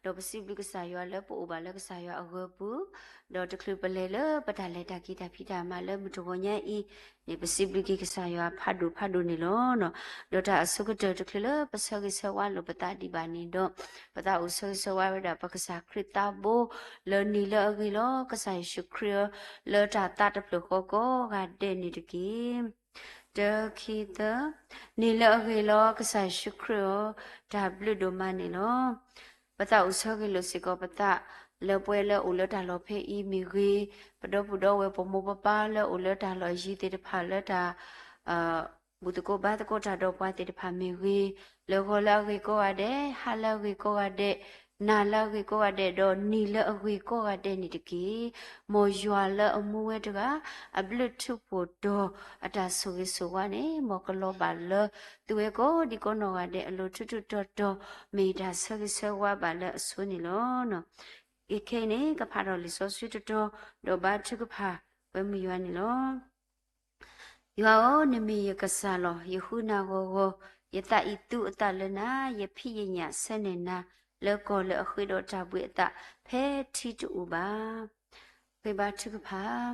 ဒီးပစံးဘျုးကစၢ်ယွၤလၢပအိၣ်ဘၣ်လၢကစၢ်ယွၤအဂၢၤပူၤ, ဒီးတချုးပလဲၤလၢပတၢ်လဲၤတၢ်က့ၤတၢ်ဖံးတၢ်မၤလၢမုၢ်တဂီၤညါအံၤန့ၣ် ပစံးဘျုးက့ၤကစၢ်ယွၤဖးဒိၣ်ဖးဒိၣ်န့ၣ်လီၤ. ဒီးတၢ်အဆိကတၢၢ်တချုးလၢပဆၢဂ့ၤဆၢဝါလိာ်ပသးဒံးဘၣ်န့ၣ်ဒီး ပသးအိၣ်ဆၢဂ့ၤဆၢဝါဝဲဒၣ်ပကစၢ်ခရံာ်သးဘိ လၢနံၤလၢအဂ့ၤလီၤ. ကစၢ်ယ့ၣ်ၡူးခရံာ်ဧၢ, လၢတၢ်သးတဖျၢၣ်ဃီကိးဂၤဒဲးန့ၣ်တက့ၢ်. တၢ ခံ သၢ, နံၤလၢအဂ့ၤလီၤ ကစၢ်ယ့ၣ်ၡူးခရံာ်ဧၢ, တၢ်ဘျုးဒိၣ်မးန့ၣ်လီၤ. ပသးအိၣ်ဆၢဂ့ၤလိာ်စ့ၢ်ကီးပသး လၢပှၤလၢအိၣ်လၢတၢ်လီၢ်ဖဲအံၤမ့ၢ်ဂ့ၤ, ပဒီပုၢ်ဒီဝဲၢ်ပမိၢ်ပပၢ်လၢအိၣ်လၢတၢ်လီၢ်ယံၤသ့ၣ်တဖၣ်လၢတၢ် ဘူၣ်သကိးဘါသကိးတၢ်ဒီးပှၤသ့ၣ်တဖၣ်မ့ၢ်ဂ့ၤ, လၢဂီၤလၢအဂ့ၤကိးဂၤဒဲး, ဟါလၢအဂ့ၤကိးဂၤဒဲး, နၤလၢအဂ့ၤကိးဂၤဒဲး, ဒီးနံၤလၢအဂ့ၤကိးဂၤဒဲးန့ၣ်တက့ၢ်. မ်ယွၤလၢအမူဝဲတဂၤ အဘျုးထူးဖှိၣ်ဒီးအတၢ်ဆိၣ်ဂ့ၤဆိၣ်ဝါန့ၣ် မ်ကလီၤဘၣ်လၢသုဝဲကိးဒံကိးနီၢ်ဂၤဒဲးအလိၤထူးထူးတီၤတီၤ မ့ၢ်ယတၢ်ဆၢဂ့ၤဆၢဝါဘၣ်လၢအဆိန့ၣ်လီၤ. ခဲအံၤန့ၣ် ကဖးထီၣ်လံာ်စီဆှံတတီၤ ဒီးဘါထုကဖၣ်ဝဲမုၢ်ယွၤန့ၣ်လီၤ. ယွၤဧၢ, နမ့ၢ်ယကစၢ်လီၤ. ယဃုနၤဂီၤဂီၤ, ယသးအံၤသူအသးလၢနၤ, ယဖံးယညၣ်ဆၢန့ၢ်နၤ, လၢကီၢ်လၢအဃ့ဒီးတၢ်ဘှံးအသး ဖဲထံတအိၣ်ဘၣ်. ဃ့ဘါထုကဖၣ်,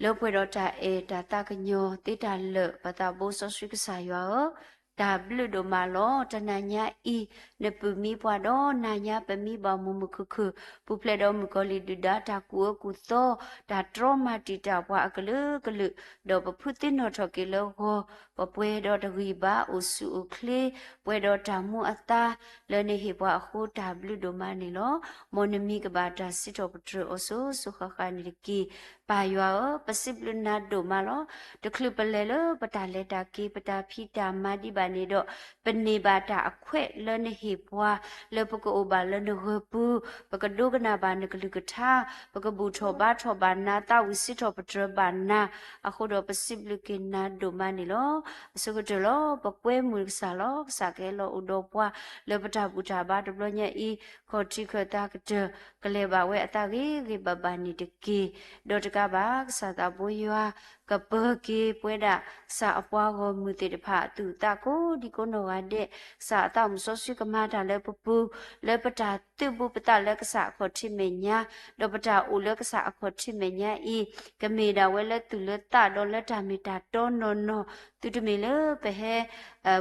လၢပှဲၤဒီးတၢ်အဲၣ်တၢ်သးကညီၤသ့တၢ်လၢာ် ပသးဘိစီဆှံကစၢ်ယွၤဧၢ, တၢ်ဘျုးဒိၣ်မးလီၤ. တနၤညါအံၤ နပုၢ်မံပှၤဒီး နၤညါပမံဘၣ်မုာ်မုာ်ခုၣ်ခုၣ်, ပူၤဖျဲးဒီးမုၣ်ကီၤလံၢ်ဒုၣ်ဒါတၢ်ကူၣ်အၢကူၣ်သီ, တၢ်တြီမၤတံာ်တာ်ပှၤအကလုာ်ကလုာ်, ဒီးပဖုသ့ၣ်နီၣ်ထီၣ်က့ၤလၢဂီၤ, ပပှဲၤဒီးတဂံၢ်ဘါအိၣ်ဆူၣ်အိၣ်ချ့, ပှဲၤဒီးတၢ်မူအသါ, လၢနဟ့ၣ်ပှၤအဃိတၢ်ဘျုးဒိၣ်မးန့ၣ်လီၤ. မ်နမံၤကဘၣ်တၢ်စံးထီၣ်ပတြၢၤအီၤစိၤစိၤဃၣ်ဃၣ်န့ၣ်တက့ၢ်. ပၢ်ယွၤဧၢ, ပစံးဘျုးနၤဒိၣ်မးလီၤ. တချုးပလဲၤလၢပတၢ်လဲၤတၢ်က့ၤ ပတၢ်ဖံးတၢ်မၤဒံးဘၣ်န့ၣ်ဒီး ပန့ၢ်ဘၣ်တၢ်အခွဲးလၢနဟ့ၣ်ပှၤ လၢပကအိၣ်ဘၣ်လၢနဂၢၤပူၤ, ပကဒိကနၣ်ဘၣ်နကလုၢ်ကထါ, ပကဘူၣ်ထီၣ်ဘါထီၣ်ဘၣ်နၤ, သးဝံၣ်စံးထီၣ်ပတြၢၤဘၣ်နၤ, အဃိဒီးပစံးဘျုးက့ၤနၤဒိၣ်မးန့ၣ်လီၤ. အဆိကတၢၢ်လီၤ ပကွဲမုာ်ကစၢ်လီၤ. ကစၢ်ကဟဲလီၤအိၣ်ဒီးပှၤ လၢပတၢ်ဘူၣ်တၢ်ဘါတဘျီညါအံၤ, ခီၣ်ထံးခၢၣ်သးကတၢၢ် ကလဲၤဘၣ်ဝဲအသးဂ့ၤဂ့ၤဘၣ်ဘၣ်န့ၣ်တက့ၢ်. ဒီးတကးဘၣ် ကစၢ်သးဘိယွၤ ကပၢၤက့ၤပဝဲဒၣ် ကစၢ်အပှၤဂီၢ်မုၢ်သ့ၣ်တဖၣ် အသူၣ်အသးကိးဒံကိးနီၢ်ဂၤဒဲး, ကစၢ်အသးမုၢ်စီဆှံကမၤတၢ်လၢပပူၤ, လၢပတၢ်သုးဘူးပသးလၢကစၢ်အခီၣ်ထံးမဲာ်ညါ, ဒီးပတၢ်အိၣ်လၢကစၢ်အခီၣ်ထံးမဲာ်ညါအံၤ, ကမ့ၢ်ဒၣ်ဝဲလၢသူၣ်လၢသးဒီးလၢတၢ်မ့ၢ်တၢ်တီနီၢ်နီၢ်, သုတမ့ၢ်လၢပဟဲ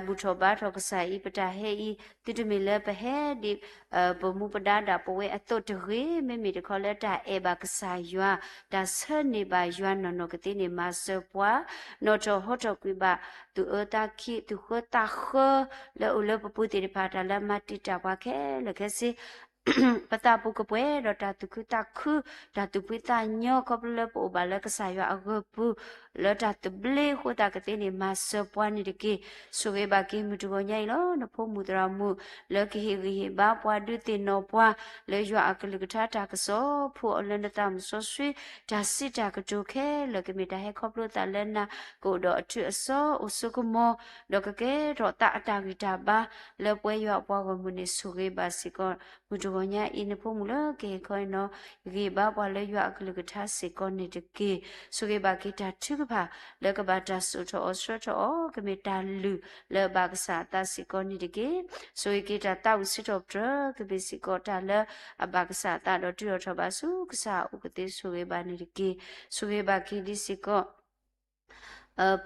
ဘူၣ်ထီၣ်ဘါထီၣ်ကစၢ်အံၤ ပတၢ်ဟဲအံၤ, သုတမ့ၢ်လၢပဟဲဒ် ပမူပဒါဒၣ်ပဝဲအသိးတဂ့ၤ, မ့မ့ၢ်တခီလၢတၢ်အဲၣ်ဘၣ်ကစၢ်ယွၤ, တၢ်ဆၢန့ၢ်ဘၣ်ယွၤနီၢ်နီၢ်ကသ့န့ၣ် မၤစၢၤပှၤ, နီၣ်ထီၣ်ဟီထီၣ်ကွံာ်ဘၣ် သူၣ်အၢသးခံ သူၣ်ဃၢသးဃၢ လၢအိၣ်လၢပပူၤသ့ၣ်တဖၣ် တၢ်လၢမၤတံာ်တာ်ပှၤခဲလၢာ်ခဲဆ့ ပသးပူၤကပှဲၤဒီးတၢ်သူၣ်ခုသးခု, တၢ်သူၣ်ဖှံသးညီ ခီဖျိလၢပအိၣ်ဘၣ်လၢကစၢ်ယွၤအဂၢၤပူၤ, လၢတၢ်သဘျ့အဃိသတးကသ့န့ၣ် မၤစၢၤပှၤန့ၣ်တက့ၢ်. ဆိၣ်ဂ့ၤဘၣ်က့ၤမုၢ်တဂီၤညါအံၤလီၤ. နဖိမုၣ်သရၣ်မုၣ် လၢကဟ့ၣ်ဂံၢ်ဟ့ၣ်ဘါပှၤဒုးသ့ၣ်နီၣ်ပှၤ လၢယွၤအကလုၢ်ကထါတၢ်ကစီၣ် ဖှူအီၤလၢနသးမုၢ်စီဆှံ တၢ်စံးတၢ်ကတိၤခဲလၢာ် ကမ့ၢ်တၢ်ဟဲခီဖျိသးလၢနၤ ကအိၣ်ဒီးအထူအစီ အိၣ်ဆိကမိၣ် ဒီးကကဲထီၣ်သးအတၢ်ဂံၢ်တၢ်ဘါ လၢပဝဲယွၤအပှၤဂီၢ်မုၢ်န့ၣ် ဆိၣ်ဂ့ၤဘၣ်စ့ၢ်ကီး မုၢ်တဂီၤညါအံၤ နဖိမုၣ်လၢကဟ့ၣ်ခီဟ့ၣ်နီၤ ဂံၢ်ဘါပှၤလၢယွၤအကလုၢ်ကထါစ့ၢ်ကီးန့ၣ်တက့ၢ်. ဆိၣ်ဂ့ၤဘၣ်က့ၤတၢ်ထုကဖၣ် လၢကဘၣ်တၢ်စိာ်ထီၣ်အီၤဆှၢထီၣ်အီၤ ကမ့ၢ်တၢ်လုၢ်လၢအဘၣ်ကစၢ်အသးစ့ၢ်ကီးန့ၣ်တက့ၢ်. ဆိၣ်ဂ့ၤက့ၤတၢ်သးဝံၣ်စံးထီၣ်ပတြၢၤ ကမ့ၢ်စ့ၢ်ကီးတၢ်လၢအဘၣ်ကစၢ်အသး ဒီးတုၤအိၣ်ထီၣ်ဘၣ်ဆူကစၢ်အအိၣ်ကသ့ ဆိၣ်ဂ့ၤဘၣ်န့ၣ်တက့ၢ်. ဆိၣ်ဂ့ၤဘၣ်က့ၤဒ်စ့ၢ်ကီး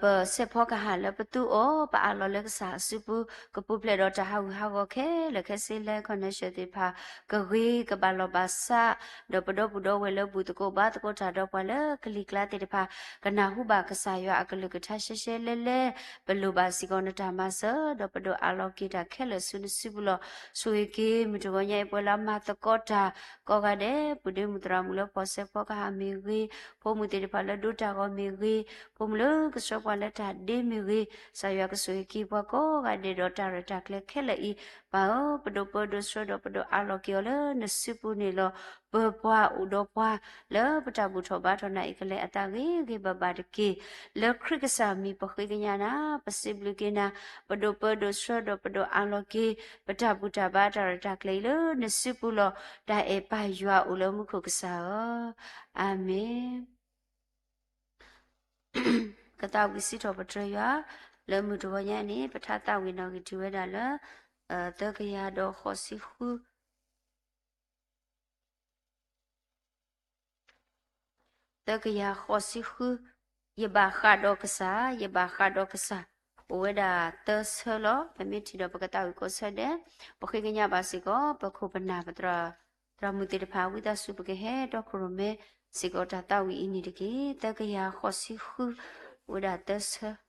ပစဲးဖီကဟၣ်လၢပသူအီၤ ပအးလီၤလၢကစၢ်အစုပူၤ ကပူၤဖျဲးဒီးတၢ်ဟးဂူာ်ဟးဂီၤခဲလၢာ်ခဲဆ့ လၢ connection သ့ၣ်တဖၣ် ကဂ့ၤကဘၣ်လီၤဘၣ်စး ဒီးပဒီပုၢ်ဒီဝဲၢ်လၢဘူၣ်သကိးဘါသကိးတၢ်ဒီးပှၤလၢကလံၤကျါသ့ၣ်တဖၣ် ကနၢ်ဟူဘၣ်ကစၢ်ယွၤအကလုၢ်ကထါရှဲရှဲလဲလဲ ပလိၣ်ဘၣ်စ့ၢ်ကီးနတၢ်မၤစၢၤ ဒီးပဒိးအးလီၤက့ၤတၢ်ခဲလၢာ်ဆူနစုပူၤလီၤ. ဆိၣ်ဂ့ၤက့ၤ မုၢ်တဂီၤညါအံၤ ပှၤလၢအမၤသကိးတၢ်ကိးဂၤဒဲး ပုၢ်ဒ့မုၣ်သရၣ်မုၣ်လၢဖီၣ်စဲးဖီကဟၣ်မ့ၢ်ဂ့ၤ ဖိမုၣ်သ့ၣ်တဖၣ်လၢဒိတၢ်ဂီၤမ့ၢ်ဂ့ၤ, ဖိမုၣ်လၢကဆှၢပှၤလၢတၢ်ဒ့မ့ၢ်ဂ့ၤ, ကစၢ်ယွၤကဆိၣ်ဂ့ၤက့ၤပှၤကိးဂၤဒဲးဒီးတၢ်ရဲၣ်တၢ်ကျဲၤခဲလၢာ်အံၤ, ပၢ်ဧၢ, ပဒိးပၢဒိးဆှၢဒီးပဒိးအးလီၤက့ၤအီၤလၢနစုပူၤန့ၣ်လီၤ. ပၢၤပှၤအိၣ်ဒီးပှၤ လၢပတၢ်ဘူၣ်ထီၣ်ဘါထီၣ်နၤအံၤကလဲၤအသးဂ့ၤဂ့ၤဘၣ်ဘၣ်တက့ၢ်. လၢခရံာ်ကစၢ်မံၤပဃ့ကညးနၤ, ပစံးဘျုးက့ၤနၤ, ပဒိးပၢဒိးဆှၢဒီးပဒိးအးလီၤက့ၤ ပတၢ်ဘူၣ်တၢ်ဘါတၢ်ရဲၣ်တၢ်ကျဲၤအံၤလၢနစုပူၤလီၤ. တၢ်အဲၣ်ပၢ်ယွၤအိၣ်လၢမူခိၣ်ကစၢ်ဧၢ, အၤမ့ၣ်. ကသးဝံၣ်စံးထီၣ်ပတြၢၤယွၤ လၢမုၢ်တဂီၤညါန့ၣ် ပထါသးဝံၣ်နီၣ်ဂံၢ်ထံးဝဲဒၣ်လၢ သၢကယၤဒီးဃိးဆံဃု သၢကယၤဃိးဆံဃု, ယဘၣ်ဃးဒီးကစၢ်, ယဘၣ်ဃးဒီးကစၢ်, အိၣ်ဝဲဒၣ်သၢဆၢလီၤ. ပမ့ၢ်ထံၣ်ဒီးပကသးဝံၣ်ကိးဆၢဒဲး, ပဃ့ကညးဘၣ်စ့ၢ်ကီး ပခိၣ်ပနၢ်ပသရၣ်, သရၣ်မုၣ်သ့ၣ်တဖၣ် ဝံသးစူၤ ပကဟဲတီခိၣ်ရိၣ်မဲစ့ၢ်ကီးတၢ်သးဝံၣ်အံၤန့ၣ်တက့ၢ်. သၢကယၤဃိးဆံဃု, အိၣ်ဝဲဒၣ်သၢဆၢ.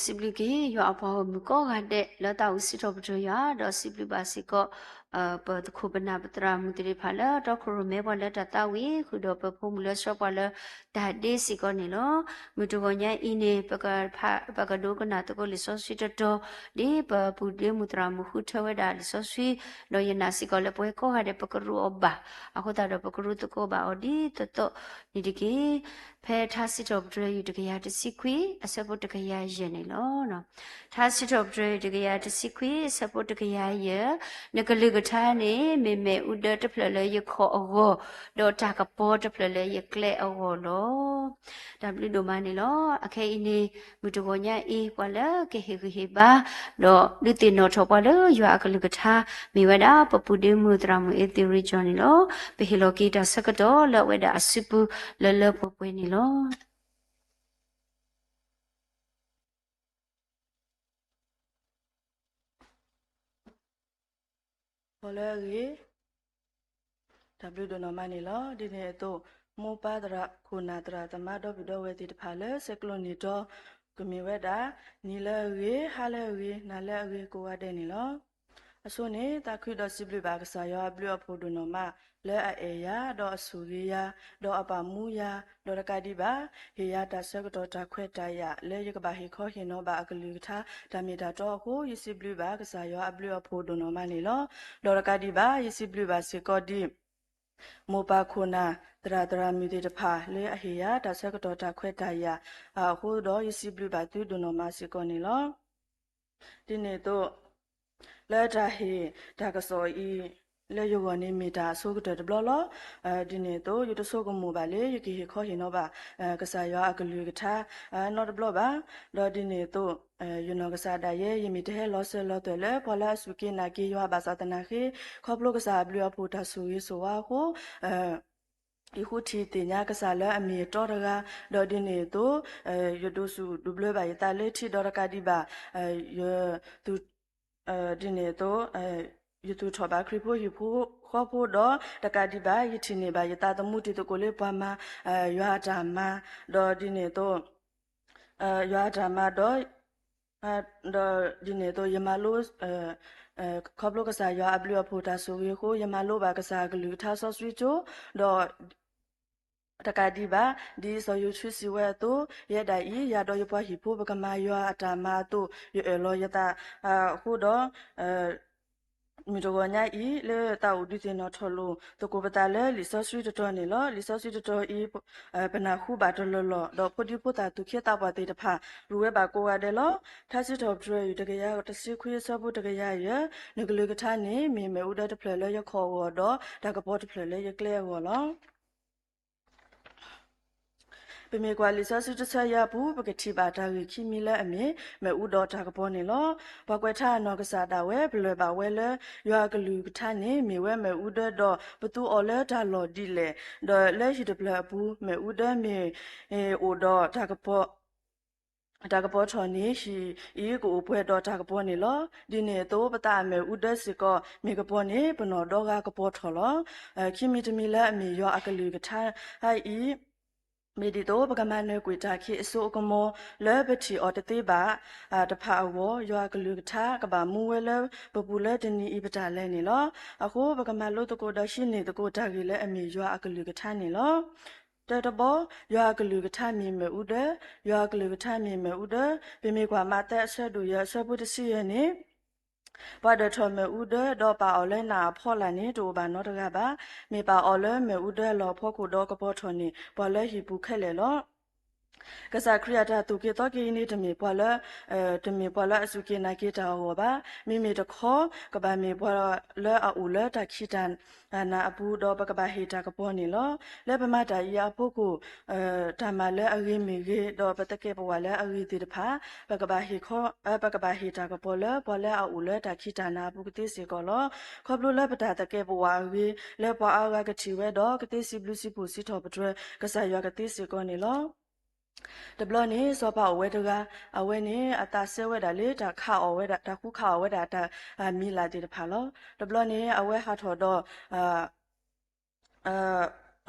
စံးဘျုးက့ၤ ယွၤအပှၤဂီၢ်မုၢ်ကိးဂၤဒဲး လၢတၢ်အိၣ်စံးထီၣ်ပတြၢၤယွၤ ဒီးစံးဘျုးဘၣ်စ့ၢ်ကီး ပသခိၣ်ပနၢ်ပသရၣ်မုၣ်သ့ၣ်တဖၣ်လၢ တီခိၣ်ရိၣ်မဲပှၤလၢတၢ်သးဝံၣ် ဃုာ်ဒီးပဖိမုၣ်လၢဆှၢပှၤလၢတၢ်ဒ့စ့ၢ်ကီးန့ၣ်လီၤ. မုၢ်တဂီၤညါအံၤန့ၣ် ပကဖး ပကဒိကနၣ်သကိးလံာ်စီဆှံတတီၤ ဒ်ပပုၢ်ဒ့မုၣ်သရၣ်မုၣ်ဃုထၢဝဲဒၣ်လံာ်စီဆှံ ဒီးယနာ်စ့ၢ်ကီးလၢပဝဲကိးဂၤဒဲး ပကရူးအီၤဘၣ်. အဃိသတးဒီး ပကရူးသကိးဘၣ်အီၤဒ်သိးသိးန့ၣ်တက့ၢ်. ဖဲထါစံးထီၣ်ပတြၢၤယွၤတကယၤတဆံခွံ အဆၢဖိတကယၤယဲၢ်န့ၣ်လီၤ. ထါစံးထီၣ်ပတြၢၤယွၤတကယၤတဆံခွံ အဆၢဖိတကယၤယဲၢ်, နကလုၢ်က ကလုၢ်ကထါန့ၣ် မ့ၢ်မ့ၣ်အူဒၢတဖျၢၣ်လၢယခီၣ်အဂီၢ်, ဒီးတၢ်ကပီၤတဖျၢၣ်လၢယကျဲအဂီၢ်လီၤ. တၢ်ဘျုးဒိၣ်မးန့ၣ်လီၤ. အခဲအံၤန့ၣ် မုၢ်တဂီၤညါအံၤ ပှၤလၢကဟ့ၣ်ဂံၢ်ဟ့ၣ်ဘါ ဒီးဒုးသ့ၣ်နီၣ်ထီၣ်ပှၤလၢယွၤအကလုၢ်ကထါ မ့ၢ်ဝဲဒၣ် ပပုၢ်ဒ့မုၣ်သရၣ်မုၣ်အ့သ့ၣ်ရ့ကၠီန့ၣ်လီၤ. ပဟ့ၣ်လီၤက့ၤတၢ်ဆၢကတီၢ်လၢအဝဲဒၣ်အစုပူၤလၢလၢပှဲၤပှဲၤန့ၣ်လီၤ. ပီၣ်လၢအဂ့ၤ, တၢ်ဘျုးဒိၣ်နီၢ်မးန့ၣ်လီၤ. ဒ်န့ၣ်အသိး မိၢ်ပၢ်သရၣ်ခိၣ်နၢ်သရၣ်သမါဒီပုၢ်ဒီဝဲၢ်သ့ၣ်တဖၣ်လၢဆဲးကျိးနံၣ်တီ ကမ့ၢ်ဝဲဒၣ် နံၤလၢအဂ့ၤ, ဟါလၢအဂ့ၤ, နၤလၢအဂ့ၤ ကိးဂၤဒဲးန့ၣ်လီၤ. အဆိန့ၣ် သးခုဒီးစံးဘျုးဘၣ်ကစၢ်ယွၤအဘျုးအဖှိၣ်ဒိၣ်နီၢ်မး လၢအအဲၣ်ယၤ, ဒီးအဆိၣ်ဂ့ၤယၤ, ဒီးအပာ်မူယၤ, ဒီးတကးဒံးဘၣ် ဟ့ၣ်ယၤတၢ်ဆၢကတီၢ်တၢ်ခွဲးတၢ်ယာ် လၢယကဘၣ်ဟ့ၣ်ခီဟ့ၣ်နီၤဘၣ်အကလုၢ်ကထါ တၢ်မ့ၢ်တၢ်တီအဃိ ယစံးဘျုးဘၣ်ကစၢ်ယွၤအဘျုးအဖှိၣ်ဒိၣ်နီၢ်မးန့ၣ်လီၤ. ဒီးတကးဒံးဘၣ် ယစံးဘျုးဘၣ်စ့ၢ်ကီးဒ် မိၢ်ပၢ်ခိၣ်နၢ် သရၣ်သရၣ်မုၣ်သ့ၣ်တဖၣ် လၢအဟ့ၣ်ယၤတၢ်ဆၢကတီၢ်တၢ်ခွဲးတၢ်ယာ်အဃိဒီး ယစံးဘျုးဘၣ်သုဒိၣ်နီၢ်မးစ့ၢ်ကီးန့ၣ်လီၤ. ဒ်န့ၣ်အသိး လၢတၢ်ဟ့ၣ်တၢ်ကစီၣ်အံၤ လၢယဂီၢ်န့ၣ်မ့ၢ်တၢ်အဆိကတၢၢ်တဘျီလီၤ. ဒ်န့ၣ်အသိး ယတဆိကမိၣ်ဘၣ်လၢ ယကဟ့ၣ်ခီဟ့ၣ်နီၤဘၣ် ကစၢ်ယွၤအကလုၢ်ကထါ နီတဘျီဘၣ်. ဒီးဒ်န့ၣ်အသိး ယနီၢ်ကစၢ်ဒၣ်ယဲ ယမ့ၢ်တဟဲလီၤစၢၤလီၤသွဲၣ်လၢ ပှၤလၢအစူၢ်က့ၤနာ်က့ၤယွၤဘၣ်ဆၣ်သနာ်က့ ခီဖျိကစၢ်အဘျုးအဖှိၣ်တၢ်ဆိၣ်ဂ့ၤဆိၣ်ဝါအဃိ ယဃုထံၣ်သ့ၣ်ညါကစၢ်လၢအမ့ၢ်အတီတဂၤ, ဒီးဒ်န့ၣ်အသိး ယဒိးစူၣ်ဒိးဘျၢဘၣ်ယသးလၢထံဒီးတကးဒံးဘၣ် ယသူၣ် ဒ်န့ၣ်အသိး ယသူၣ်ထီၣ်ဘၣ်ခရံာ်ဖိဟံၣ်ဖိဃီဖိဒီး တကးဒံးဘၣ် ယထံၣ်န့ၢ်ဘၣ်ယသးသမူတံၤသကိးလၢပှၤမၤ ယွၤအတၢ်မၤ, ဒီးဒ်န့ၣ်အသိး ယွၤအတၢ်မၤဒီး ဒီးဒ်န့ၣ်အသိး ယမၤလိ ခီဖျိကစၢ်ယွၤအဘျုးအဖှိၣ်တၢ်ဆိၣ်ဂ့ၤအဃိ ယမၤလိဘၣ်ကစၢ်အကလုၢ်ကထါစီဆှံကၠိ, ဒီး တကးဒံးဘၣ် ဒ်စီၤယိၤၡူစံးဝဲအသိး ယဲဒၣ်အံၤ ယၤဒီးယပှၤဟံၣ်ဖိ ပကမၤယွၤအတၢ်မၤအသိး ယအၢၣ်လီၤယသးအဃိဒီး မုၢ်တဂီၤညါအံၤ လၢသးအိၣ်ဒုးသ့ၣ်နီၣ်ထီၣ်လိာ်သကိးပသးလၢလံာ်စီဆှံတတီၤန့ၣ်လီၤ. လံာ်စီဆှံတတီၤအံၤ ပနၢ်ဟူဘၣ်တလီၢ်လီၢ် ဒီးဖိဒံဖိသၣ်သူၣ်က့သးပှၢ်သ့ၣ်တဖၣ် ရူးဝဲဘၣ်ကိးဂၤဒဲးလီၤ. ထါစံးထီၣ်ပတြၢၤ ယူၢ်တကယၤတဆံခွံအဆၢဖိတကယၤယဲၢ်, နကလုၢ်ကထါန့ၣ် မ့ၢ်မ့ၣ်အူဒၢတဖျၢၣ်လၢယခီၣ်အဂီၢ်ဒီး တၢ်ကပီၤတဖျၢၣ်လၢယကျဲအဂီၢ်လီၤ. ပမ့ၢ်ကွၢ်လံာ်စီဆှံတဆၢယၤအပူၤ ပကထံၣ်ဘၣ်တၢ်ဂ့ၢ်ခံမံၤလၢအမ့ၢ် မ့ၣ်အူဒီးတၢ်ကပီၤန့ၣ်လီၤ. ပှၤကွဲးထါအနီၢ်ကစၢ်ဒၣ်ဝဲ ပလၢၢ်ဘၣ်ဝဲလၢ ယွၤအကလုၢ်ကထါန့ၣ် မ့ၢ်ဝဲမ့ၣ်အူဒၢဒီး ပသူအီၤလၢတၢ်လီၢ်ဒ်လဲၣ်, ဒီးလၢဟံၣ်တဖျၢၣ်အပူၤ မ့ၣ်အူဒၢမ့ၢ်အိၣ်ဒီးတၢ်ကပီၤ တၢ်ကပီၤထီၣ်န့ၣ် ဟံၣ်အံၤကအိၣ်ပှဲၤဒီးတၢ်ကပီၤန့ၣ်လီၤ. ဒ်န့ၣ်အသိး ပသးအမ့ၣ်အူဒၢစ့ၢ်ကီး မ့ၢ်ကပီၤန့ၣ် ပနီၢ်ဒီဂၤကပီၤထီၣ်လီၤ. ခံမံၤတမံၤလၢအမ့ၢ်ယွၤအကလုၢ်ကထါအံၤ မ့ၢ်ဒ်သိး ပကမၤနၢၤကွံာ်တၢ်ခံးအစိအကမီၤ လၢပထံၣ်အီၤတသ့ဘၣ်တဖၣ်အဂီၢ် ယွၤအကလုၢ်ကထါ ကဘၣ်မူဝဲလၢပပူၤလၢတနံၤအံၤပတၢ်လဲၤန့ၣ်လီၤ. အဃိ ပကမၤလိသကိးဒီးဟံးန့ၢ်သကိးတၢ်ဂ့ၢ်လၢအမ့ၢ်ယွၤအကလုၢ်ကထါန့ၣ်လီၤ. တၢတဘီ, ယွၤအကလုၢ်ကထါမ့ၢ်မ့ၣ်အူဒၢ, ယွၤအကလုၢ်ကထါမ့ၢ်မ့ၣ်အူဒၢ, ပမ့ၢ်ကွၢ်မးသဲအဆၢဒိၣ်ယဲၢ်အဆၢဖိတဆံယဲၢ်န့ၣ် ပှၤဒၢးထီၣ်မ့ၣ်အူဒၢ ဒီးပာ်အီၤလၢနးအဖီလာ်န့ၣ် တအိၣ်ဘၣ်နီတဂၤဘၣ်. မ့ၢ်ပာ်အီၤလၢမ့ၣ်အူဒၢအလီၢ်အဖီခိၣ်ဒီးကပီၤထီၣ်န့ၣ် ပှၤလၢဟံၣ်ပူၤခဲလၢာ်လီၤ. ကစၢ်ခရံာ်အတၢ်သူၣ်က့ၤသီက့ၤအံၤန့ၣ် တမ့ၢ်ပှၤလၢ တမ့ၢ်ပှၤလၢအစူၢ်က့ၤနာ်က့ၤတၢ်အဂီၢ်ဘၣ်. မ့မ့ၢ်တခီ ကဘၣ်မ့ၢ်ပှၤလၢအအိၣ်လၢတၢ်ခံးတၢ်နၤအပူၤ ဒီးပကဘၣ်ဟ့ၣ်တၢ်ကပီၤန့ၣ်လီၤ. လၢပမၤတၢ်အံၤအဖီခိၣ် တၢ်မၤလၢအဂ့ၤမ့ၢ်ဂ့ၤ ဒီးပသကဲးပဝးလၢအဂ့ၤသ့ၣ်တဖၣ် ပကဘၣ်ဟ့ၣ်ခီ ပကဘၣ်ဟ့ၣ်တၢ်ကပီၤလၢ ပှၤလၢအအိၣ်လၢတၢ်ခံးတၢ်နၤအပူၤကသ့စ့ၢ်ကီးလီၤ. ခီဖျိလၢပတၢ်သကဲးပဝးအဂ့ၤ လၢပှၤအါဂၤကထံၣ်ဝဲဒီး ကသ့စံးဘျုးစံးဖှိၣ်စံးထီၣ်ပတြၢၤ ကစၢ်ယွၤကသ့စ့ၢ်ကီးန့ၣ်လီၤ. တဘျီန့ၣ် စီၤပၤအိၣ်ဝဲတဂၤ, အဝဲန့ၣ် အသးစဲဝဲဒၣ်လၢတၢ်ခးအီၣ်ဝဲဒၣ်, တၢ်ဃုခးအီၣ်ဝဲဒၣ်တၢ်မံၤလာ်သ့ၣ်တဖၣ်လီၤ. တဘျီန့ၣ် အဝဲဟးထီၣ်ဒီး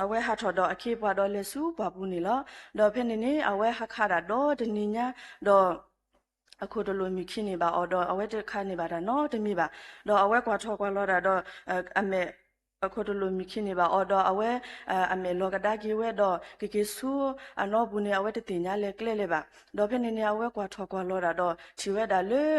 အဝဲဟးထီၣ်ဒီးအခ့အပှၤဒီးလဲၤဆူပှၢ်ပူၤန့ၣ်လီၤ. ဒီးဖဲန့ၣ်န့ၣ် အဝဲဟးခးဒၣ်ဒီတနံၤညါ, ဒီးအခိၣ်တလိာ်မုၢ်ခံန့ၢ်ဘၣ်အီၤဒီး အဝဲတခးန့ၢ်ဘၣ်တၢ်နီတမံၤဘၣ်. ဒီးအဝဲကွၢ်ထီၣ်ကွၢ်လီၤတၢ်ဒီး အမဲာ် အခိၣ်တလိာ်မုၢ်ခံန့ၢ်ဘၣ်အီၤဒီး အဝဲ အမဲာ်လီၤကဒါက့ၤဝဲဒီး ကက့ၤဆူအနီပူၤန့ၣ် အဝဲတသ့ၣ်ညါလဲၣ်ကျဲလဲၣ်ဘၣ်. ဒီးဖဲန့ၣ်န့ၣ် အဝဲကွၢ်ထီၣ်ကွၢ်လီၤတၢ်ဒီး ထံၣ်ဝဲဒၣ်လၢ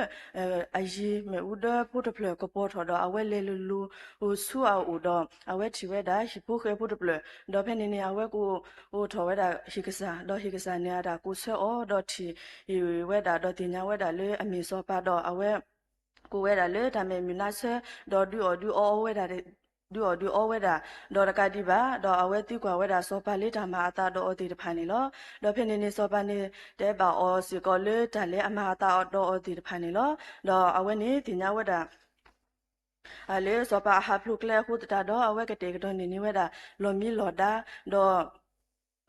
အယံၤမ့ၣ်အူဒၢဖိတဖျၢၣ်ကပီၤထီၣ်ဒီး အဝဲလဲၤလိၤလိၤဆူအအိၣ်ဒီး အဝဲထံၣ်ဝဲဒၣ်ဟံၣ်ဖိဃဲဖိတဖျၢၣ်. ဒီးဖဲန့ၣ်န့ၣ် အဝဲကအိၣ်ထီၣ်ဝဲဒၣ်ဟံၣ်ကစၢ်, ဒီးဟံၣ်ကစၢ်န့ၣ်အတၢ်ကိးဆၢအီၤ, ဒီးထံၣ်ဝဲဒၣ် ဒီးသ့ၣ်ညါဝဲဒၣ်လၢအမ့ၢ်စီၤပၤဒီး အဝဲ ကိးဝဲဒၣ်လၢတၢ်မဲာ်မုာ်နါဆၢ, ဒီးဒုးအီၣ်ဒုးအီအီဝဲဒၣ်, ဒုးအီၣ်ဒုးအီဝဲဒၣ်, ဒီးတကးဒံးဘၣ်, ဒီးအဝဲသံကွၢ်ဝဲဒၣ်စီၤပၤလၢတၢ်မၤအသးဒီးအီၤသ့ၣ်တဖၣ်န့ၣ်လီၤ. ဒီးဖဲန့ၣ်န့ၣ် စီၤပၤန့ၣ် တဲဘၣ်အီၤစ့ၢ်ကီးလၢတၢ်လၢအမၤအသးဒီးအီၤသ့ၣ်တဖၣ်န့ၣ်လီၤ. ဒီးအဝဲန့ၣ်သ့ၣ်ညါဝဲဒၣ် လၢစီၤပၤအဟးဖျိးကျဲအဃိသတးဒီး အဝဲကတဲာ်ကတီၤန့ၢ်န့ၢ်ဝဲဒၣ် လီၢ်မံလီၢ်ဒါ, ဒီး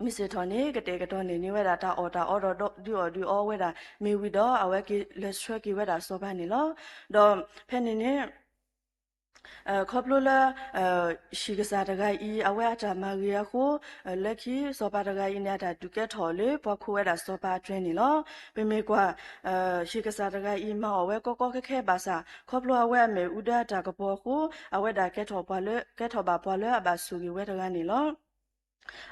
မုၢ်ဆ့ၣ်ထီၣ်န့ၣ် ကတဲာ်ကတီၤန့ၢ်န့ၢ်ဝဲဒၣ်တၢ်အီၣ်တၢ်အီဒီးဒုးအီၣ်ဒုးအီဝဲဒၣ် မ့ၢ်ဝံၤဒီးအဝဲက့ၤလဲၤဆှၢက့ၤဝဲဒၣ်စီၤပၤန့ၣ်လီၤ. ဒီးဖဲန့ၣ်န့ၣ် ခီဖျိလၢ ဟံၣ်ကစၢ်တဂၤအံၤ အဝဲအတၢ်မၤဂ့ၤအဃိ, လၢခံစီၤပၤတဂၤအံၤန့ၣ် အတၢ်ဒုးကဲထီၣ်လၢပှၤခိးဝဲဒၣ်စီၤပၤအတြဲၤန့ၣ်လီၤ. ပမ့ၢ်ကွၢ် ဟံၣ်ကစၢ်တဂၤအံၤ မၤအီၣ်ဝဲကီကီခဲခဲဘၣ်ဆၣ် ခီဖျိအဝဲအမ့ၣ်အူဒၢအတၢ်ကပီၤအဃိ, အဝဲဒၣ်ကဲထီၣ်ပှၤလၢ ကဲထီၣ်ဘၣ်ပှၤလၢအဘၣ်ဆိၣ်ဂ့ၤဝဲတဂၤန့ၣ်လီၤ.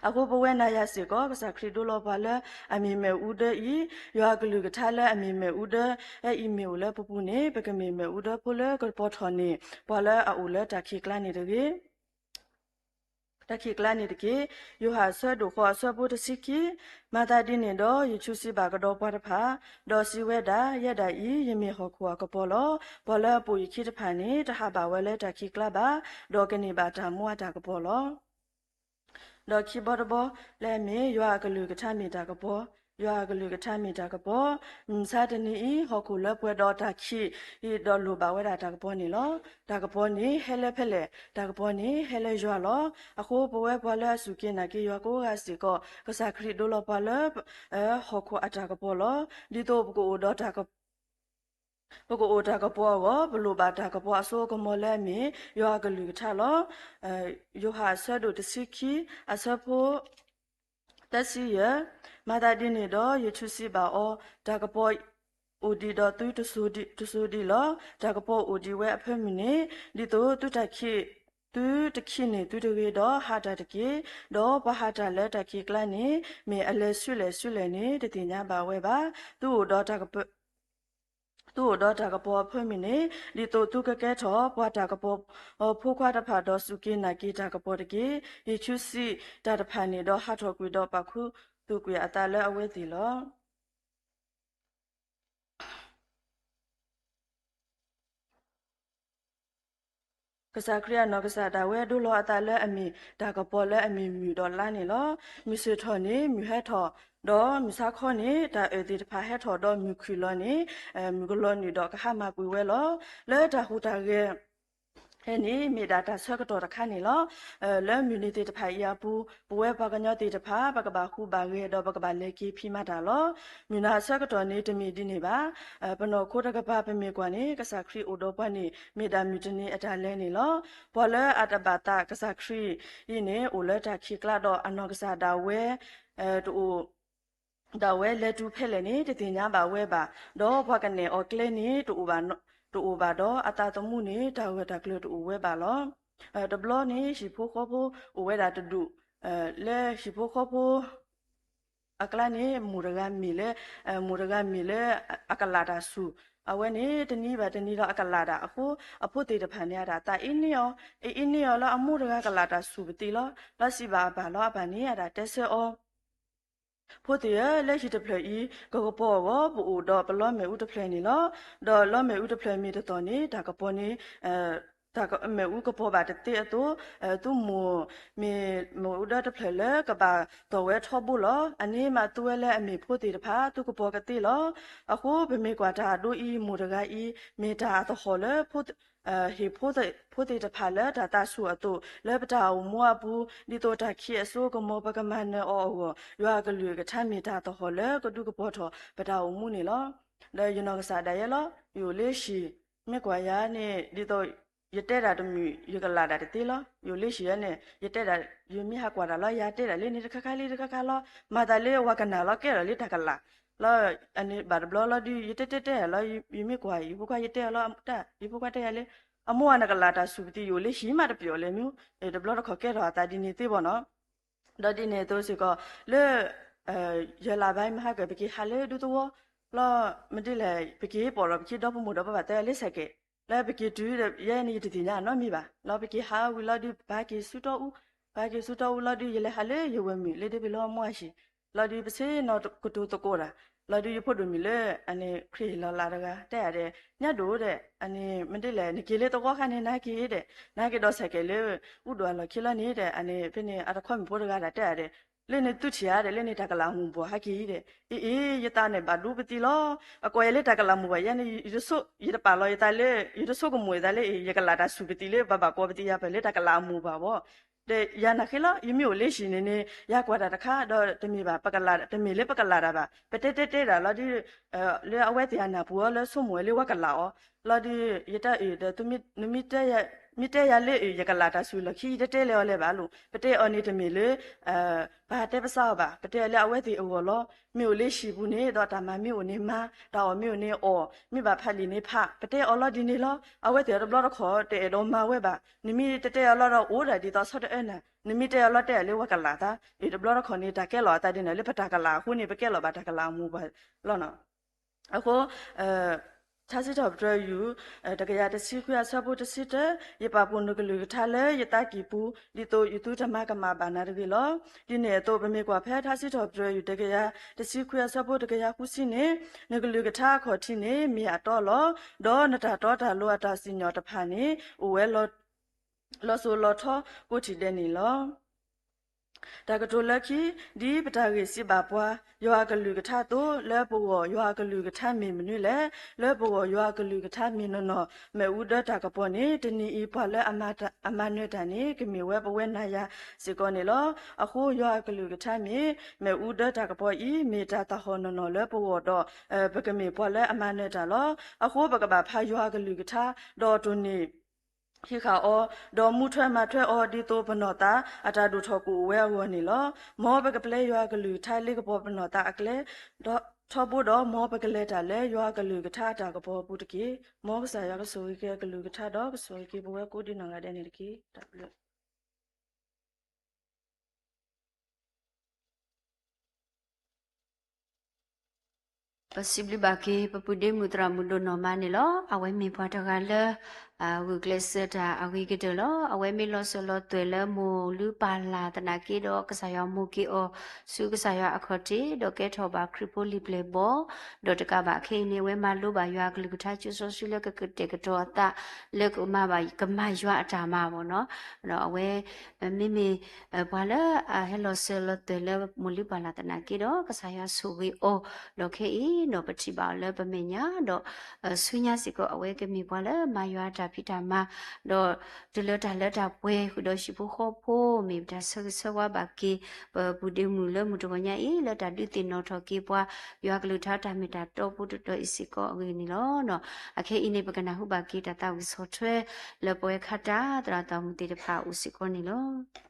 အဃိပဝဲနၤယၤစ့ၢ်ကီး ကစၢ်ခရံာ်ဒိလီၤပှၤလၢအမ့ၢ်မ့ၣ်အူဒၢအံၤ, ယွၤအကလုၢ်ကထါလၢအမ့ၢ်မ့ၣ်အူဒၢအံၤမ့ၢ်အိၣ်လၢပပူၤန့ၣ် ပကမ့ၢ်မ့ၣ်အူဒၢဖိလၢကပီၤထီၣ်န့ၢ် ပှၤလၢအအိၣ်လၢတၢ်ခံးကျါန့ၣ်တဂ့ၤ တၢ်ခံးကျါန့ၣ်တက့ၢ်. ယိၤဟၣ်အဆၢဒိၣ်ဃိးအဆၢဖိတဆံခံ, မၤသးဒ်န့ၣ်ဒီး ယ့ၣ်ၡူးစံးဘၣ်ကဒီးပှၤတဖၣ်, ဒီးစံးဝဲဒၣ်, ယဲဒၣ်အံၤ ယမ့ၢ်ဟီၣ်ခိၣ်အကပီၤလီၤ. ပှၤလၢအပိာ်ယခံတဖၣ်န့ၣ် တဟးဘၣ်ဝဲလၢတၢ်ခံးကျါဘၣ်, ဒီးကန့ၢ်ဘၣ်တၢ်မူအတၢ်ကပီၤလီၤ. ဒီးခံဘီတဘီလၢအမ့ၢ် ယွၤအကလုၢ်ကထါမ့ၢ်တၢ်ကပီၤ, ယွၤအကလုၢ်ကထါမ့ၢ်တၢ်ကပီၤ, မုၢ်မဆါတနံၤအံၤ ဟီၣ်ခိၣ်လၢပှဲၤဒီးတၢ်ခံးအံၤဒီးလိၣ်ဘၣ်ဝဲဒၣ်တၢ်ကပီၤန့ၣ်လီၤ. တၢ်ကပီၤန့ၣ်ဟဲလၢဖဲလဲၣ်, တၢ်ကပီၤန့ၣ်ဟဲလၢယွၤလီၤ. အဃိပဝဲပှၤလၢအစူၢ်က့ၤနာ်က့ၤယွၤကိးဂၤစ့ၢ်ကီး ကစၢ်ခရံာ်ဒိလီၤပှၤလၢ ဟီၣ်ခိၣ်အတၢ်ကပီၤလီၤ. ဒ်သိးပကအိၣ်ဒီး ပကအိၣ်တၢ်ကပီၤအဂီၢ် ပလိၣ်ဘၣ်တၢ်ကပီၤအစိအကမီၤလၢအမ့ၢ် ယွၤအကလုၢ်ကထါလီၤ. ယိၤဟၣ်အဆၢဒိၣ်တဆံခံ အဆၢဖိ သၢဆံယဲၢ်, မၤသးဒ်န့ၣ်ဒီး ယ့ၣ်ၡူးစံးဘၣ်အီၤ, တၢ်ကပီၤအိၣ်ဒံးဒီးသုတစိၤဒံးလီၤ. တၢ်ကပီၤအိၣ်ဒံးဝဲအဖၢမုၢ်န့ၣ် ဒ်သိးသုတခံး, သုတခံးန့ၢ်သုတဂ့ၤဒီးဟးတၢ်တက့ၢ်. ဒီးပှၤဟးတၢ်လၢတၢ်ခံးကျါန့ၣ် မ့ၢ်အလဲၤဆူလဲၣ်ဆူလဲၣ်န့ၣ် တသ့ၣ်ညါဘၣ်ဝဲဘၣ်. သုအိၣ်ဒီးတၢ်ကပီၤအဖၢမုၢ်န့ၣ် ဒ်သိးသုကကဲထီၣ်ပှၤတၢ်ကပီၤဖိခွါတဖၣ် ဒီးစူၢ်က့ၤနာ်က့ၤတၢ်ကပီၤတက့ၢ်. ယ့ၣ်ၡူးစံးတၢ်တဖၣ်န့ၣ်ဒီး ဟးထီၣ်ကွံာ်ဒီးပာ်ခူသူၣ်ကွံာ်အသးလၢအဝဲသ့ၣ်လီၤ. ကစၢ်ခရံာ်အနီၢ်ကစၢ်ဒၣ်ဝဲဒိလီၤအသးလၢအမ့ၢ်တၢ်ကပီၤလၢအမ့ၢ်မုၢ်ဒီးလါန့ၣ်လီၤ. မုၢ်ဆ့ၣ်ထီၣ်န့ၣ်မုၢ်ဟဲထီၣ်, ဒီးမုၢ်ဆါခီန့ၣ် တၢ်အၢၣ်သ့ၣ်တဖၣ်ဟဲထီၣ်ဒီးမုၢ်ခုၣ်လီၤန့ၣ်, မုၢ်ကလီၤနုာ်ဒီးကဟါမၢ်ကွံာ်ဝဲလီၤ. လၢတၢ်ဟူးတၢ်ဂဲၤ ဖဲန့ၣ်မ့ၢ်ဒၣ်တၢ်ဆၢကတီၢ်တခါန့ၣ်လီၤ. လၢမုၢ်နံၤသ့ၣ်တဖၣ်အံၤအပူၤ ပဝဲပှၤကညီသ့ၣ်တဖၣ် ပကဘၣ်ဟူးဘၣ်ဂဲၤဒီးပကဘၣ်လဲၤက့ၤဖံးမၤတၢ်လီၤ. မုၢ်နၤအဆၢကတီၢ်န့ၣ်တမ့ၢ်ဒ်န့ၣ်ဘၣ်. ပနီၢ်ခိတကပၤပမ့ၢ်ကွၢ်န့ၣ် ကစၢ်ခရံာ်အိၣ်ဒီးပှၤန့ၣ် မ့ၢ်ဒၣ်မုၢ်တနံၤအတၢ်လဲၤန့ၣ်လီၤ. ပှၤလၢအတဘၣ်သးကစၢ်ခရံာ်အံၤန့ၣ် အိၣ်လၢတၢ်ခံးကျါဒီးအနီၢ်ကစၢ်ဒၣ်ဝဲ တအိၣ် ဒၣ်ဝဲလဲၤတုၤဖဲလဲၣ်န့ၣ် တသ့ၣ်ညါဘၣ်ဝဲဘၣ်. ဒီးပှၤကနဲၣ်အီၤကျဲန့ၣ် တအိၣ်ဘၣ်ဒီးအသးသမူန့ၣ် တၢ်ဂၢၢ်တၢ်ကျၢၤတအိၣ်ဝဲဘၣ်လီၤ. တဘျီန့ၣ် ဟံၣ်ဖိဃီဖိအိၣ်ဝဲဒၣ်တဒူၣ်, လၢဟံၣ်ဖိဃီဖိ အကျါန့ၣ် မိၢ်တဂၤမ့ၢ်လၢ, မိၢ်တဂၤမ့ၢ်လၢအကလးတၢ်ဆူၣ်, အဝဲန့ၣ်တနံၤဘၣ်တနံၤဒီးအကလးတၢ်အဃိ, အဖိသ့ၣ်တဖၣ်န့ၣ် အတၢ်အ့န့ၢ်အီၤ, အ့န့ၢ်အီၤလၢအမိၢ်တဂၤကလးတၢ်ဆူၣ်ပသံလီၤ. လီၤစံးဘၣ်အပၢ်လီၤ. အပၢ်န့ၣ် အတၢ်တဲဆၢအီၤ ဖိသ့ၣ်ဧၢ, လၢဟံၣ်တဖျၢၣ်အံၤ ကကပီၤအဂီၢ် ပအိၣ်ဒီးပလီမ့ၣ်အူတဖျၢၣ်န့ၣ်လီၤ. ဒီးလီမ့ၣ်အူတဖျၢၣ်မ့ၢ်တသီၣ်န့ၣ် တၢ်ကပီၤန့ၣ် တၢ်မ့ၣ်အူကပီၤဘၣ်တသ့အသိး, သုမိၢ်မ့ၢ်မ့ၣ်အူဒၢတဖျၢၣ်လၢကဘၣ်သီၣ်ဝဲထီဘိလီၤ. အန့ၣ်မးသုဝဲလၢအမ့ၢ်ဖိသ့ၣ်တဖၣ် သုကပီၤကသ့လီၤ. အဃိပမ့ၢ်ကွၢ်တၢ်အဒိအံၤ မိၢ်တဂၤအံၤ မ့ၢ်တၢ်အသဟီၣ်လၢ ဟ့ၣ်ဖိသ့ၣ်တဖၣ်လၢတၢ်သးဆူၣ်အသိး, လၢပတၢ်အိၣ်မူအပူၤ ဒ်သိးတၢ်ခံးအစိကမီၤ ပကမၤနၢၤအီၤအဂီၢ်, ယွၤအကလုၢ်အကထါမ့ၢ်တၢ်သဟီၣ်လၢကဒုးကပီၤထီၣ်ပတၢ်အိၣ်မူန့ၣ်လီၤ. ဒီးယနီၢ်ကစၢ်ဒၣ်ယဲလီၤ. ယအိၣ်လၢဟံၣ်, မ့ၢ်ကွၢ်ယၤန့ၣ် ဒ်သိးယတဲတၢ်တမုာ် ယကလးဒၣ်တသ့လီၤ. ယအိၣ်လၢဟံၣ်ယဲန့ၣ် ယတဲဒၣ်, ယမ့ၢ်ဟးကွၢ်တၢ်လီၤ ယတဲဒၣ်လၢန့ၣ်တခါခါလံတခါခါလီၤ. မၤသးလၢဝၤကနၣ်လီၤ ကဲထီၣ်လံတၢ်ကလး လီၤ. အန့ၣ်ဘၣ်တဘျီလီၤဒုး ယတဲတဲတဲလီၤ, ယမ့ၢ်ကွၢ် ယဖိခွါယတဲအီၤလီၤ, တၢ် ယဖိခွါတဲယၤလၢ အမိၢ်အနကလးတၢ်ဆူၣ်ပသံ ယအိၣ်လၢဟံၣ်မးတပျီၣ်လဲၣ်မ့ၢ်, တဘျီတခီၣ်ကဲထီၣ်အသးဒ်န့ၣ်သ့ဘၣ်နီၤ. ဒီးဒ်န့ၣ်အသိးစ့ၢ်ကီး လၢ ယဲၢ်လါဘၣ်မဟါကၢၢ် ပက့ၤဟးလၢဒူသဝီ လီၤ. မ့ၢ်ဒ်လဲၣ် ပက့ၤပိာ်ဒီးပက့ၤဒီဖိမိၢ်ဒီးပၢ်ဘၣ်သၢဂၤလၢစဲးကဲး လၢပက့ၤတုၤဒီး ယဲန့ၣ်ယတသ့ၣ်ညါနီတမံၤဘၣ်. လီၤပက့ၤဟးဝံၤလီၤဒုး ပဟဲက့ၤဆူတီအူ, ပဟဲက့ၤဆူတီအူလီၤဒုး ယလဲၤဟးလၢယဝဲၢ်မုၣ်လၢဒ့ဖ့လၢအမိၢ်အဟံၣ်, လီၤဒုးပဆ့ၣ်နီၤကတိၤသကိးတၢ်, လီၤဒုးယဖိဒိၣ်မုၣ်လၢ အန့ၣ် ခရံာ်လီၤလးတဂၤ တဲယၤဒီး ညၣ်ဒိၣ်ဒီး အန့ၣ် မ့ၢ်ဒ်လဲၣ် နက့ၤလၢသဝီခါန့ၣ် နဟဲက့ၤဒီး နဟဲက့ၤဒီးဆဲးကဲးလၢ အူဒိၣ်အလီၢ်ခံလီၤန့ၣ်ဒီး အန့ၣ် ဖဲန့ၣ် အတခီမုၣ်ဖိတဂၤဒီး တဲယၤဒီး လၢန့ၣ်သုထံၣ်ဧါဒီး လၢန့ၣ်တၢ်ကလးအမူးဘၣ် ဟဲက့ၤဒီး အ့ အ့ ယသးန့ၣ်ဘၣ်ဒိပသံလီၤ. အကိးယၤလၢတၢ်ကလးမူးဘၣ် ယၤန့ၣ် ယတဆိ ယတပာ်လီၤယသးလၢ ယတဆိကမိၣ်ယသးလၢ အ့ ယကလးတၢ်ဆူၣ်ပသံလၢ ပဘၣ်ကိးပသံယၤပၢၢ်လၢတၢ်ကလးအမူးဘၣ်ဘၣ် ဒီးယၤနာ်ဃ့လီၤ ယမ့ၢ်အိၣ်လၢဟံၣ်န့ၣ်န့ၣ် ယၤကွၢ်တၢ်တခါ ဒီးတမ့ၢ်ဘၣ် ပကလး တမ့ၢ်လၢပကလးတၢ်ဘၣ် ပတဲတဲတဲတၢ်လီၤဒုး လၢအဝဲသ့ၣ်အနၢ်ပူၤအီၤလၢဆိကမိၣ်ဝဲလၢပှၤကလးအီၤ လီၤဒုး ယတၢ်အုၣ်ဒီး မ့ၢ်တဲယၤလၢအုၣ် ယကလးတၢ်ဆူၣ်လီၢ်ခံ ယတတဲလၢၤအီၤလၢၤဘၣ်လိၤ ပတဲအီၤန့ၣ်တမ့ၢ်လၢ ပဟးတဲပစးအီၤဘၣ် ပတဲအီၤလၢအဝဲသ့ၣ်အဂီၢ်လီၤ. မ့ၢ်အိၣ်လၢဟံၣ်ပူၤန့ၣ် ဒီးတၢ်မၤမ့ၢ်အိၣ်န့ၣ်မၤ တၢ်အီၣ်မ့ၢ်အိၣ်န့ၣ်အီၣ် မ့ၢ်ဘၣ်ဖးလံာ်န့ၣ်ဖး ပတဲအီၤလီၤဒ်န့ၣ်လီၤ. အဝဲသ့ၣ်တဘျီတခီၣ် တအဲၣ်ဒိးမၤဝဲဘၣ် နမ့ၢ်တတဲအီၤလီၤဒီးအိၣ်ဒၣ်ဒ်သိးဆီတအၢနၤ နမ့ၢ်တဲအီၤလီၤတဲအီၤလၢပှၤကလးသး အ့ တဘျီတခီၣ်န့ၣ် တၢ်ကဲလီၤအသးဒ်န့ၣ် လၢပတၢ်ကလးအဃိန့ၣ် ပကဲလီၤဘၣ်တၢ်ကလးအမူးဘၣ်လီၤ. အဃိ ထါစံးထီၣ်ပတြၢၤယုၢ် တကယၤတဆံခွံအဆၢဖိတဆံတၢ ယပာ်ဖှိၣ်နကလုၢ်ကထါလၢယသးကံၢ်ပူၤ ဒ်သိးယသုတမၤကမၣ်ဘၣ်နၤတဂ့ၤလီၤ. ဒ်န့ၣ်အသိး ပမ့ၢ်ကွၢ်ဖဲထါစံးထီၣ်ပတြၢၤယုၢ် တကယၤတဆံခွံအဆၢဖိတကယၤဃုဆံန့ၣ် နကလုၢ်ကထါအခီၣ်ထံးန့ၣ် မ့ၢ်အတီလီၤ. ဒီးနတၢ်တီတၢ်လိၤအတၢ်စံၣ်ညီၣ်တဖၣ်န့ၣ် အိၣ်ဝဲလီၤစိၤလီၤထီကိးထံၣ်ဒဲးန့ၣ်လီၤ. တၢ်ကတိၤလၢခံ ဒ်ပတၢ်ဂ့ၢ်စံးဘၣ်ပှၤ ယွၤအကလုၢ်ကထါအသိး လၢပဂီၢ်ယွၤအကလုၢ်ကထါမ့ၢ်မနုၤလဲၣ်. လၢပဂီၢ်ယွၤအကလုၢ်ကထါမ့ၢ်နီၢ်နီၢ် မ့ၣ်အူဒၢတၢ်ကပီၤန့ၣ် တနံၤအံၤပှၤလၢအမၤနၢၤတၢ်န့ၣ် ကမ့ၢ်ဝဲပဝဲနၤယၤစ့ၢ်ကီးန့ၣ်လီၤ. အဃိယွၤအကလုၢ်ကထါမ့ၢ် မ့ၣ်အူဒၢတၢ်ကပီၤအံၤ မ့ၢ်တၢ်သးဟီၣ်နီၢ်နီၢ်လၢပဂီၢ်ဒီး ပကမ့ၢ်ပှၤလၢအမၤနၢၤတၢ်လီၤ. အဃိပကဘၣ်ဖးယွၤအကလုၢ်ကထါ ဒီးတိၢ်န့ၢ် ဟံးဃာ်အီၤ, ဒီးမူထွဲမၤထွဲအီၤ ဒ်သိးပနီၢ်သးအတၢ်ဒိၣ်ထီၣ်ကအိၣ်ဝဲအဂီၢ်န့ၣ်လီၤ. မ်ပကပျဲယွၤအကလုၢ်ကထါလ့ကပီၤပနီၢ်သးအကျဲ, ဒီးထီဘိဒီးမ်ပကလဲၤတၢ်လၢယွၤအကလုၢ်ကထါအတၢ်ကပီၤအပူၤတက့ၢ်. မ်ကစၢ်ယွၤကဆိၣ်ဂ့ၤက့ၤအကလုၢ်ကထါဒီးကဆိၣ်ဂ့ၤက့ၤပဝဲကိးဒံနီၢ်ဂၤဒဲးန့ၣ်တက့ၢ်. တၢ်ဘျုး ပစံးဘျုးဘၣ်က့ၤ ပပုၢ်ဒ့မုၣ်သရၣ်မုၣ်ဒိၣ်နီၢ်မါန့ၣ်လီၤ. အဝဲမ့ၢ်ပှၤတဂၤလၢ ဂုာ်ကျဲးစၢးတၢ်အဂ့ၤကတၢၢ်လီၤ. အဝဲမ့ၢ်လီၤစၢၤလီၤသွဲၣ်လၢမိၢ်လုၢ်ပၢ်လၢ်သနာ်က့ဒီး ကစၢ်ယွၤမိၢ်က့ၤအီၤ ဆူကစၢ်ယွၤအခီၣ်ထံး ဒီးကဲထီၣ်ဘၣ်ခရံာ်ဖိလံာ်ပျဲၢ်ဘီ, ဒီးတကးဘၣ်ခဲအံၤန့ၣ် အဝဲမၤလိဘၣ်ယွၤအကလုၢ်ကထါ ကၠိစီဆှံလၢကကတဲာ်ကတီၤအသး လၢကမၤဘၣ် ကမၤယွၤအတၢ်မၤဘၣ်နီၤ. ဒီးအဝဲ မ့မ့ၢ် ပှၤလၢအဟဲလီၤစၢၤလီၤသွဲၣ်လၢမိၢ်လုၢ်ပၢ်လၢ်သနာ်က့ဒီး ကစၢ်ယွၤဆိၣ်ဂ့ၤအီၤ, ဒီးခဲအံၤနီၤ ပထံၣ်ဘၣ်အီၤလၢပမဲာ်ညါ, ဒီးဆူညါစ့ၢ်ကီး အဝဲကမ့ၢ်ပှၤလၢမၤယွၤတၢ်ဖံးတၢ်မၤ, ဒီးတုၤလၢတၢ်လၢတၢ်ပှဲၤဃုာ်ဒီးဟံၣ်ဖိဃီဖိ မ့ၢ်ပတၢ်ဆၢဂ့ၤဆၢဝါဘၣ်က့ၤ ပပုၢ်ဒ့မုၣ်လၢမုၢ်တဂီၤညါအံၤ လၢတၢ်ဒုးသ့ၣ်နီၣ်ထီၣ်က့ၤပှၤ ယွၤကလုၢ်ကထါတၢ်မ့ၢ်တၢ်တီဖိတတီၤအံၤစ့ၢ်ကီးအဂ့ၢ်န့ၣ်လီၤ. အခဲအံၤန့ၣ် ပကနၢ်ဟူဘၣ်က့ၤတၢ်သးဝံၣ်ဆီၣ်ထွဲ လၢပဝဲခါတၢ်သရၣ်သးမုၣ်သ့ၣ်တဖၣ်အအိၣ်စ့ၢ်ကီးန့ၣ်လီၤ.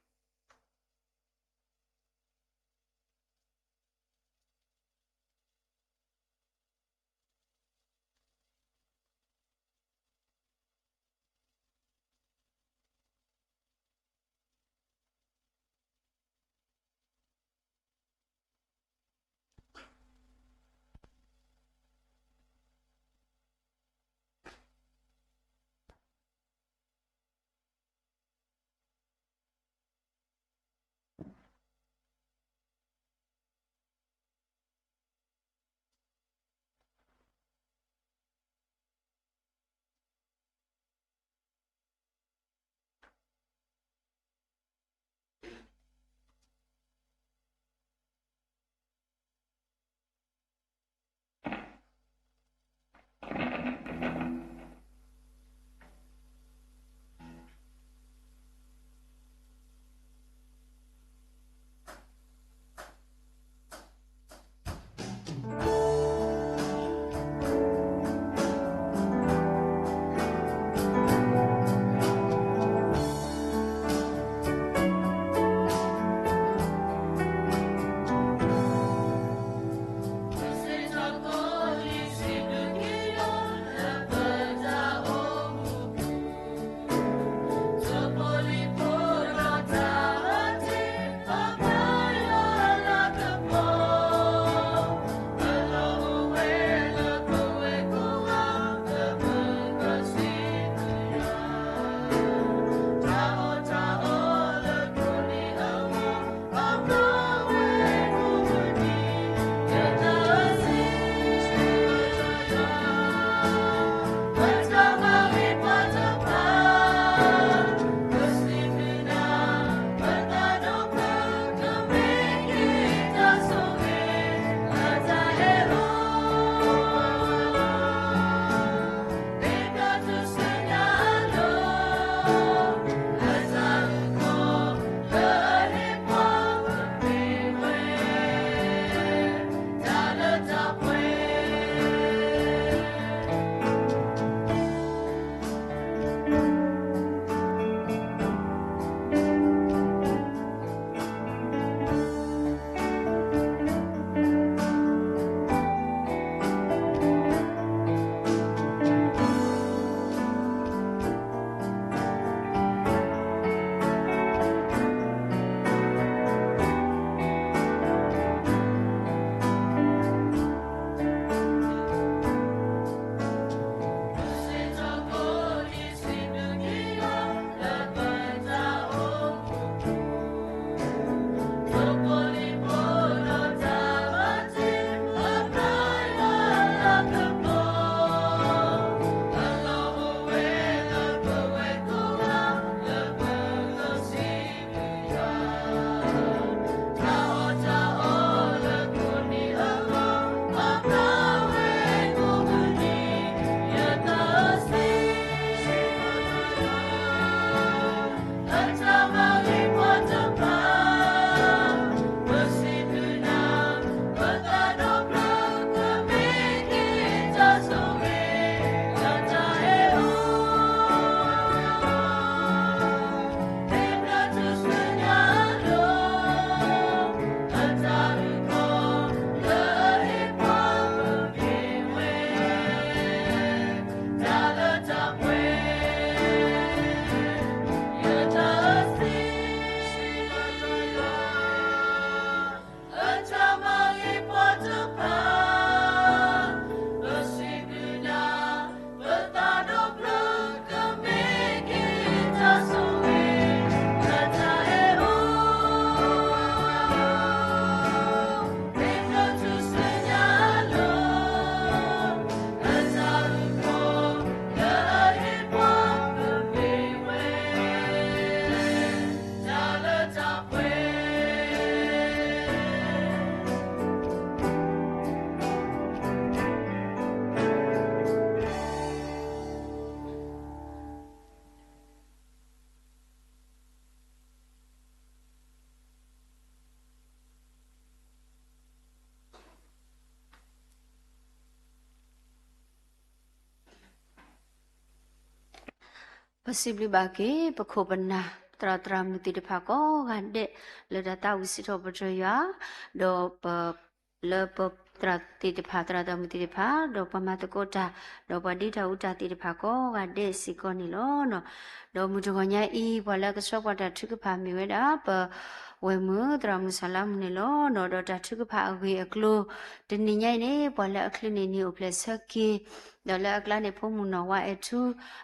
ပစံးဘျုးဘၣ်က့ၤ ပခိၣ်ပနၢ် သရၣ်သရၣ်မုၣ်သ့ၣ်တဖၣ်ကိးဂၤဒဲး လၢတၢ်သးဝံၣ်စံးထီၣ်ပတြၢၤယွၤ, ဒီးပ လၢပသရၣ်သ့ၣ်တဖၣ် သရၣ်သရၣ်မုၣ်သ့ၣ်တဖၣ် ဒီးပှၤမၤသကိးတၢ် ဒီးပှၤဒ့တၢ်အူတၢ်သ့ၣ်တဖၣ်ကိးဂၤဒဲးစ့ၢ်ကီးန့ၣ်လီၤ. ဒီးမုၢ်တဂီၤညါအံၤ ပှၤလၢအကဆှၢပှၤတၢ်ထုကဖၣ်မ့ၢ်ဝဲဒၣ် ပဝဲၢ်မုၣ်သရၣ်မုၣ်စၢ်လါမုၣ်န့ၣ်လီၤ. ဒီးတၢ်ထုကဖၣ်အဂ့ၢ်အကျိၤ တနံၤညါအံၤန့ၣ် ပှၤလၢအချုးန့ၢ်န့ၣ်အိၣ်ဖျဲၣ်ဆၢက့ၤ, ဒီးလၢအကျါန့ၣ် ဖိမုၣ်နီၢ်ဝါအဲၣ်ထူ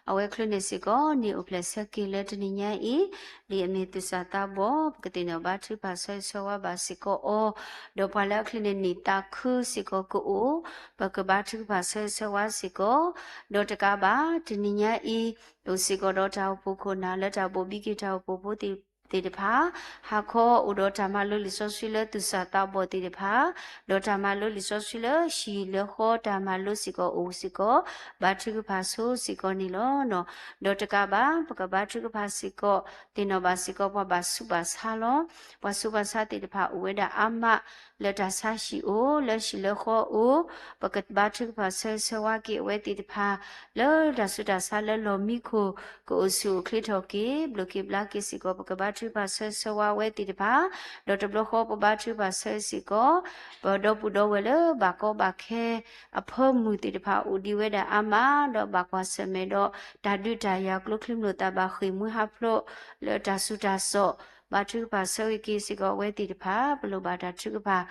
အဝဲချုးန့ၢ်စ့ၢ်ကီး န့ၢ်အိၣ်ဖျဲၣ်ဆၢက့ၤလၢတနံၤညါအံၤ, ဒ်အမ့ၢ်သူၣ်စၢ်သးဘီၣ် ပကသ့ၣ်နီၣ်ဘါထုကဖၣ်ဆၢဂ့ၤဆၢဝါဘၣ်စ့ၢ်ကီးအီၤ, ဒီးပှၤလၢအချုးန့ၢ်န့ၢ်သးခုစ့ၢ်ကီးကအိၣ်, ပကဘါထုကဖၣ်ဆၢဂ့ၤဆၢဝါစ့ၢ်ကီး, ဒီးတကးဘၣ် တနံၤညါအံၤ အိၣ်စ့ၢ်ကီးဒီးတၢ်အိၣ်ဖှိၣ်ခိၣ်နၢ်လၢတၢ်ဘိၣ်ဘံက့ၤတၢ်အိၣ်ဖှိၣ်ဖိသ့ၣ် သ့ၣ်တဖၣ်, ဟါခီအိၣ်ဒီးတၢ်မၤလိလံာ်စီဆှံလၢသူၣ်စၢ်သးဘီၣ်သ့ၣ်တဖၣ်, ဒီးတၢ်မၤလိလံာ်စီဆှံလၢဟံၣ်လၢဃီတၢ်မၤလိစ့ၢ်ကီးအိၣ်စ့ၢ်ကီး, ဘါထုကဖၣ်ဆိစ့ၢ်ကီးန့ၣ်လီၤ. ဒီးတကးဘၣ် ပကဘါထုကဖၣ်စ့ၢ်ကီး သ့ၣ်နီၣ်ဘၣ်စ့ၢ်ကီးပှၤဘၣ်ဆူးဘၣ်ဆါလီၤ. ပှၤဆူးပှၤဆါသ့ၣ်တဖၣ်အိၣ်ဝဲဒၣ်အါမး လၢတၢ်ဆါဟံၣ်အိၣ်, လၢဟံၣ်လၢဃီအိၣ်, ပကဘါထုကဖၣ်ဆၢဂ့ၤဆၢဝါက့ၤအဝဲသ့ၣ်တဖၣ် လၢတၢ်ဆူးတၢ်ဆါလၢလီၢ်မံခိၣ် ကအိၣ်ဆူၣ်အိၣ်ချ့ထီၣ်က့ၤ ဘျိးက့ၤဘျါက့ၤစ့ၢ်ကီး ပကဘါထုကဖၣ်ဆၢဂ့ၤဆၢဝါအဝဲသ့ၣ်တဖၣ်, ဒီးတဘျီဃီပဘါထုကဖၣ်ဆၢဂ့ၤစ့ၢ်ကီး ပဒီပုၢ်ဒီဝဲၢ်လၢဘၣ်ကီဘၣ်ခဲ အဖၢမုၢ်သ့ၣ်တဖၣ်အိၣ်ဒံးဝဲဒၣ်အါမး ဒီးဘၣ်ကွၢ်ဆၢၣ်မဲာ်ဒီးတၢ်ဒုးတၢ်ယၤကျိချံမျိာ်သးဘၣ်ဃ့ၢ်မှံဟးဖျိး လၢတၢ်ဆူးတၢ်ဆါ ဘါထုကဖၣ်ဆၢဂ့ၤက့ၤစ့ၢ်ကီးအဝဲသ့ၣ်တဖၣ် ပလိၣ်ဘၣ်တၢ်ထုကဖၣ်,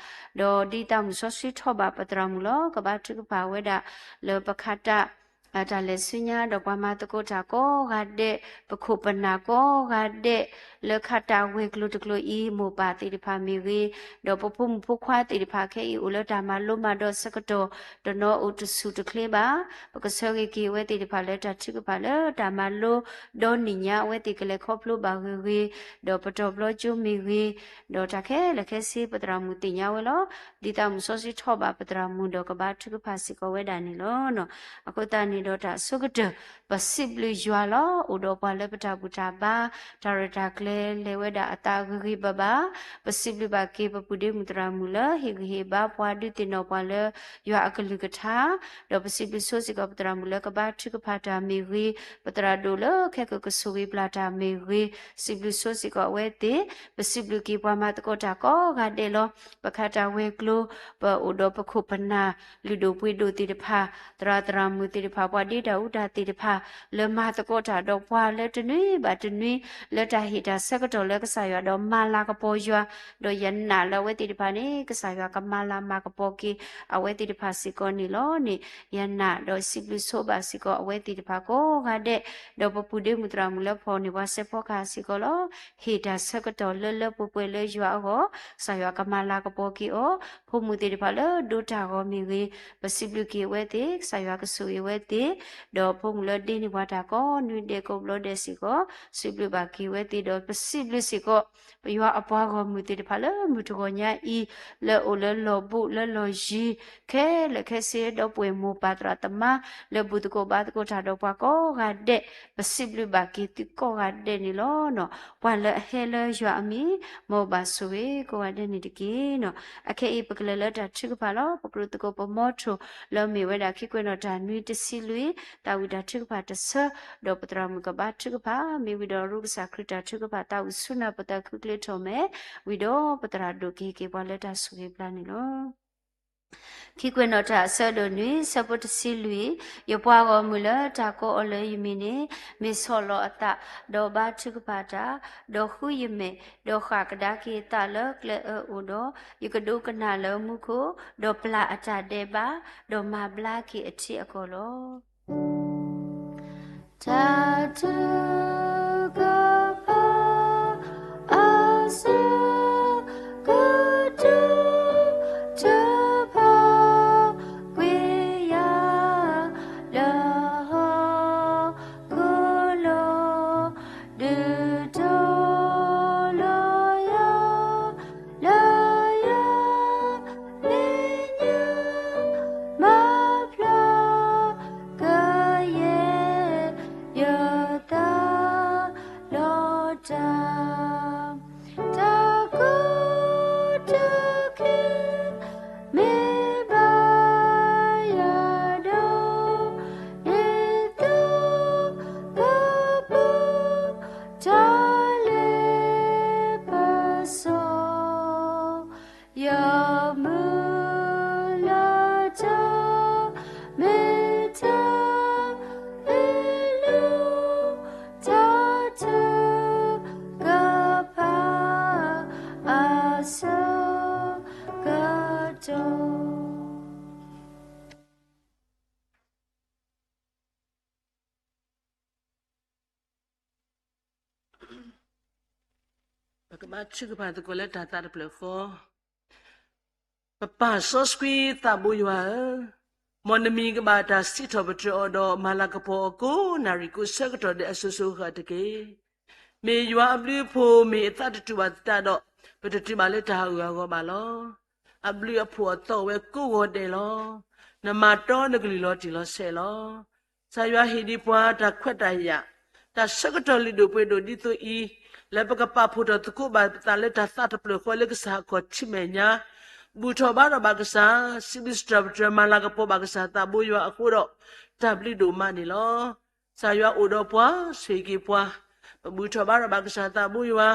ဒီးဒ်သးမုၣ်စီဆှံထီၣ်ဘၣ်ပသရၣ်မုၣ်လီၤ. ကဘါထုကဖၣ်ဝဲဒၣ်လၢပခးတၢ် တၢ်လဲၤဆူညါ ဒီးပှၤမၤသကိးတၢ်ကိးဂၤဒဲး, ပခိၣ်ပနၢ်ကိးဂၤဒဲး, လၢခးတၢ်ဝဲၤကျိၤတကျိၤအံၤ မိၢ်ပၢ်သ့ၣ်တဖၣ်မ့ၢ်ဂ့ၤ, ဒီးပဖိမုၣ်ဖိခွါသ့ၣ်တဖၣ်ခဲအံၤအိၣ်လၢတၢ်မၤလိမၤဒိးဆၢကတီၢ် တနီၤအိၣ်တဆူၣ်တချ့ဘၣ်, ပကဆၢဂ့ၤက့ၤအဝဲသ့ၣ်တဖၣ်လၢတၢ်မၤလိ ဒီနံၣ်ညါအဝဲသ့ၣ်ကလဲၤခီဖျိဘၣ်ဂ့ၤဂ့ၤ, ဒီးပတီၢ်ဘျီကၠိမ့ၢ်ဂ့ၤ, ဒီးတၢ်ခဲလၢာ်ခဲဆ့ပသရၣ်မုၣ်သ့ၣ်ညါဝဲလီၤ. ဒ်သးမုၣ်စီဆှံထီၣ်ဘၣ်ပသရၣ်မုၣ်ဒီးကဘါထုကဖၣ်စ့ၢ်ကီးဝဲဒၣ်န့ၣ်လီၤ. အဃိသတးန့ၣ်ဒီးတၢ်အဆိကတၢၢ် ပစံးဘျုးယွၤလီၤ. အိၣ်ဒီးပှၤလၢပတၢ်ဘူၣ်တၢ်ဘါ တၢ်ရဲၣ်တၢ်ကျဲၤလဲၤဝဲဒၣ်အသးဂ့ၤဂ့ၤဘၣ်ဘၣ်, ပစံးဘျုးဘၣ်က့ၤပပုၢ်ဒ့မုၣ်သရၣ်မုၣ်လၢဟ့ၣ်ဂံၢ်ဟ့ၣ်ဘါပှၤဒုးသ့ၣ်နီၣ်ပှၤလၢယွၤအကလုၢ်ကထါ, ဒီးပစံးဘျုးဆိစ့ၢ်ကီးပသရၣ်မုၣ်လၢကဘါထုကဖၣ်တၢ်မ့ၢ်ဂ့ၤ, ပသရၣ်ဒိၣ်လၢခဲကိာ်ကဆိၣ်ဂ့ၤဘျၣ်တၢ်မ့ၢ်ဂ့ၤ, စံးဘျုးဆိစ့ၢ်ကီးအဝဲသ့ၣ်, ပစံးဘျုးက့ၤပှၤမၤသကိးတၢ်ကိးဂၤဒဲးလီၤ. ပခးတၢ်ဝဲၤကျိၤ ပအိၣ်ဒီးပခိၣ်ပနၢ် လုၢ်ဒိၣ်ပှ့ၤဒိၣ်သ့ၣ်တဖၣ်, သရၣ်သရၣ်မုၣ်သ့ၣ်တဖၣ်, ပှၤဒ့တၢ်အူတၢ်သ့ၣ်တဖၣ်, လၢမၤသကိးတၢ်ဒီးပှၤလၢတနွံဘၣ်တနွံ, လၢတၢ်ဟ့ၣ်တၢ်ဆၢကတီၢ်လၢကစၢ်ယွၤဒီးမၤလၤကပီၤယွၤ, ဒီးယနာ်လၢအဝဲသ့ၣ်တဖၣ်န့ၣ် ကစၢ်ယွၤကမၤလၤမၤကပီၤက့ၤ အဝဲသ့ၣ်တဖၣ်စ့ၢ်ကီးန့ၣ်လီၤန့ၣ်, ယနာ်ဒီးစံးဘျုးဆိဘၣ်စ့ၢ်ကီးအဝဲသ့ၣ်တဖၣ်ကိးဂၤဒဲး, ဒီးပပုၢ်ဒ့မုၣ်သရၣ်မုၣ်လၢဖီၣ်န့ၢ်ပှၤစဲးဖီကဟၣ်စ့ၢ်ကီးလီၤ. ဟ့ၣ်တၢ်ဆၢကတီၢ်လၢလၢပှဲၤပှဲၤလၢယွၤအဂီၢ်, ကစၢ်ယွၤကမၤလၤကပီၤက့ၤအီၤ, ဖိမုၣ်သ့ၣ်တဖၣ်လၢဒိတၢ်ဂီၤမ့ၢ်ဂ့ၤ, ပစံးဘျုးက့ၤအဝဲသ့ၣ်, ကစၢ်ယွၤကဆိၣ်ဂ့ၤအဝဲသ့ၣ်, ဒီးဖိမုၣ်လၢဒ့န့ၢ်ပှၤတၢ်ကိးနွံဒဲးကိးဘျီဒဲးစ့ၢ်ကီး, စံးဘျုးဘၣ်က့ၤအဝဲသ့ၣ်, ဒီးပစံးဘျုးစ့ၢ်ကီး ပယွၤအပှၤဂီၢ်မုၢ်သ့ၣ်တဖၣ်လၢမုၢ်တဂီၤညါအံၤ, လၢအိၣ်လၢလီၢ်ဘူးလၢလီၢ်ယံၤ, ခဲလၢာ်ခဲဆ့ဒီပုၢ်ဝဲၢ်မိၢ်ပၢ်သရၣ်သမါ, လၢဘူၣ်သကိးဘါသကိးတၢ်ဒီးပှၤကိးဂၤဒဲး, ပစံးဘျုးဘၣ်က့ၤသုကိးဂၤဒဲးန့ၣ်လီၤ. ပှၤလၢအဟဲလၢယွၤအမံၤ, မ်အဘၣ်ဆိၣ်ဂ့ၤကိးဂၤဒဲးန့ၣ်တက့ၢ်. အခဲအံၤပကလဲၤလၢတၢ်ထုကဖၣ်လီၤ. ပကြၢးသကိးပမီထိၣ် လၢအမ့ၢ်ဝဲဒၣ်ခံကွဲးနီၣ်တၢ်နွံတဆံလွံၢ်, သးဝံၣ်တၢ်ထုကဖၣ်တဆၢ, ဒီးပသရၣ်မုၣ်ကဘါထုကဖၣ်, မ့ၢ်ဝံၤဒီးရူကစၢ်ခရံာ်တၢ်ထုကဖၣ် သးဝံၣ်ဆူနၢ်ပသးခုချ့ထီၣ်မဲာ်, ဝံၤဒီးပသရၣ်ဒိၣ်ကဟ့ၣ်က့ၤပှၤလၢတၢ်ဆိၣ်ဂ့ၤဘျါန့ၣ်လီၤ. ခံကွဲးနီၣ်တၢ်အဆၢဒိၣ်နွံ, ဆၢဖိတဆံလွံၢ်, ယပှၤဂီၢ်မုၢ်လၢတၢ်ကိးအီၤလၢယမံၤန့ၣ်, မ့ၢ်ဆီၣ်လီၤအသး, ဒီးဘါထုကဖၣ်တၢ်, ဒီးဃုယမဲာ်, ဒီးဃၣ်ကဒါက့ၤအသးလၢကျဲအၢအိၣ်ဒီး, ယကဒိကနၣ်လၢမူခိၣ်, ဒီးပျၢ်အတၢ်ဒဲးဘး, ဒီးမၤဘျါက့ၤအထံအကီၢ်လီၤ. တၢ်ထုကဖၣ် အဆၢကတီၢ် တဖၣ်ကွံာ်ယၤ လၢဟီၣ်ခိၣ်လိၤ ဒုးတိၢ်လီၤယၤ လၢယမဲာ်ညါ မၤဖျါကယဲၢ်ယသး ဘါထုကဖၣ်သကိးလၢတၢ်သးတဖျၢၣ်ဃီ. ပပၢ်စီဆှံသးဘိယွၤဧၢ, မ်နမံၤကဘၣ်တၢ်စံးထီၣ်ပတြၢၤအီၤဒီး မၤလၤကပီၤအီၤကိးနၣ်ရံၣ်ကိးဆၢကတီၢ်ဒဲးအစိၤစိၤအဃၣ်တက့ၢ်. မ့ၢ်ယွၤအဘျုးအဖှိၣ် မ့ၢ်အသးတတူာ်ဘၣ်သတးဒီး ပတတုၤဘၣ်လၢတၢ်ဟးဂူာ်ဟးဂီၤဘၣ်လီၤ. အဘျုးအဖှိၣ်အသီဝဲကိးဂီၤဒဲးလီၤ. နမၤတီနကလုၢ်လီၤတံၢ်လီၤဆဲးလီၤ. ကစၢ်ယွၤဟ့ၣ်ဒံးပှၤတၢ်ခွဲးတၢ်ယာ်, တၢ်ဆၢကတီၢ်လုၢ်ဒိၣ်ပှ့ၤဒိၣ်ဒ်သိးအံၤ, လၢပကပာ်ဖှိၣ်ထီၣ်သကိးဘၣ်ပသးလၢတၢ်သးတဖျၢၣ်ဃီလၢကစၢ်အခီၣ်ထံးမဲာ်ညါ, ဘူၣ်ထီၣ်ဘါထီၣ်ဘၣ်ကစၢ်, စံးဘျုးစံးထီၣ်ပတြၢၤ မၤလၤကပီၤဘၣ်ကစၢ်သးဘိယွၤအဃိဒီး, တၢ်ဘျုးဒိၣ်မးန့ၣ်လီၤ. ကစၢ်ယွၤအိၣ်ဒီးပှၤ, ဆိၣ်ဂ့ၤက့ၤပှၤ, ပဘူၣ်ထီၣ်ဘါထီၣ်ဘၣ်ကစၢ်သးဘိယွၤ,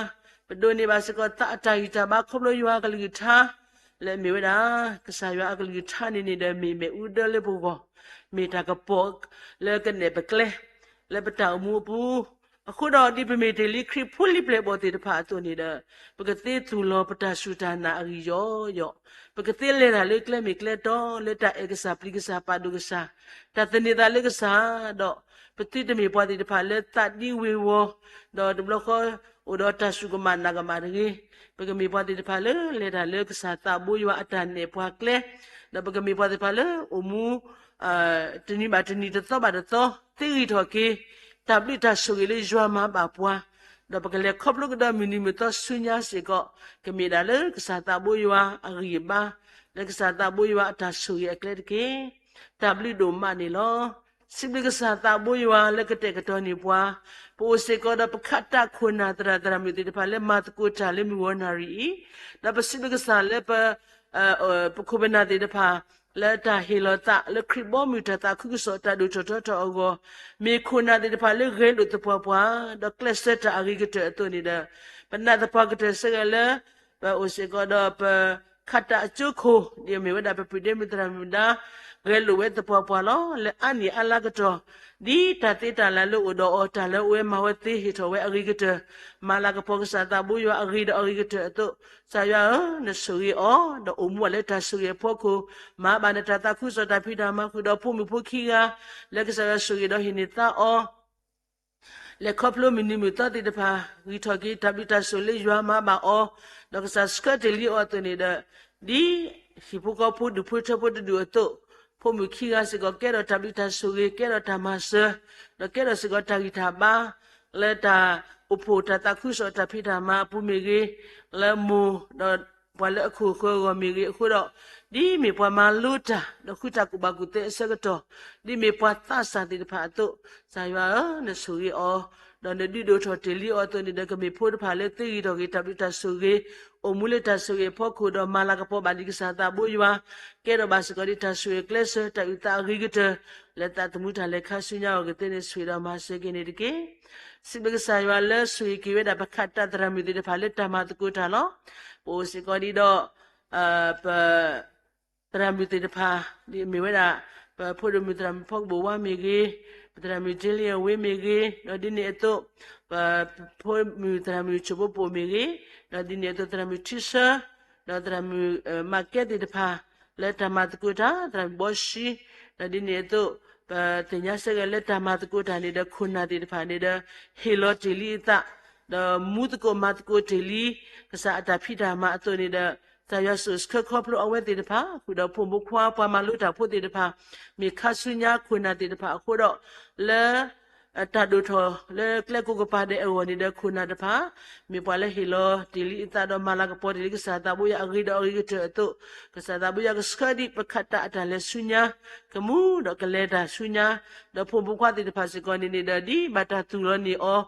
ပဒိးန့ၢ်ဘၣ်စ့ၢ်ကီးသးအတၢ်ဂံၢ်တၢ်ဘါခီဖျိယွၤအကလုၢ်ကထါ လၢအမ့ၢ်ဝဲဒၣ် ကစၢ်ယွၤအကလုၢ်ကထါန့ၣ်န့ၣ်ဒီး မ့ၢ်မ့ၣ်အူဒၢလၢပဂီၢ်, မ့ၢ်တၢ်ကပီၤလၢကနဲၣ်ပကျဲ လၢပတၢ်အိၣ်မူအပူၤ, အဃိဒီး ဒ်ပမ့ၢ်တ့ၢ်လံခရံာ်ဖိလံၤပျဲၢ်ဘီၣ်သ့ၣ်တဖၣ်အသိးန့ၣ်ဒီး, ပကသ့သူၣ်လီၤပတၢ်စူၢ်တၢ်နာ်အဂံၢ်ယီယီ, ပကသ့လဲၤတၢ်လၢကျဲမ့ၢ်ကျဲတီ လၢတၢ်အဲၣ်ကစၢ်ပျံၤကစၢ်ပာ်ဒိၣ်ကစၢ်, တၢ်သန့ၤသးလၢကစၢ်, ဒီးပသုတမ့ၢ်ပှၤသ့ၣ်တဖၣ်လၢသးဒံဝ့ၤဝီၤ, ဒီးတဘျီဃီ အိၣ်ဒီးတၢ်စူၢ်ကမၣ်နာ်ကမၣ်တဂ့ၤ, ပကမ့ၢ်ပှၤသ့ၣ်တဖၣ်လၢလဲၤတၢ်လၢကစၢ်သးဘိယွၤအတၢ်နဲၣ်ပှၤကျဲ, ဒီးပကမ့ၢ်ပှၤသ့ၣ်တဖၣ်လၢအိၣ်မူ တနံၤဘၣ်တနံၤ တသီဘၣ်တသီ သ့ဂံၢ်ထီၣ်က့ၤ တၢ်ဘျုးတၢ်ဆိၣ်ဂ့ၤလၢယွၤမၤဘၣ်ပှၤ, ဒီးပကလဲၤခီဖျိကဒီးမုၢ်နံၤမုၢ်သီဆူညါစ့ၢ်ကီး, ကမ့ၢ်ဒၣ်လၢကစၢ်သးဘိယွၤအဂံၢ်အဘါ, လၢကစၢ်သးဘိယွၤအတၢ်ဆိၣ်ဂ့ၤအကျဲတက့ၢ်. တၢ်ဘျုးဒိၣ်မးန့ၣ်လီၤ. စံးဘျုးကစၢ်သးဘိယွၤလၢကတဲာ်ကတီၤန့ၢ်ပှၤ, ပအိၣ်စ့ၢ်ကီးဒီးပခးတၢ်ခိၣ်နၢ်သရၣ်သရၣ်မုၣ်သ့ၣ်တဖၣ်လၢမၤသကိးတၢ်လၢမုၢ်ဂီၤနၣ်ရံၣ်အံၤ, ဒီးပစံးဘျုးကစၢ်လၢပ ပခိၣ်ပနၢ်သ့ၣ်တဖၣ် လၢတၢ်ဟ့ၣ်လီၤသးလၢခရံာ်ဘီမုၢ်တၢ်သးခုကစီၣ်တၢ်ဒိၣ်ထီၣ်ထီထီၣ်အဂီၢ်, မ့ၢ်ခိၣ်နၢ်သ့ၣ်တဖၣ်လၢဂဲၤလိာ်သပှၢ်ပှၢ်, ဒီးကျဲးစၢးတၢ်အဂ့ၤကတၢၢ်အသိးန့ၣ်ဒီး, ပနာ်သပှၢ်ကတၢၢ်စ့ၢ်ကီးလၢ ပအိၣ်စ့ၢ်ကီးဒီးပခးတၢ်အကၠိခိၣ် ဒ်အမ့ၢ်ဝဲဒၣ်ပပုၢ်ဒ့မုၣ်သရၣ်မုၣ်ဒါ ဂဲၤလိာ်ဝဲသပှၢ်ပှၢ်လီၤ. လၢအါနံၣ်အါလါကတီၢ် ဒ်တၢ်သ့တၢ်လၢ်လၢအိၣ်ဒီးအီၤ တၢ်လၢအဝဲမၤဝဲသ့ဟ့ၣ်ထီၣ်ဝဲအဂ့ၤကတၢၢ်, မၤလၤကပီၤကစၢ်သးဘိယွၤအဂ့ၤဒီးအဂ့ၤကတၢၢ်အသိး, ကစၢ်ယွၤဧၢ, နဆိၣ်ဂ့ၤအီၤ, ဒီးအိၣ်မူအီၤလၢတၢ်ဆိၣ်ဂ့ၤအဖီခိၣ်, မၤဘၣ်နတၢ်သးခုကစီၣ်တၢ်ဖံးတၢ်မၤဃုာ်ဒီးဖိမုၣ်ဖိခံဂၤ, လၢကစၢ်ယွၤဆိၣ်ဂ့ၤဒီးဟ့ၣ်န့ၢ်သါအီၤ လဲၤခီဖျိမုၢ်နံၤမုၢ်သီသ့ၣ်တဖၣ်, ဂံၢ်ထီၣ်က့ၤတၢ်ဘျုးတၢ်ဆိၣ်လၢယွၤမၤဘၣ်အီၤ, ဒီးကစၢ်ဆှၢတ့ၢ်လံအီၤအသိးန့ၣ်ဒီး, ဒ်ဟံၣ်ဖိဃီဖိဒူၣ်ဖိထၢဖိတဒူၣ်အသိး, ဖိမုၣ်ခံဂၤစ့ၢ်ကီး ကဲထီၣ်တၢ်ဘျုးတၢ်ဆိၣ်ဂ့ၤ, ကဲထီၣ်တၢ်မၤစၢၤ, ဒီးကဲထီၣ်စ့ၢ်ကီးတၢ်ဂံၢ်တၢ်ဘါ, လၢတၢ်အိၣ်ဖှိၣ်တၢ်သးခုကစီၣ်တၢ်ဖံးတၢ်မၤအပူၤမ့ၢ်ဂ့ၤ, လၢမိၢ်ဒီးပှၤလၢအခိၣ်ဃၢၤအဂီၢ်မ့ၢ်ဂ့ၤအဃိဒီး, ဒ်မ့ၢ်ပှၤမၤလိတၢ် ဒီးဃုတၢ်ကူၣ်ဘၣ်ကူၣ်သ့အဆၢကတီၢ်, ဒ်မ့ၢ်ပှၤသးစၢ်သ့ၣ်တဖၣ်အသိး, ကစၢ်ယွၤဧၢ, နဆိၣ်ဂ့ၤအီၤ, ဒီးနဒုးဒိၣ်ထီၣ်တ့ၢ်လံအီၤအသိးန့ၣ်ဒီး ကမ့ၢ်ဖိတဖၣ်လၢသ့ဂံၢ်ထီၣ်က့ၤတၢ်ဘျုးတၢ်ဆိၣ်ဂ့ၤ, အိၣ်မူလၢတၢ်ဆိၣ်ဂ့ၤအဖီခိၣ်ဒီးမၤလၤကပီၤဘၣ်ဒံးကစၢ်သးဘိယွၤ, ကဲထီၣ်ဘၣ်စ့ၢ်ကီးဒ်တၢ်ဆိၣ်ဂ့ၤအကျဲးစၢး တၢ်အုၣ်သးအဂ့ၤကတၢၢ်, လၢသးသမူတၢ်လဲၤခါဆူညါအဂီၢ်ကသ့န့ၣ် ဆိၣ်ဂ့ၤဒီးမၤစၢၤက့ၤန့ၣ်တက့ၢ်. စံးဘျုးကစၢ်ယွၤလၢဆိၣ်ဂ့ၤက့ၤဝဲဒၣ်ပခးတၢ်သရၣ်မုၣ်သ့ၣ်တဖၣ်လၢတၢ်မၤသကိးတၢ်လီၤ. ပအိၣ်စ့ၢ်ကီးဒ်ဒီး ပ သရၣ်မုၣ်သ့ၣ်တဖၣ်, ဒ်မ့ၢ်ဝဲဒၣ် ပဖိဒိၣ်မုၣ်သရၣ်မုၣ်ဖီကဘိၣ်ဝါမ့ၢ်ဂ့ၤ, ပသရၣ်မုၣ် Jillian ဝ့မ့ၢ်ဂ့ၤ, ဒီးဒ်န့ၣ်အသိး ပဖိမုၣ်သရၣ်မုၣ်ဆိၣ်ဖိပိာ်မ့ၢ်ဂ့ၤ, ဒီးဒ်န့ၣ်အသိးသရၣ်မုၣ်ထံဆၢ, ဒီးသရၣ်မုၣ်မၤကဲသ့ၣ်တဖၣ် လၢတၢ်မၤသကိးတၢ်, သရၣ်မုၣ်ဘီၡံ, ဒီးဒ်န့ၣ်အသိး ပသ့ၣ်ညါစ့ၢ်ကီးလၢတၢ်မၤသကိးတၢ်န့ၣ်ဒီး ခိၣ်နၢ်သ့ၣ်တဖၣ်န့ၣ်ဒီး ဟ့ၣ်လီၤတ့ၢ်လံအသး ဒီးမူသကိးမၤသကိးတ့ၢ်လံ ကစၢ်အတၢ်ဖံးတၢ်မၤအသိးန့ၣ်ဒီး ကစၢ်ယွၤဆိၣ်ဆှၢခီဖျိအဝဲသ့ၣ်တဖၣ် ဃုာ်ဒီးဖိမုၣ်ဖိခွါ ပှၤမၤလိတၢ်ဖိသ့ၣ်တဖၣ်, မ့ၢ်ခါဆူညါခိၣ်နၢ်သ့ၣ်တဖၣ်အဃိဒီး လၢ တၢ်ဒိၣ်ထီၣ်လၢကျဲကိးကပၤဒဲးအဂီၢ်န့ၣ်ဒီး ခိၣ်နၢ်တဖၣ် မ့ၢ်ပှၤလၢဟ့ၣ်လီၤတ့ၢ်လံအသးဒီးမၤလၤကပီၤတ့ၢ်လံကစၢ်သးဘိယွၤအဂ့ၤဒီးအဂ့ၤကတၢၢ်အသိး, ကစၢ်သးဘိယွၤကဆှၢဒံးပခးတၢ်အတၢ်လဲၤဆူညါ, ကမူဒီးကလဲၤတၢ်ဆူညါ, ဒီးဖိမုၣ်ဖိခွါသ့ၣ်တဖၣ်စ့ၢ်ကီးန့ၣ်န့ၣ်ဒီး ဒ်ဘၣ်တၢ်သူၣ်လီၤန့ၢ်အီၤ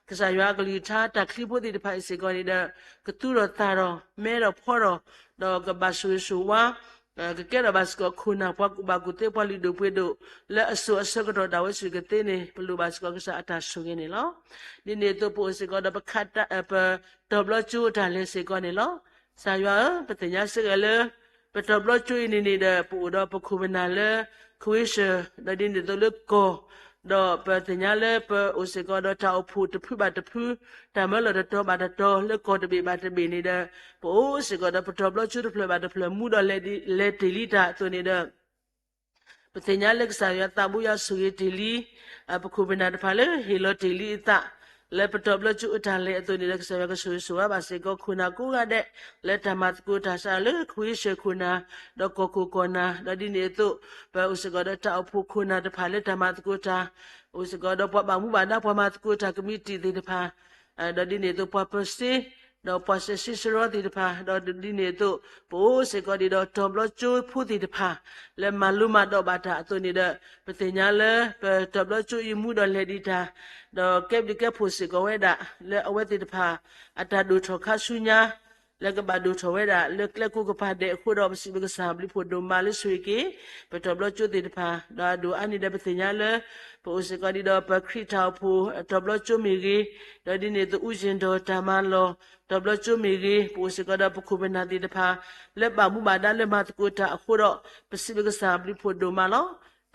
ကစၢ်ယွၤအကလုၢ်ကထါတၢ်ချံဖိသ့ၣ်တဖၣ်အံၤစ့ၢ်ကီးန့ၣ်ဒီး ကသူၣ်ထီၣ်သၣ်ထီၣ် မဲထီၣ်ဖှီထီၣ် ဒီးကဘၣ်ဆိၣ်ဂ့ၤဆိၣ်ဝါ ကကဲထီၣ်ဘၣ်စ့ၢ်ကီးခိၣ်နၢ်ပှၤကူၣ်ဘၣ်ကူၣ်သ့ပှၤလုၢ်ဒိၣ်ပှ့ၤဒိၣ် လၢအစိၤအဆၢကတီၢ်ဒၣ်ဝဲဆူၣ်ကသ့န့ၣ် ပလိၣ်ဘၣ်စ့ၢ်ကီးကစၢ်အတၢ်ဆိၣ်ဂ့ၤန့ၣ်လီၤ. ဒ်န့ၣ်အသိးပအိၣ်စ့ၢ်ကီးဒီးပခးတၢ် ပတီၤဘျီကၠိတၢ်လဲၤစ့ၢ်ကီးန့ၣ်လီၤ. ကစၢ်ယွၤဧၢ, ပသ့ၣ်ညါစ့ၢ်ကီးလၢ ပတီၤဘျီကၠိအံၤန့ၣ်န့ၣ်ဒီး ပအိၣ်ဒီးပခိၣ်ပနၢ်လၢ ခဝ့ၡၢၣ် ဒီးဒ်န့ၣ်အသိးလၢကီၢ် ဒီးပသ့ၣ်ညါလၢပအိၣ်စ့ၢ်ကီးဒီးတၢ်အိၣ်ဖှိၣ်တဖုဘၣ်တဖု, တၢ်မၢလီၤတတီၤဘၣ်တတီၤ လၢကီၢ်တဘ့ၣ်ဘၣ်တဘ့ၣ်န့ၣ်ဒီး ပအိၣ်စ့ၢ်ကီးဒီးပတီၤဘျီကၠိတဖျၢၣ်ဘၣ်တဖျၢၣ် မူဒီးလဲၤတ့ၢ်လံတၢ်အသိးန့ၣ်ဒီး ပသ့ၣ်ညါလၢကစၢ်ယွၤသးဘိယွၤဆိၣ်ဂ့ၤတ့ၢ်လံ ပခိၣ်ပနၢ်တဖၣ်လၢဟ့ၣ်လီၤတ့ၢ်လံအသး လၢပတီၤဘျီကၠိအတၢ်လဲၤအသိးန့ၣ်ဒီး ကစၢ်ယွၤကဆိၣ်ဂ့ၤဆိၣ်ဝါဘၣ်စ့ၢ်ကီးခိၣ်နၢ်ကိးဂၤဒဲး လၢတၢ်မၤသကိးတၢ်စးလၢ ခွံဆၢၣ်ခိၣ်နၢ် ဒီးကီၢ်ခိၣ်ကီၢ်နၢ် ဒီးဒ်န့ၣ်အသိး ပအိၣ်စ့ၢ်ကီးဒီးတၢ်အိၣ်ဖှိၣ်ခိၣ်နၢ်တဖၣ်လၢတၢ်မၤသကိးတၢ် အိၣ်စ့ၢ်ကီးဒီးပှၤဘၣ်မူဘၣ်ဒါပှၤမၤသကိးတၢ်ကမံးတံာ်သ့ၣ်တဖၣ် ဒီးဒ်န့ၣ်အသိးပှၤပၢၤစ့ ဒီးပှၤစဲးစံစရီသ့ၣ်တဖၣ် ဒီးဒ်န့ၣ်အသိး ပအိၣ်စ့ၢ်ကီးဒံးဒီးတီၤဘျီကၠိဖိသ့ၣ်တဖၣ် လၢမၤလိမၤဒိးဘၣ်တၢ်အသိးန့ၣ်ဒီး ပသ့ၣ်ညါလၢ ပတီၤဘျီကၠိအံၤမူဒီးလဲၤဒံးတၢ် ဒီးကဲဘျုးကဲဖှိၣ်စ့ၢ်ကီးဝဲဒၣ် လၢအဝဲသ့ၣ်တဖၣ် အတၢ်ဒိၣ်ထီၣ်ခါဆူညါ လၢကဘၣ်ဒိၣ်ထီၣ်ဝဲဒၣ် လၢကျဲကိးကပၤဒဲးအဃိဒီး ပစံးဘျုးကစၢ်ဘျုးဖှိၣ်ဒိၣ်မးလၢဆိၣ်ဂ့ၤက့ၤ ပတီၤဘျီကၠိသ့ၣ်တဖၣ် ဒီးအဒိၣ်အါန့ၣ်ဒီးပသ့ၣ်ညါလၢ ပအိၣ်စ့ၢ်ကီးဒံးဒီးပခရံာ်တၢ်အိၣ်ဖှိၣ်တီၤဘျီကၠိမ့ၢ်ဂ့ၤ, ဒီးဒ်န့ၣ်အသိး အူယ့ၣ်ဒီးတၢ်မၤလီၢ် တီၤဘျီကၠိမ့ၢ်ဂ့ၤ, ပအိၣ်စ့ၢ်ကီးဒီးပခိၣ်ပနၢ်သ့ၣ်တဖၣ် လၢဘၣ်မူဘၣ်ဒါလၢမၤသကိးတၢ်အဃိဒီး ပစံးဘျုးကစၢ်ဘျုးဖှိၣ်ဒိၣ်မးလီၤ.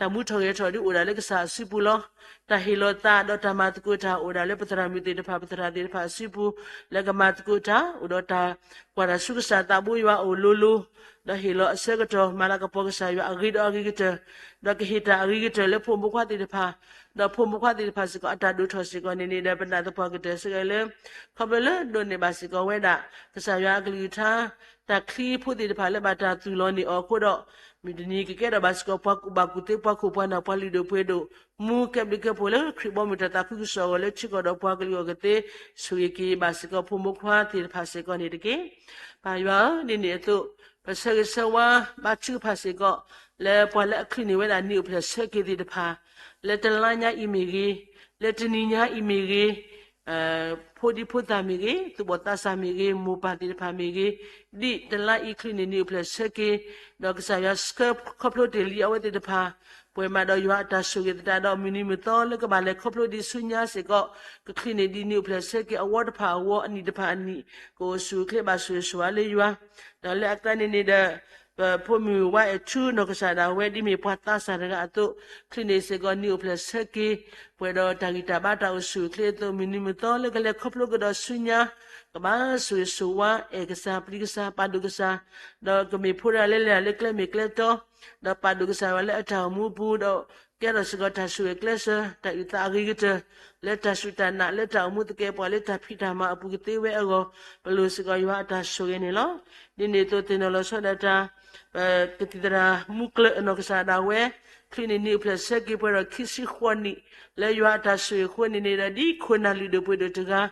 တၢ်မူထီၣ်ဂဲၤထီၣ်ဒုးအိၣ်ဒၣ်လၢကစၢ်အစုပူၤလီၤ. တၢ်ဟ့ၣ်လီၤသးဒီးတၢ်မၤသကိးတၢ်အိၣ်ဒၣ်လၢပသရၣ်မုၣ်သ့ၣ်တဖၣ် ပသရၣ်သ့ၣ်တဖၣ်အစုပူၤ လၢကမၤသကိးတၢ် အိၣ်ဒီးတၢ်ကွၢ်တၢ်ဆူကစၢ်သးဘိယွၤအအိၣ်လိၤလိၤ ဒီးဟ့ၣ်လီၤအဆၢကတီၢ် မၤလၤကပီၤကစၢ်ယွၤအဂ့ၤဒီးအဂ့ၤကတၢၢ်, ဒီးကဟ့ၣ်တၢ်အဂ့ၤကတၢၢ်လၢဖိမုၣ်ဖိခွါသ့ၣ်တဖၣ်, ဒီးဖိမုၣ်ဖိခွါသ့ၣ်တဖၣ်စ့ၢ်ကီး အတၢ်ဒိၣ်ထီၣ်စ့ၢ်ကီးန့ၣ်န့ၣ်ဒီး ပနာ်သပှၢ်ကတၢၢ်စ့ၢ်ကီးလၢ ခီဖျိလၢဒိးန့ၢ်ဘၣ်စ့ၢ်ကီးဝဲဒၣ် ကစၢ်ယွၤအကလုၢ်ကထါ တၢ်ချံဖိသ့ၣ်တဖၣ်လၢဘၣ်တၢ်သူၣ်လီၤန့ၢ်အီၤအဃိဒီး မုၢ်တနံၤကကဲထီၣ်ဘၣ်စ့ၢ်ကီး ပှၤကူၣ်ဘၣ်ကူၣ်သ့ ပှၤခိၣ်ပှၤနၢ် ပှၤလုၢ်ဒိၣ်ပှ့ၤဒိၣ် မူကဲဘျုးကဲဖှိၣ်လၢခရံာ်ဘီမုၢ်တၢ်သးခုကစီၣ်အဂီၢ် လၢထံကီၢ်ဒီးပှၤကလုာ်အဂီၢ်ကသ့ ဆိၣ်ဂ့ၤက့ၤဘၣ်စ့ၢ်ကီးဖိမုၣ်ဖိခွါသ့ၣ်တဖၣ်စ့ၢ်ကီးန့ၣ်တက့ၢ်. ပၢ်ယွၤဧၢ, ဒ်န့ၣ်အသိး ပဆၢဂ့ၤဆၢဝါဘါထုကဖၣ်စ့ၢ်ကီး လၢပှၤလၢအချုးန့ၢ်ဝဲဒၣ်နံၣ်အိၣ်ဖျဲၣ်ဆၢက့ၤသ့ၣ်တဖၣ် လၢတလါညါအံၤမ့ၢ်ဂ့ၤ, လၢတနံၤညါအံၤမ့ၢ်ဂ့ၤ, ဖိဒံဖိသၣ်မ့ၢ်ဂ့ၤ, သူၣ်ဘီၣ်သးစၢ်မ့ၢ်ဂ့ၤ, မိၢ်ပၢ်သ့ၣ်တဖၣ်မ့ၢ်ဂ့ၤ, ဒ်တလါအံၤချုးန့ၢ်နံၣ်အိၣ်ဖျဲၣ်ဆၢက့ၤ, ဒီးကစၢ်ယွၤဆှၢခီဖျိတ့ၢ်လံအဝဲသ့ၣ်တဖၣ် ပှဲၤမးဒီးယွၤအတၢ်ဆိၣ်ဂ့ၤသတးဒီး မုၢ်နံၤမုၢ်သီလၢကဘၣ်လဲၤခီဖျိဒံးဆူညါစ့ၢ်ကီး ကချုးန့ၢ်ဒံးနံၣ်အိၣ်ဖျဲၣ်ဆၢက့ၤ အဝီတဖၣ်အဂီၢ် အနံၣ်တဖၣ်အနံၣ် ကအိၣ်ဆူၣ်အိၣ်ချ့ဘၣ်ဆိၣ်ဂ့ၤဆိၣ်ဝါလၢယွၤ, ဒီးလၢအကျါန့ၣ်န့ၣ်ဒီး ပဖိမုၣ်ဝါအဲၣ်ထူနီၢ်ကစၢ်ဒၣ်ဝဲ ဒ်မ့ၢ်ပှၤသးစၢ်တဂၤအသိး ချုးန့ၢ်စ့ၢ်ကီးနံၣ်အိၣ်ဖျဲၣ်ဆၢက့ၤ ပှဲၤဒီးတၢ်ဂံၢ်တၢ်ဘါတၢ်အိၣ်ဆူၣ်အိၣ်ချ့အသိး မုၢ်နံၤမုၢ်သီလၢကလဲၤခီဖျိကဒီးဆူညါ ကဘၣ်ဆိၣ်ဂ့ၤဆိၣ်ဝါ အဲၣ်ကစၢ်ပျံၤကစၢ်ပာ်ဒိၣ်ကစၢ်, ဒီးကမ့ၢ်ဖိတဂၤလၢလဲၤတၢ်လၢကျဲမ့ၢ်ကျဲတီ ဒီးပာ်ဒိၣ်ကစၢ်ယွၤလၢအတၢ်အိၣ်မူအပူၤ ဒီးကဲထီၣ်စ့ၢ်ကီးတၢ်ဆိၣ်ဂ့ၤကျဲစၢၤ တၢ်အုၣ်သးအဂ့ၤကတၢၢ် လၢတၢ်စူၢ်တၢ်နာ် လၢတၢ်အိၣ်မူသကဲးပဝး လၢတၢ်ဖံးတၢ်မၤအပူၤကသ့ဝဲအဂီၢ် ပလိၣ်စ့ၢ်ကီးယွၤအတၢ်ဆိၣ်ဂ့ၤန့ၣ်လီၤ. ဒ်န့ၣ်အသိးသ့ၣ်နီၣ်လီၤဆီဒၣ်တၢ် ပကသံၣ်သရၣ်မူကျၢၢ်အနီၢ်ကစၢ်ဒၣ်ဝဲ ချုးန့ၢ်နံၣ်အိၣ်ဖျဲၣ်ဆၢက့ၤပှဲၤဒီးခံဆံဃိးနံၣ် လၢယွၤအတၢ်ဆိၣ်ဂ့ၤအဃိန့ၣ်န့ၣ်ဒီး ဒ်ခိၣ်နၢ်လုၢ်ဒိၣ်ပှ့ၤဒိၣ်တဂၤ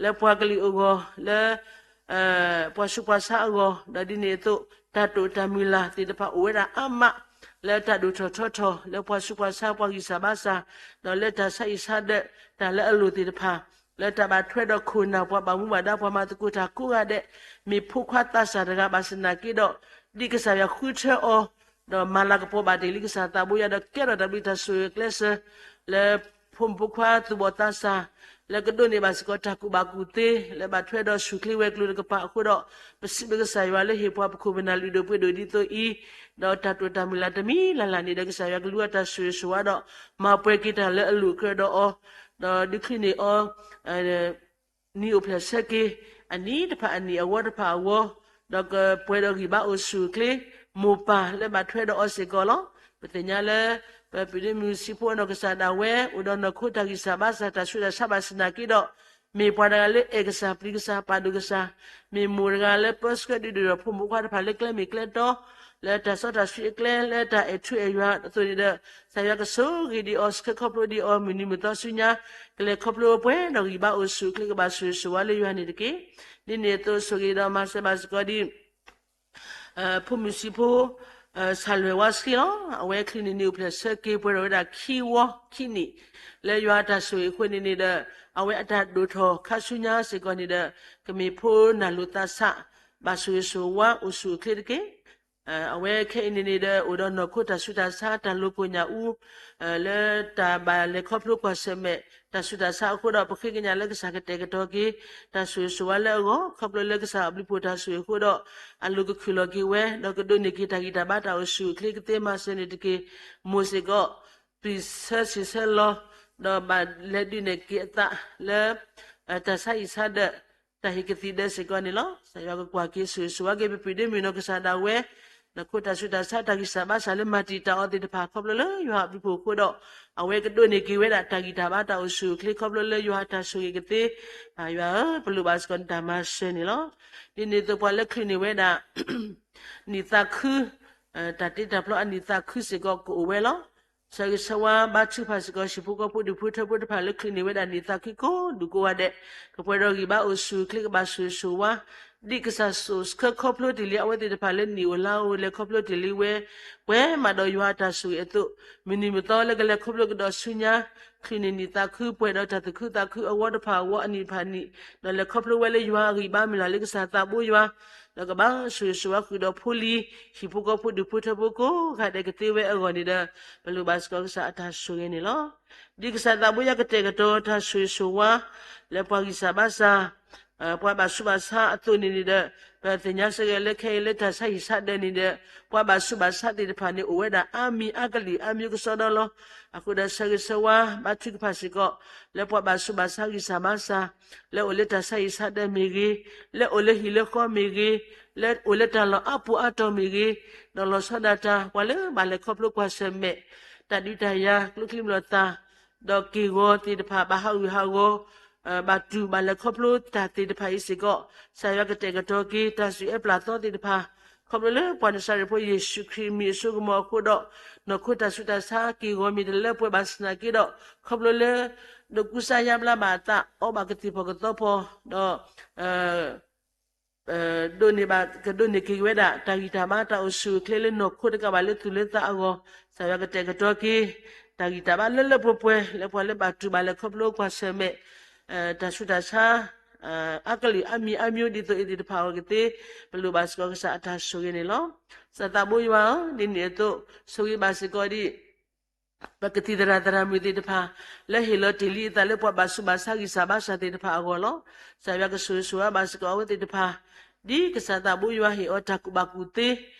လၢပှၤကလုာ်အဂီၢ် လၢ ပှၤဆူးပှၤဆါအဂီၢ် ဒီးဒ်န့ၣ်အသိး တၢ်တိာ်တၢ်မုၢ်လၢ်သ့ၣ်တဖၣ်အိၣ်ဝဲဒၣ်အါမး လၢတၢ်ဒိၣ်ထီၣ်ထီထီၣ် လၢပှၤဆူးပှၤဆါ ပှၤဂံၢ်စၢ်ဘါစၢ် ဒီးလၢတၢ်ဆါဟံၣ်ဆါဒၢး တၢ်လၢအလိၤသ့ၣ်တဖၣ် လၢတၢ်ဘၣ်ထွဲဒီးခိၣ်နၢ်ပှၤဘၣ်မူဘၣ်ဒါပှၤမၤသကိးတၢ်ကိးဂၤဒဲး မ့ၢ်ဖိခွါသးစၢ်တဂၤဘၣ်ဆၣ်သနာ်က့ဒီး ဒ်ကစၢ်ယွၤဃုထၢအီၤ ဒီးမၤလၤကပီၤဘၣ်တ့ၢ်လံကစၢ်သးဘိယွၤဒီးကဲထီၣ်တၢ်ဘျုးတၢ်ဆိၣ်ဂ့ၤကျဲစၢၤ လၢဖိမုၣ်ဖိခွါသူၣ်ဘီၣ်သးစၢ် လၢကဒိးန့ၢ်ဘၣ်စ့ၢ်ကီးတၢ်ကူၣ်ဘၣ်ကူၣ်သ့ လၢဘၣ်ထွဲဒီးဆူၣ်ချ့ဝဲၤကျိၤတကပၤအဃိဒီး ပစံးဘျုးကစၢ်ယွၤလၢဟ့ၣ်ပှၤပခိၣ်ပနၢ်လုၢ်ဒိၣ်ပှ့ၤဒိၣ်ဒ်သိးအံၤ ဒီးတၢ်တိာ်တၢ်မုၢ်လၢ်တမံၤလၢ်လၢ်န့ၣ်ဒီး ကစၢ်ယွၤကလူၤအတၢ်ဆိၣ်ဂ့ၤဆိၣ်ဝါဒီး မၤပှဲၤက့ၤတၢ်လၢအလိၤအကြၢးဒီးအီၤ ဒီးဒုးချုးန့ၢ်အီၤ နံၣ်အိၣ်ဖျဲၣ်ဆၢက့ၤ အနံၣ်တဖၣ်အနံၣ်အဂီၤတဖၣ်အဂီၢ် ဒီးကပှဲၤဒီးဂံၢ်ဘါအိၣ်ဆူၣ်အိၣ်ချ့ မိၢ်ပၢ်လၢဘၣ်ထွဲဒီးအီၤစ့ၢ်ကီးလီၤ. ပသ့ၣ်ညါလၢ ပပုၢ်ဒ့မုၣ်ဆံးဖိအနီၢ်ကစၢ်ဒၣ်ဝဲ အိၣ်ဒီးနီၢ်ခိတၢ်ဂံၢ်စၢ်ဘါစၢ်တၢ်ဆူးတၢ်ဆါဘၣ်ဆၣ်သနာ်က့ဒီး မ့ၢ်ပှၤတဂၤလၢအဲၣ်ကစၢ်ပျံၤကစၢ်ပာ်ဒိၣ်ကစၢ်, မ့ၢ်မိၢ်တဂၤလၢပၢဆှၢဒုးဒိၣ်ဒီးဖိမုၣ်ဖိခွါတဖၣ်လၢကျဲမ့ၢ်ကျဲတီ လၢတၢ်စီတၢ်ဆှံအကျဲ လၢတၢ်အဲၣ်ထူအဲၣ်ယွၤအသိးန့ၣ်ဒီး ကစၢ်ယွၤကဆိၣ်ဂ့ၤဒံးအီၤ ဆှၢခီဖျိဒံးအီၤ မုၢ်နံၤမုၢ်သီဆူညါ ကလဲၤခီဖျိပှဲၤဒီးဂံၢ်ဘါအိၣ်ဆူၣ်အိၣ်ချ့ ကဘၣ်ဆိၣ်ဂ့ၤဆိၣ်ဝါလၢယွၤန့ၣ်တက့ၢ်. ဒ်န့ၣ်အသိးဆိၣ်ဂ့ၤဒီးမၤစၢၤဘၣ်စ့ၢ်ကီးဒံး ဖိမုၣ်ဆံးဖိ စၢ်လွဲၢ်ဝါဆှံလီၤ. အဝဲချုးန့ၢ်နံၣ်အိၣ်ဖျဲၣ်ဆၢက့ၤပှဲၤဒီးဝဲဒၣ်ခံဝီခံနံၣ် လၢယွၤအတၢ်ဆိၣ်ဂ့ၤအဃိန့ၣ်န့ၣ်ဒီး အဝဲအတၢ်ဒိၣ်ထီၣ်ခါဆူညါစ့ၢ်ကီးန့ၣ်ဒီး ကမ့ၢ်ဖိနၢ်လိၤသးဆး ဘၣ်ဆိၣ်ဂ့ၤဆိၣ်ဝါအိၣ်ဆူၣ်အိၣ်ချ့တက့ၢ်. အဝဲခဲအံၤန့ၣ်န့ၣ်ဒီး အိၣ်ဒီးနီၢ်ခိတၢ်ဆူးတၢ်ဆါ တၢ်လိၤကိၣ်ညၣ်အူ လၢတၢ်ဘၣ်လဲၤခီဖျိကွၢ်ဆၢၣ်မဲာ် တၢ်ဆူးတၢ်ဆါအဃိဒီး ပဃ့ကညးလၢကစၢ်ကတဲာ်ကတီၤက့ၤ တၢ်ဆိၣ်ဂ့ၤဆိၣ်ဝါလၢအဂီၢ် ခီဖျိလၢကစၢ်အဘျုးဖှိၣ်တၢ်ဆိၣ်ဂ့ၤအဃိဒီး အလိၤကခုၣ်လီၤက့ၤဝဲ ဒီးကဒိးန့ၢ်က့ၤတၢ်ဂံၢ်တၢ်ဘါတၢ်အိၣ်ဆူၣ်အိၣ်ချ့ကသ့မၤစၢၤန့ၣ်တက့ၢ်. မိၢ်စ့ၢ်ကီး ပျံၤဆၢဆံးဆၢလီၤ ဒီးဘၣ်လဲၤဒုးနဲၣ်က့ၤအသးလၢ တၢ်ဆါဟံၣ်ဆါဒၢး တၢ်ဟ့ၣ်ကသံၣ်ဒၢးစ့ၢ်ကီးန့ၣ်လီၤ. ကစၢ်ယွၤကကွၢ်က့ၤဆိၣ်ဂ့ၤဆိၣ်ဝါက့ၤ ပပုၢ်ဒ့မုၣ်နီၢ်ကစၢ်ဒၣ်ဝဲ နီၢ်ခိတၢ်ဆူးတၢ်ဆါ တၢ်ဂံၢ်စၢ်ဘါစၢ်လၢမၤတံာ်တာ်အီၤသ့ၣ်တဖၣ် ခီဖျိလၢယွၤအဘျုးအဖှိၣ်အဃိဒီး အဝဲကဒိးန့ၢ်က့ၤဝဲဒၣ်တၢ်ဂံၢ်တၢ်ဘါတၢ်အိၣ်ဆူၣ်အိၣ်ချ့ ခီဖျိလၢယွၤအတၢ်ဆိၣ်ဂ့ၤကသ့, ယွၤဧၢ, ပလိၣ်ဘၣ်စ့ၢ်ကီးနတၢ်မၤစၢၤန့ၣ်လီၤ. ဒ်န့ၣ်အသိးပှၤလၢချုးန့ၢ်ဝဲဒၣ် နံၣ်သးခု တၢ်တ့တၢ်ဖျီအနံၣ်သးခုစ့ၢ်ကီးကအိၣ်ဝဲလီၤ. ဆၢဂ့ၤဆၢဝါဘါထုကဖၣ်စ့ၢ်ကီး ဟံၣ်ဖိဃီဖိဒူၣ်ဖိထၢဖိတဖၣ်လၢချုးန့ၢ်ဝဲဒၣ်နံၣ်သးခုကိးဒူၣ်ကိးဂၤဒဲး, ကပှဲၤဒီးဂံၢ်ဘါအိၣ်ဆူၣ်အိၣ်ချ့ ကဘၣ်ဆိၣ်ဂ့ၤဆိၣ်ဝါ, ဒ်ကစၢ်စိၣ်ဆှၢခီဖျိတ့ၢ်လံအဝဲသ့ၣ်တဖၣ်လၢနံၣ်အိၣ်လါအိၣ် လဲၤခီဖျိတ့ၢ်လံဝဲ, ပှဲၤမးဒီးယွၤအတၢ်ဆိၣ်ဂ့ၤအသိး, မုၢ်နံၤမုၢ်သီလၢကလဲၤခီဖျိကဒီးဆူညါ ချုးန့ၢ်နံၣ်သးခု ပှဲၤဒီးတၢ်သူၣ်ခုသးခုအဝီတဖၣ်အဂီၢ်အနံၣ်တဖၣ်နံၣ်, ဒီးလဲၤခီဖျိဝဲလၢယွၤအဂံၢ်ဘါမုၢ်လၢ်လၢကစၢ်သးဘိယွၤ, ဒီးကဘၣ်ဆိၣ်ဂ့ၤဆိၣ်ဝါဃုာ်ဒီးဖိလံၤ ဟံၣ်ဖိဃီဖိဒူၣ်ဖိထၢဖိကိးဂၤဒဲးကသ့ဝဲအဂီၢ်န့ၣ်ဒီး, ပလိၣ်ဘၣ်စ့ၢ်ကီးကစၢ်အတၢ်ဆိၣ်ဂ့ၤန့ၣ်လီၤ. ဒ်ကစၢ်သးဘိယွၤကတဲာ်ကတီၤတၢ်ဆိၣ်ဂ့ၤဆိၣ်ဝါ လၢပှၤဂံၢ်စၢ်ဘါစၢ် ပှၤဘၣ်ဆူးဘၣ်ဆါအသိးန့ၣ်န့ၣ်ဒီး, ပသ့ၣ်ညါစ့ၢ်ကီးလၢခဲအံၤလၢတၢ်ဆါဟံၣ်ဆါဒၢးန့ၣ်ဒီး, ပှၤဘၣ်ဆူးဘၣ်ဆါသ့ၣ်တဖၣ်န့ၣ် အိၣ်ဝဲဒၣ်အါမံၤအါကလုာ်အါမံၤကစီဒီလီၤ. အဃိဒီးဆၢဂ့ၤဆၢဝါဘါထုကဖၣ်စ့ၢ်ကီး လၢပှၤဘၣ်ဆူးဘၣ်ဆါဂံၢ်စၢ်ဘါစၢ် လၢအိၣ်လၢတၢ်ဆါဟံၣ်ဆါဒၢးမ့ၢ်ဂ့ၤ, လၢအိၣ်လၢဟံၣ်လၢဃီမ့ၢ်ဂ့ၤ, လၢအိၣ်လၢတၢ်လီၢ်အါပူၤအါတီၤမ့ၢ်ဂ့ၤ, ဒီးလီၤဆီဒၣ်တၢ် ပှၤလၢဘၣ်လဲၤခီဖျိကွၢ်ဆၢၣ်မဲာ် တၢ်ဒုးတၢ်ယၤ ကျိချံမျိာ်သၣ် ဒီးက့ၢ်ဂီၤသ့ၣ်တဖၣ် ဘၣ်ဟးဂူာ်ဟးဂီၤ, ဘၣ်တူၢ်ဘၣ်လဲၤခီဖျိတၢ်သ့ၣ်တဖၣ်အံၤစ့ၢ်ကီး, ကစၢ်ယွၤကတဲာ်ကတီၤက့ၤ တၢ်စူၢ်အဲၣ်ပျၢ်သီသ့ၣ်တဖၣ်, ခီဖျိလၢပှၤနစၤရ့းဖိယ့ၣ်ၡူးခရံာ်မံၤအစိကမီၤအဃိဒီး, နီၢ်ခိတၢ်ဆူးတၢ်ဆါ က့ၢ်ဂီၤမ့ၢ်တလၢပှဲၤဘၣ်ဆၣ်သနာ်က့ဒီး, ခီဖျိလၢ ဒိးကူစါယါဘျါဘၣ်အသး အီဘၣ်ကသံၣ်ဖီၣ်ကသီဖီ, ဒီး ဒိးန့ၢ်ဘၣ် ကဒိးန့ၢ်က့ၤဝဲဒၣ် တၢ်ဂံၢ်တၢ်ဘါတၢ်အိၣ်ဆူၣ်အိၣ်ချ့လၢနီၢ်ခိတကးဘၣ်လၢသူၣ်လၢသးအဂီၢ်, ကစၢ်ယွၤကတဲာ်ကတီၤက့ၤ တၢ်ဂံၢ်တၢ်ဘါလၢလၢပှဲၤပှဲၤ လၢပှၤလၢဘၣ်တူၢ်ဘၣ်လဲၤခီဖျိကွၢ်ဆၢၣ်မဲာ် တၢ်ဆူးတၢ်ဆါ အါကလုာ်အါမံၤအါမံၤဒ်သိးအံၤသ့ၣ်တဖၣ်အဂီၢ်ကသ့, ပလိၣ်ဘၣ်စ့ၢ်ကီးကစၢ်အတၢ်ဆိၣ်ဂ့ၤန့ၣ်လီၤ. ကစၢ်သးဘိယွၤဧၢ, ဒ်န့ၣ်အသိး ဆိၣ်ဂ့ၤဘၣ်စ့ၢ်ကီးဒ် ပကသံၣ်သရၣ်သရၣ်မုၣ်သ့ၣ်တဖၣ် လၢဟ့ၣ်လီၤတ့ၢ်လံအသးလၢပှၤဘၣ်ဆူးဘၣ်ဆါဂံၢ်စၢ်ဘါစၢ်သ့ၣ်တဖၣ်အဂီၢ်လီၤ. ကစၢ်ယွၤကဆိၣ်ဂ့ၤဆိၣ်ဝါဘၣ်စ့ၢ်ကီးအဝဲသ့ၣ်တဖၣ်, ဒ်ကစၢ်သးဘိယွၤဟ့ၣ်အီၤတၢ်ကူၣ်ဘၣ်ကူၣ်သ့,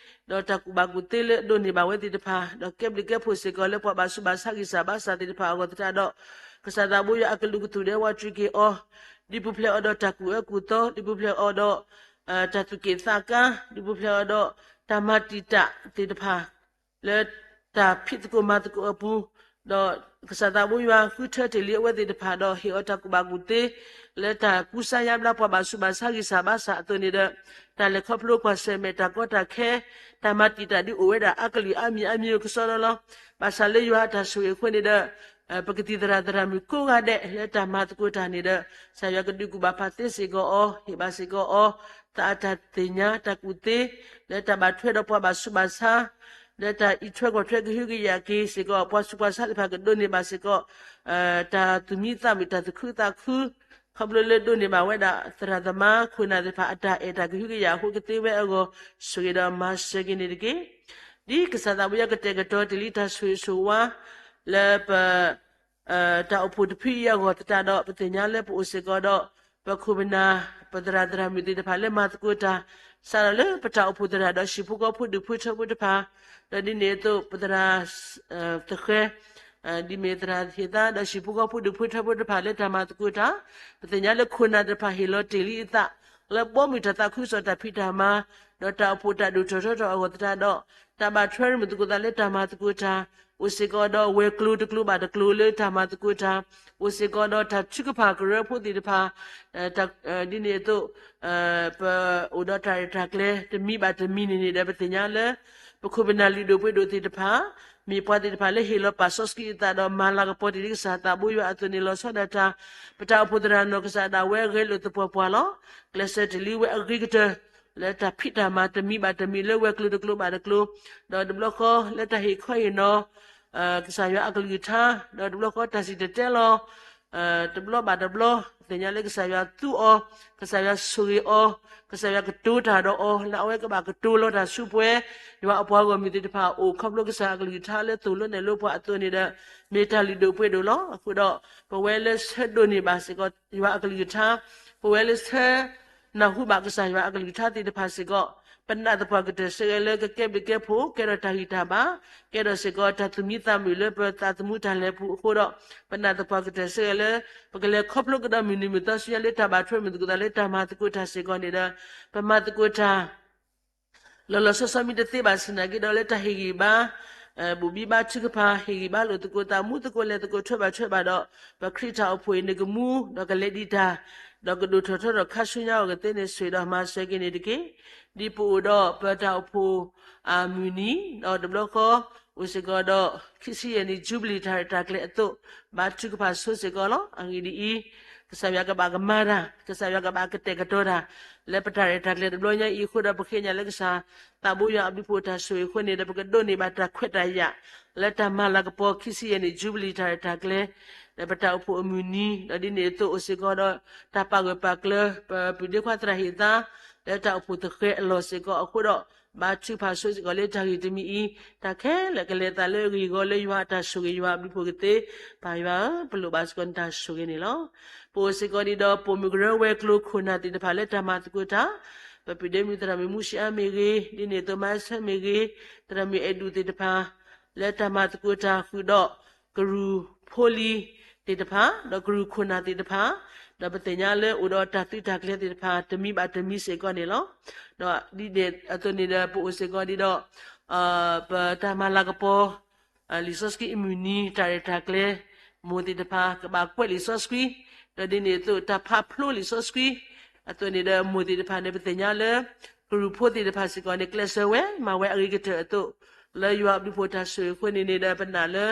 ဒီးတၢ်ကူၣ်ဘၣ်ကူၣ်သ့လၢအဒိးန့ၢ်ဘၣ်ဝဲသ့ၣ်တဖၣ်, ဒီးကဲဘျုးကဲဖှိၣ်စ့ၢ်ကီးလၢပှၤဘၣ်ဆူးဘၣ်ဆါဂံၢ်စၢ်ဘါစၢ်သ့ၣ်တဖၣ်အဂီၢ်သတးဒီး, ကစၢ်သးဘိယွၤအကလုၢ်ကထူၣ်ဒဲးဝဲတြံက့ၤအီၤ, ဒုးပူၤဖျဲးအီၤဒီးတၢ်ကူၣ်အၢကူၣ်သီ, ဒုးပူၤဖျဲးအီၤဒီး တၢ်သူၣ်က့ၣ်သးကါ, ဒုးပူၤဖျဲးအီၤဒီး တၢ်မၤတံာ်တာ်သ့ၣ်တဖၣ် လၢတၢ်ဖံးသကိးမၤသကိးအပူၤ, ဒီးကစၢ်သးဘိယွၤဃုထၢတ့ၢ်လံအဝဲသ့ၣ်တဖၣ်ဒီး ဟ့ၣ်အီၤတၢ်ကူၣ်ဘၣ်ကူၣ်သ့ လၢတၢ်ကူစါယါဘျါပှၤဘၣ်ဆူးဘၣ်ဆါဂံၢ်စၢ်ဘါစၢ်အသိးန့ၣ်ဒီး, တၢ်လဲၤခီဖျိကွၢ်ဆၢၣ်မဲာ်တၢ်ကီတၢ်ခဲ, တၢ်မၤတံာ်တာ်ဒုးအိၣ်ဝဲဒၣ်အါကလုာ်အါမံၤအါမံၤကစီဒီလီၤ. ဘၣ်ဆၣ်လၢယွၤအတၢ်ဆိၣ်ဂ့ၤအဃိန့ၣ်ဒီး, ပကသံၣ်သရၣ်သရၣ်မုၣ်ကိးဂၤဒဲးလၢတၢ်မၤသကိးတၢ်န့ၣ်ဒီး, ကစၢ်ယွၤကဒုးကူၣ်ဘၣ်ဖးသ့စ့ၢ်ကီးအီၤ, ဟ့ၣ်ဘၣ်စ့ၢ်ကီးအီၤ သးအတၢ်သ့ၣ်ညါတၢ်ကူၣ်သ့ လၢတၢ်ဘၣ်ထွဲဒီးပှၤဘၣ်ဆူးဘၣ်ဆါ, လၢတၢ်အံးထွဲကွၢ်ထွဲကဟုကယာ်က့ၤစ့ၢ်ကီး ပှၤဆူးပှၤဆါသ့ၣ်တဖၣ်ကဒိးန့ၢ်ဘၣ်စ့ၢ်ကီး တၢ်သူၣ်မံသးမုာ်တၢ်သူၣ်ခုသးခု, ခီဖျိလၢဒိးန့ၢ်ဘၣ်ဝဲဒၣ် သရၣ်သမါခိၣ်နၢ်သ့ၣ်တဖၣ်အတၢ်အဲၣ်တၢ်ကဟုကယာ်အဃိကသ့ဝဲအဂီၢ်, ဆိၣ်ဂ့ၤဒီးမၤစၢၤက့ၤန့ၣ်တက့ၢ်. ဒ်ကစၢ်သးဘိယွၤကတဲာ်ကတီၤတ့ၢ်လံတၢ်ဆိၣ်ဂ့ၤဆိၣ်ဝါ လၢပ တၢ်အိၣ်ဖှိၣ်တဖုအံၤအဂီၢ်သတးဒီး ပသ့ၣ်ညါလၢပအိၣ်စ့ၢ်ကီးဒီး ပခိၣ်ပနၢ် ပသရၣ်သရၣ်မုၣ်သ့ၣ်တဖၣ်လၢမၤသကိးတၢ်, စးထီၣ်လၢပတၢ်အိၣ်ဖှိၣ်သရၣ်ဒီးဟံၣ်ဖိဃီဖိဒူၣ်ဖိထၢဖိတဖၣ်, ဒီးဒ်န့ၣ်အသိး ပသရၣ်သဃဲ ဒ်မ့ၢ်သရၣ်ဟ့ၣ်သါဒီးဟံၣ်ဖိဃီဖိဒူၣ်ဖိထၢဖိတဖၣ်လၢတၢ်မၤသကိးတၢ်, ပသ့ၣ်ညါလၢခိၣ်နၢ်သ့ၣ်တဖၣ်ဟ့ၣ်လီၤတ့ၢ်လံအသး လၢဘီမုၢ်တၢ်သးခုကစီၣ်တၢ်ဖံးတၢ်မၤ, ဒီးတၢ်အိၣ်ဖှိၣ်တၢ်ဒိၣ်ထီၣ်ထီထီၣ်အဂီၢ်သတးဒီး, တၢ်ဘၣ်ထွဲမုာ်သကိးသးလၢတၢ်မၤသကိးတၢ်, အိၣ်စ့ၢ်ကီးဒီးဝဲၤကျိၤတကျိၤဘၣ်တကျိၤလၢတၢ်မၤသကိးတၢ်, အိၣ်စ့ၢ်ကီးဒီးတၢ်ထုကဖၣ်ကရၢဖိသ့ၣ်တဖၣ်, ဒ်န့ၣ်အသိး ပအိၣ်ဒီးတၢ်ရဲၣ်တၢ်ကျဲၤတမံၤဘၣ်တမံၤန့ၣ်န့ၣ်ဒီး ပသ့ၣ်ညါလၢ ပခိၣ်ပနၢ်လုၢ်ဒိၣ်ပှ့ၤဒိၣ်သ့ၣ်တဖၣ် မ့ၢ်ပှၤသ့ၣ်တဖၣ်လၢဟ့ၣ်လီၤပာ်စီဆှံအသးဒီးမၤလၤကပီၤတ့ၢ်လံကစၢ်သးဘိယွၤအသိးန့ၣ်လီၤဆီဒၣ်တၢ်, ပတၢ်အိၣ်ဖှိၣ်သရၣ်နီၢ်ကစၢ်ဒၣ်ဝဲဂဲၤလိာ်သပှၢ်ပှၢ်လီၤ. ကျဲးစၢးတ့ၢ်လံဝဲအဂ့ၤကတၢၢ် လၢတၢ်ဖံးတၢ်မၤတမံၤဘၣ်တမံၤလၢဝဲၤကျိၤတကျိၤဘၣ်တကျိၤ, ဒီးတဘျီဃီလၢတၢ်ဟ့ၣ်ခီဟ့ၣ်နီၤ ကစၢ်ယွၤအကလုၢ်ကထါ, ဒီးတဘျီဃီတၢ်စံၣ်တဲၤတဲလီၤ တဘျီဘၣ်တဘျီ, သ့ၣ်ညါလၢကစၢ်ယွၤသူအီၤ, ကစၢ်ယွၤဆိၣ်ဂ့ၤအီၤ, ကစၢ်ယွၤကတိၤတၢ်ဒီးအီၤ လၢအဝဲကဘၣ်ကတိၤလီၤတၢ်ဆူပှဲၤ ယွၤအပှၤဂီၢ်မုၢ်သ့ၣ်တဖၣ်အိၣ်ခီဖျိကစၢ်အကလုၢ်ကထါလၢသိၣ်လိနဲၣ်လိပှၤအသိးန့ၣ်ဒီး မ့ၢ်တၢ်လုၢ်ဒိၣ်ပှ့ၤဒိၣ်လီၤ. အဃိဒီး ပဝဲလၢဆၢဒိးန့ၢ်ဘၣ်စ့ၢ်ကီး ယွၤအကလုၢ်ကထါ, ပဝဲလၢဆၢ နၢ်ဟူဘၣ်ကစၢ်ယွၤအကလုၢ်ကထါသ့ၣ်တဖၣ်စ့ၢ်ကီး, ပနာ်သပှၢ်ကတၢၢ်စ့ၢ်ကီးလၢကကဲဘျုးကဲဖှိၣ် ကဲထီၣ်တၢ်ဂံၢ်တၢ်ဘါ, ကဲထီၣ်စ့ၢ်ကီးတၢ်သူၣ်မံသးမုာ်လၢပသးသမူတၢ်လဲၤပူၤအဃိဒီး, ပနာ်သပှၢ်ကတၢၢ်စ့ၢ်ကီးလၢ ပကလဲၤခီဖျိကဒီးမုၢ်နံၤမုၢ်သီဆူညါလၢတၢ်ဘၣ်ထွဲမုာ်သကိးသးလၢတၢ်မၤသကိးတၢ်စ့ၢ်ကီးန့ၣ်ဒီး, ပမၤသကိးတၢ် လီၤလီၤဆီဆီမ့ၢ်တသ့ဘၣ်ဆၣ်သနာ်က့ဒီး လၢတၢ်ဟ့ၣ်ဂံၢ်ဘါ ဘူးဘံၣ်ဘါထုကဖၣ် ဟ့ၣ်ဂံၢ်ဘါလိာ်သကိးသး မူသကိးလဲၤသကိးထွဲဘၣ်ထွဲဘၣ်ဒီး ပခရံာ်တၢ်အိၣ်ဖှိၣ်အံၤန့ၣ်ကမူ ဒီးကလဲၤဒံးတၢ် ဒီးကဒိၣ်ထီၣ်ထီထီၣ်ခါဆူညါအဂီၢ်ကသ့န့ၣ် ဆိၣ်ဂ့ၤဒီးမၤစၢၤက့ၤန့ၣ်တက့ၢ်. ဒ်ပအိၣ်ဒီးပတၢ်အိၣ်ဖှိၣ်အမုၢ်နံၤ ဒီးတဘျီဃီ အိၣ်စ့ၢ်ကီးဒီး ခံဆံယဲၢ်နံၣ် Jubilee တၢ်ရဲၣ်တၢ်ကျဲၤအသိး ဘါထုကဖၣ်ဆိစ့ၢ်ကီးလီၤ. အဂ့ၢ်ဒ်အံၤ, ကစၢ်ယွၤကဘၣ်ကမၤတၢ်, ကစၢ်ယွၤကဘၣ်ကတဲာ်ကတီၤတၢ် လၢပတၢ်ရဲၣ်တၢ်ကျဲၤတဘျီညါအံၤအဃိဒီး ပဃ့ကညးလၢကစၢ်သးဘိယွၤအဘျုးအဖှိၣ်တၢ်ဆိၣ်ဂ့ၤအဃိန့ၣ်ဒီး ပကဒိးန့ၢ်ဘၣ်တၢ်ခွဲးတၢ်ယာ် လၢတၢ်မၤလၤကပီၤ ခံဆံယဲၢ်နံၣ် Jubilee တၢ်ရဲၣ်တၢ်ကျဲၤ လၢပတၢ်အိၣ်ဖှိၣ်အမုၢ်နံၤ ဒီးဒ်န့ၣ်အသိးအိၣ်စ့ၢ်ကီးဒီး တၢ်ပာ်ဂၢၢ်ပာ်ကျၢၤ ပပုၢ်ဒ့ခွါသရၣ်ဟ့ၣ်သါ လၢတၢ်အိၣ်ဖှိၣ်သဃဲၤအလီၢ်စ့ၢ်ကီးအဃိဒီး ဘါထုကဖၣ်ဆိစ့ၢ်ကီးလၢတၢ်ဂ့ၢ်တမံၤအံၤ တၢ်ခဲလၢာ်ကလဲၤသးလၢအဂ့ၢ်အဂီၢ် လၢယွၤအတၢ်ဆိၣ်ဂ့ၤ ယွၤအဘျုးအဖှိၣ်ကသ့ ပၢ်ယွၤဧၢ, ပလိၣ်ဘၣ်စ့ၢ်ကီးနတၢ်ဆိၣ်ဂ့ၤန့ၣ်လီၤ. ပအိၣ်စ့ၢ်ကီးဒ်ဒီး ပိာ်မုၣ်ကရၢဝဲၤကျိၤခိၣ်နၢ်သ့ၣ်တဖၣ်လၢတၢ်မၤသကိးတၢ်, ပပုၢ်ဒ့မုၣ်သရၣ်မုၣ်မူၡ့အါမ့ၢ်ဂ့ၤ, ဒ်န့ၣ်အသိးမါဆၢမ့ၢ်ဂ့ၤ, သရၣ်မုၣ်အဲၣ်ဒူၣ်သ့ၣ်တဖၣ် လၢတၢ်မၤသကိးတၢ်ဃုာ်ဒီး ကရူၢ်ဖိလံၤသ့ၣ်တဖၣ် ဒီးကရူၢ်ခိၣ်နၢ်သ့ၣ်တဖၣ်, ဒီးပသ့ၣ်ညါလၢအိၣ်ဒီးတၢ်သုးတၢ်ကျဲၤသ့ၣ်တဖၣ် တမံၤဘၣ်တမံၤစ့ၢ်ကီးန့ၣ်လီၤ. ဒီးဒ်န့ၣ်အသိးန့ၣ်ဒီး ပအိၣ်စ့ၢ်ကီးဒ်ဒီး ပတၢ်မၤလၤကပီၤ လံာ်စီဆှံအမုၢ်နံၤ တၢ်ရဲၣ်တၢ်ကျဲၤ မိၢ်သ့ၣ်တဖၣ် ကဘၣ်ကွဲးလံာ်စီဆှံ, ဒီးဒ်န့ၣ်အသိး တၢ်ဖးဖျိလံာ်စီဆှံ အသိးန့ၣ်ဒီး မိၢ်သ့ၣ်တဖၣ်န့ၣ် ပသ့ၣ်ညါလၢ ကရူၢ်ဖိသ့ၣ်တဖၣ်စ့ၢ်ကီးန့ၣ် ကျဲးစၢးဝဲ မၤဝဲအဂ့ၤကတၢၢ်အသိး, လၢယွၤအဘျုးအဖှိၣ်တၢ်ဆိၣ်ဂ့ၤအဃိန့ၣ်န့ၣ်ဒီး ပနာ်လၢ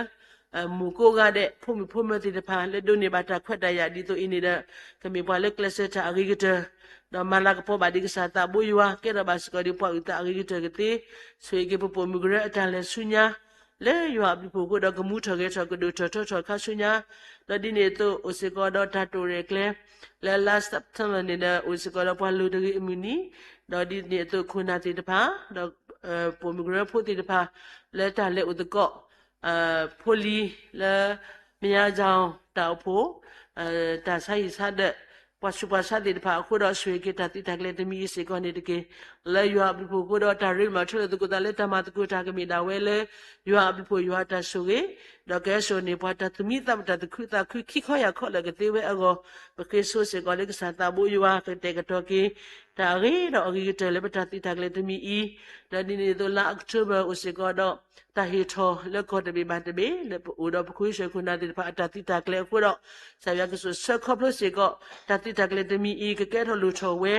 မိၢ်ကိးဂၤဒဲး ဖိမုၣ်ဖိမၢၤသ့ၣ်တဖၣ် လၢဒိးန့ၢ်ဘၣ်တၢ်ခွဲးတၢ်ယာ်ဒ်သိးအံၤန့ၣ်ဒီး ကမ့ၢ်ပှၤလၢကျဲးစၢးတၢ်အဂ့ၤကတၢၢ်, ဒီးမၤလၤကပီၤဘၣ်ဒံးကစၢ်သးဘိယွၤ ကဲထီၣ်ဘၣ်စ့ၢ်ကီးဒံးပှၤအုၣ်သးအဂ့ၤကတၢၢ်ကသ့, ဆိၣ်ဂ့ၤက့ၤပပိာ်မုၣ်ကရၢအတၢ်လဲၤဆူညါ လၢယွၤအဘျုးအဖှိၣ်အဃိဒီး ကမူထီၣ်ဂဲၤထီၣ် ကဒိၣ်ထီၣ်ထီထီၣ်ခါဆူညါ, ဒီးဒ်န့ၣ်အသိး အိၣ်စ့ၢ်ကီးဒီးတၢ်တိာ်ရဲၣ်ကျဲၤ လၢလါ September န့ၣ်ဒီး အိၣ်စ့ၢ်ကီးဒီးပှၤလိၤတဂ့ၤအမုၢ်နံၤ, ဒီးဒ်န့ၣ်အသိးခိၣ်နၢ်သ့ၣ်တဖၣ် ဒီး ပိာ်မုၣ်ကရၢဖိသ့ၣ်တဖၣ် လၢတၢ်လဲၤအိၣ်သကိး ဖိလံၤလၢ မၠါကၠီတၢ်အိၣ်ဖှိၣ် တၢ်ဆါဟံၣ်ဆါဒၢး ပှၤဆူးပှၤဆါသ့ၣ်တဖၣ်အဃိဒီး ဆိၣ်ဂ့ၤက့ၤတၢ်သုးတၢ်ကျဲၤတမံၤအံၤစ့ၢ်ကီးန့ၣ်တက့ၢ်. လၢယွၤအဘျုးအဖှိၣ်အဃိဒီး တၢ်ရ့လိာ်မၤထူလၢသကိးသးလၢတၢ်မၤသကိးတၢ်ကမ့ၢ်ဒၣ်ဝဲလၢ ယွၤအဘျုးအဖှိၣ်ယွၤအတၢ်ဆိၣ်ဂ့ၤ, ဒီးကဟဲစိာ်န့ၢ်ပှၤတၢ်သူၣ်မံသးမုာ်တၢ်သူၣ်ခုသးခုခံခီယၢ်ခီလၢာ်ကသ့ဝဲအဂီၢ်, ပဃ့ဆိစ့ၢ်ကီးလၢကစၢ်သးဘိယွၤ ကတဲာ်ကတီၤက့ၤ တၢ်အဂ့ၤဒီးအဂ့ၤကတၢၢ်လၢပတၢ်သုးတၢ်ကျဲၤတမံၤအံၤ, ဒီးဒ်န့ၣ်အသိးလါ October အိၣ်စ့ၢ်ကီးဒီး တၢ်ဟ့ၣ်ထီၣ်လၢကီၢ်တဘ့ၣ်ဘၣ်တဘ့ၣ် လၢပအိၣ်ဒီးပခိၣ်ဆၢခိၣ်နၢ်သ့ၣ်တဖၣ်အတၢ်သုးတၢ်ကျဲၤအဃိဒီး ကစၢ်ယွၤကဆိၣ်ဆၢခီဖျိစ့ၢ်ကီး တၢ်သုးတၢ်ကျဲၤတမံၤအံၤ ကကဲထီၣ်လိၣ်ထီၣ်ဝဲ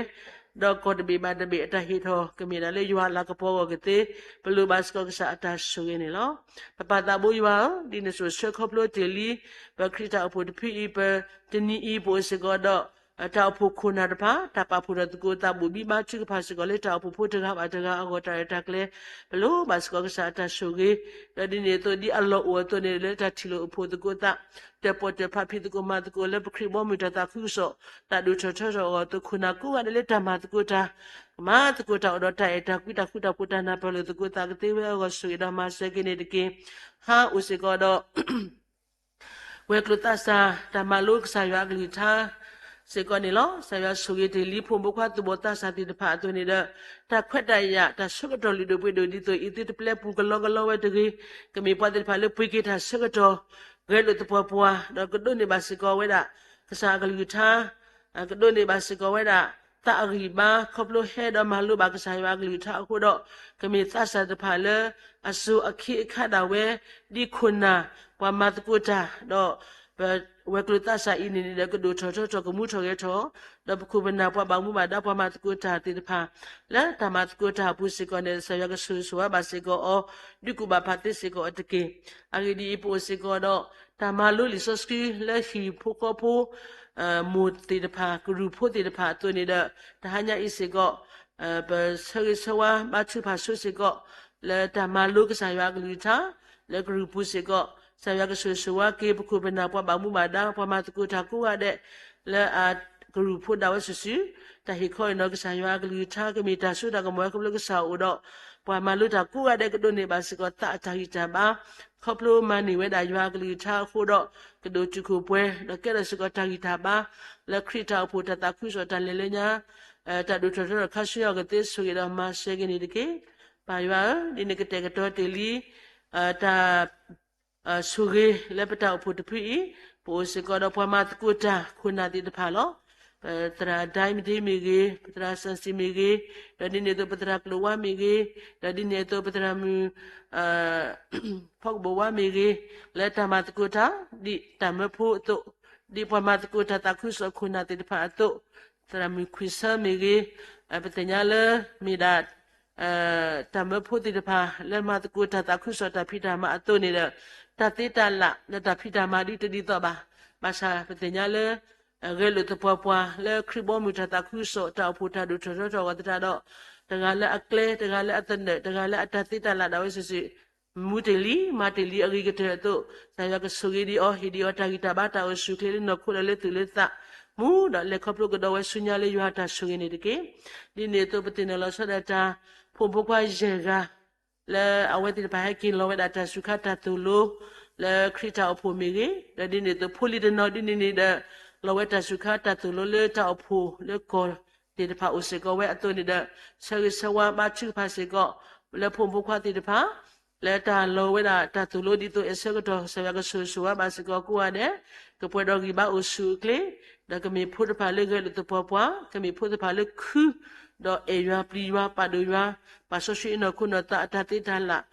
ဒီးကီၢ်တဘ့ၣ်ဘၣ်တဘ့ၣ်အတၢ်ဟ့ၣ်ထီၣ် ကမ့ၢ်ဒၣ်လၢယွၤအလၤကပီၤအဂီၢ်ကသ့, ပလိၣ်ဘၣ်စ့ၢ်ကီးကစၢ်အတၢ်ဆိၣ်ဂ့ၤန့ၣ်လီၤ. ပပၢ်သးဘိယွၤဧၢ, ဒ်နဆိၣ်ဆၢခီဖျိတ့ၢ်လံ ပခရံာ်တၢ်အိၣ်ဖှိၣ်တဖုအံၤ ပတနံၤအံၤ ပအိၣ်စ့ၢ်ကီးဒီး တၢ်အိၣ်ဖှိၣ်ခိၣ်နၢ်တဖၣ် တၢ်ပာ်ဖှိၣ်ထီၣ်သကိးသး ဘူးဘံၣ်ဘါထုကဖၣ်စ့ၢ်ကီးလၢ တၢ်အိၣ်ဖှိၣ်ဖိတဂၤဘၣ်တဂၤအဂီၢ် တၢ်ရဲၣ်တၢ်ကျဲၤ ပလိၣ်ဘၣ်စ့ၢ်ကီးကစၢ်အတၢ်ဆိၣ်ဂ့ၤ, ဒီးဒ်န့ၣ်အသိး ဒ်အလီၢ်အိၣ်အသိးန့ၣ် လၢတၢ်ထံၣ်လိာ်အိၣ်ဖှိၣ်သကိးသး တၢၣ်ပီၣ်တၢၣ်ဖး ဖံးသကိးမၤသကိးလၢပခရံာ်ဘီမုၢ်တၢ်သးခုကစီၣ် တၢ်ဒိၣ်ထီၣ်ထီထီၣ်အဂီၢ်အသိး ခိၣ်နၢ်ကိးဂၤဒဲးလၢတၢ်မၤသကိးတၢ် ကမၤသကိးတၢ်အိၣ်ဒီးတၢ်အဲၣ်တၢ်ကွံ တၢ်ဃူတၢ်ဖိး တၢ်နၢ်ပၢၢ်လိာ်သကိးသးကသ့ဝဲအဂီၢ် ဆိၣ်ဂ့ၤဒီးမၤစၢၤက့ၤန့ၣ်တက့ၢ်. ဟါအိၣ်စ့ၢ်ကီးဒီး ဝဲၤကျိၤသးစၢ် တၢ်မၤလိကစၢ်ယွၤအကလုၢ်ကထါ စ့ၢ်ကီးန့ၣ်လီၤ. ကစၢ်ယွၤဆိၣ်ဂ့ၤတ့ၢ်လံ ဖိမုၣ်ဖိခွါသူၣ်ဘီၣ်သးစၢ်သ့ၣ်တဖၣ်အသိးန့ၣ်ဒီး တၢ်ခွဲးတၢ်ယာ် တၢ်ဆၢကတီၢ်လုၢ်ဒိၣ်ပှ့ၤဒိၣ်ဒ်သိးအံၤ သုတပျဲပူၤကလီကလီဝဲတဂ့ၤ, ကမ့ၢ်ပှၤသ့ၣ်တဖၣ်လၢပှ့ၤက့ၤတၢ်ဆၢကတီၢ် ဂဲၤလိာ်သပှၢ်ပှၢ် ဒီးကဒိးန့ၢ်ဘၣ်စ့ၢ်ကီးဝဲဒၣ် ကစၢ်အကလုၢ်ကထါ ကဒိးန့ၢ်ဘၣ်စ့ၢ်ကီးဝဲဒၣ် သးအဂံၢ်ဘါ ခီဖျိဟဲဒီးမၤလိဘၣ်ကစၢ်ယွၤအကလုၢ်ကထါအဃိဒီး ကမ့ၢ်သးစၢ်တဖၣ်လၢ အစိၤအခ့အခါဒၣ်ဝဲ ဒ်ခိၣ်နၢ် ပှၤမၤသကိးတၢ် ဒီး ဝဲၤကျိၤသးစၢ်အံၤန့ၣ်န့ၣ်ဒီး ကဒိၣ်ထီၣ်ထီထီၣ် ကမူထီၣ်ဂဲၤထီၣ် ဒီးပခိၣ်ပနၢ်ပှၤဘၣ်မူဘၣ်ဒါ ပှၤမၤသကိးတၢ်သ့ၣ်တဖၣ် လၢတၢ်မၤသကိးတၢ်အပူၤစ့ၢ်ကီးန့ၣ် ကစၢ်ယွၤကဆိၣ်ဂ့ၤဆိၣ်ဝါဘၣ်စ့ၢ်ကီးအီၤ ဒုးကူၣ်ဘၣ်ဖးသ့စ့ၢ်ကီးအီၤတက့ၢ်. အဂ့ၢ်ဒ်အံၤ ပအိၣ်စ့ၢ်ကီးဒီး တၢ်မၤလိလံာ်စီဆှံလၢဟံၣ်ဖိဃီဖိ မိၢ်သ့ၣ်တဖၣ် ကရူၢ်ဖိသ့ၣ်တဖၣ်အသိးန့ၣ်ဒီး တဟါညါအံၤစ့ၢ်ကီး ပဆၢဂ့ၤဆၢဝါဘါထုကဖၣ်ဆိစ့ၢ်ကီး လၢတၢ်မၤလိကစၢ်ယွၤအကလုၢ်ကထါ လၢကရူၢ်ပူၤစ့ၢ်ကီး ကစၢ်ယွၤကဆိၣ်ဂ့ၤဆိၣ်ဝါက့ၤ ပခိၣ်ပနၢ်ပှၤဘၣ်မူဘၣ်ဒါ ပှၤမၤသကိးတၢ်ကိးဂၤဒဲး လၢအကရူၢ်ဖိဒၣ်ဝဲစုာ်စုာ် တၢ်ဟ့ၣ်ခီအံၤနီၤ ကစၢ်ယွၤအကလုၢ်ကထါ ကမ့ၢ်တၢ်စိတၢ်ကမီၤခီဖျိကစၢ်အအိၣ်ဒီး ပှၤမၤလိတၢ်ကိးဂၤဒဲးကဒိးန့ၢ်ဘၣ်စ့ၢ်ကီးသးအတၢ်ဂံၢ်တၢ်ဘါ ခီဖျိမၤန့ၢ်ဝဲဒၣ်ယွၤအကလုၢ်ကထါအဃိဒီး ကဒိၣ်တုာ်ခိၣ်ပှဲၤ ဒီးကဲထီၣ်စ့ၢ်ကီးတၢ်ဂံၢ်တၢ်ဘါ လၢခရံာ်တၢ်အိၣ်ဖှိၣ်တၢ်သးခုကစီၣ်တၢ်လဲၤလၢညါ တၢ်ဒိၣ်ထီၣ်ထီထီၣ်ခါဆူညါအဂီၢ်သ့ ဆိၣ်ဂ့ၤဒီးမၤစၢၤက့ၤန့ၣ်တက့ၢ်. ပၢ်ယွၤဧၢ, ဒ်န့ၣ်ကတဲာ်ကတီၤတ့ၢ်လံ တၢ် ဆိၣ်ဂ့ၤလၢပတၢ်အိၣ်ဖှိၣ်တဖုအံၤ ပအိၣ်စ့ၢ်ကီးဒီးပှၤမၤသကိးတၢ်ခိၣ်နၢ်သ့ၣ်တဖၣ်လီၤ. ပသရၣ်ဒၢမ့ၢ်တ့မ့ၢ်ဂ့ၤ, ပသရၣ်စၣ်စံၤမ့ၢ်ဂ့ၤ, ဒီးဒ်န့ၣ်အသိးပသရၣ်ကျိၤဝါမ့ၢ်ဂ့ၤ, ဒီးဒ်န့ၣ်အသိးပသရၣ်မုၣ် ဖီကဘိၣ်ဝါမ့ၢ်ဂ့ၤ, လၢတၢ်မၤသကိးတၢ် ဒ်တၢ်မၢဖိအသိး, ဒ်ပှၤမၤသကိးတၢ်သးခုကစီၣ်အခိၣ်နၢ်သ့ၣ်တဖၣ်အသိး, သရၣ်မုၣ်ခွံဆၢမ့ၢ်ဂ့ၤ, ပသ့ၣ်ညါလၢမ့ၢ်ဒၣ် တၢ်မၢဖိသ့ၣ်တဖၣ် လၢမၤသကိးတၢ်သးခုကစီၣ်တၢ်ဖံးတၢ်မၤအသိးန့ၣ်ဒီး, တၢ်သ့တၢ်လၣ် လၢတၢ်ဖံးတၢ်မၤဒ်တဒ်သိးဘၣ်. ဘၣ်ဆၣ်ပသ့ၣ်ညါလၢ ဂဲၤလိာ်သပှၢ်ပှၢ် လၢခရံာ်ဘီမုၢ်တၢ်သးခုကစီၣ် တၢ်အိၣ်ဖှိၣ်တၢ်ဒိၣ်ထီၣ်ထီထီၣ်အဂီၢ်သတးဒီး, တဂၤလၢအကျဲ, တဂၤလၢအသနၢၣ်, တဂၤလၢအတၢ်သ့တၢ်လၣ်ဒၣ်ဝဲစုာ်စုာ် မူတ့ၢ်လံ မၤတ့ၢ်လံအဂ့ၤကတၢၢ်အသိး, ကစၢ်ယွၤကဆိၣ်ဂ့ၤဒံးအီၤ, ဟ့ၣ်ဒံးအီၤတၢ်ဂံၢ်တၢ်ဘါတၢ်အိၣ်ဆူၣ်အိၣ်ချ့လၢနီၢ်ခိဒီးလၢသူၣ်လၢသး, မူဒီးလဲၤခီဖျိကဒီးဝဲဆူညါလၢယွၤတၢ်ဆိၣ်ဂ့ၤန့ၣ်တက့ၢ်. ဒ်န့ၣ်အသိးပသ့ၣ်နီၣ်လီၤဆီဒၣ်တၢ် ဖိမုၣ်ဖိခွါယဲၢ်ဂၤ လၢအဝဲသ့ၣ်တဖၣ်ဟဲက့ၤလီၤဝဲဒၣ်တၢ်စူၤခါတၢ်သိၣ်လိ လၢခရံာ်တၢ်အိၣ်ဖှိၣ်မ့ၢ်ဂ့ၤ, ဒီးဒ်န့ၣ်အသိးဖိလံၤတနီၤဒ်န့ၣ်န့ၣ်ဒီး လီၤဝဲတၢ်စူၤခါတၢ်သိၣ်လိလၢတၢ်အိၣ်ဖှိၣ်လၢကီၢ်သ့ၣ်တဖၣ်အိၣ်စ့ၢ်ကီးဝဲအသိးန့ၣ်ဒီး, ဆၢဂ့ၤဆၢဝါဘါထုကဖၣ်စ့ၢ်ကီး လၢဖိမုၣ်ဖိခွါသ့ၣ်တဖၣ် လၢတၢ်လီၤဝဲဒၣ်တၢ်သိၣ်လိဒ်သိးအဲၣ်ဆၢကတီၢ် ကစၢ်ယွၤကဆိၣ်ဂ့ၤဆိၣ်ဝါဘၣ်စ့ၢ်ကီးကိးဂၤဒဲး, ကပှဲၤဒီးဂံၢ်ဘါအိၣ်ဆူၣ်အိၣ်ချ့, ဒီးကမ့ၢ်ဖိတဖၣ်လၢဂဲၤလိာ်သပှၢ်ပှၢ်, ကမ့ၢ်ဖိတဖၣ်လၢခု ဒီးအဲၣ်ယွၤပျံၤယွၤပာ်ဒိၣ်ယွၤ, ပာ်စီဆှံအနီၢ်ခိနီၢ်သးအတၢ်သ့တၢ်လၣ်,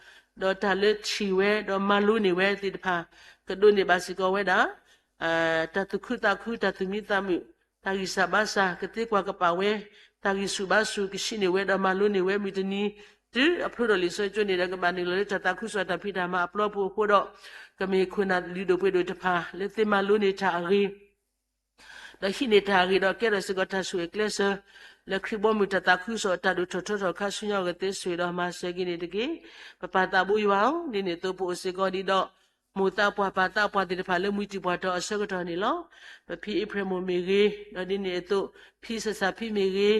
ဒီးတၢ်လၢထံၣ်ဝဲဒီးမၤလိန့ၢ်ဝဲသ့ၣ်တဖၣ်, ကဒိးန့ၢ်ဘၣ်စ့ၢ်ကီးဝဲဒၣ် တၢ်သူၣ်ခုသးခု တၢ်သူၣ်မံသးမုာ်, တၢ်ဂံၢ်စၢ်ဘါစၢ် ကသ့ကွၢ်ကပာ်ဝဲ, တၢ်ဂံၢ်ဆူၣ်ဘါဆူၣ် ကဆံးန့ၢ်ဝဲဒီးမၤလိန့ၢ်ဝဲမုၢ်တနံၤ, တုၤအဖျိထီၣ်လံာ်စီဆှံကၠိန့ၣ်ဒီး ကဘၣ်နုာ်လီၤလၢတၢ်သးခုကစီၣ်တၢ်ဖံးတၢ်မၤအပျီပူၤအဃိဒီး, ကမ့ၢ်ခိၣ်နၢ်လုၢ်ဒိၣ်ပှ့ၤဒိၣ်တဖၣ် လၢသ့မၤလိန့ၢ်တၢ်အဂ့ၤ ဒီးဟံးန့ၢ်တၢ်အဂ့ၤဒီးကဲထီၣ်စ့ၢ်ကီးတၢ်ဆိၣ်ဂ့ၤကျဲစၢၤ, လၢခရံာ်ဘီမုၢ်တၢ်သးခုကစီၣ် တၢ်ဒိၣ်ထီၣ်ထီထီၣ်ခါဆူညါအဂီၢ်သ့ဆိၣ်ဂ့ၤဒီးမၤစၢၤက့ၤန့ၣ်တက့ၢ်. ပပၢ်သးဘိယွၤဧၢ, ဒ်န့ၣ်အသိးပအိၣ်စ့ၢ်ကီးဒံးဒီး မိၢ်သးပှၢ်ပၢ်သးပှၢ်သ့ၣ်တဖၣ်လၢမှံတံၢ်ပှၢ်တီၤအဆၢကတီၢ်န့ၣ်လီၤ. ပဖံအ့ဖြ့ၣ်မိၢ်မ့ၢ်ဂ့ၤ, ဒီးဒ်န့ၣ်အသိး ဖံစၢ်စၢ်ဖံမ့ၢ်ဂ့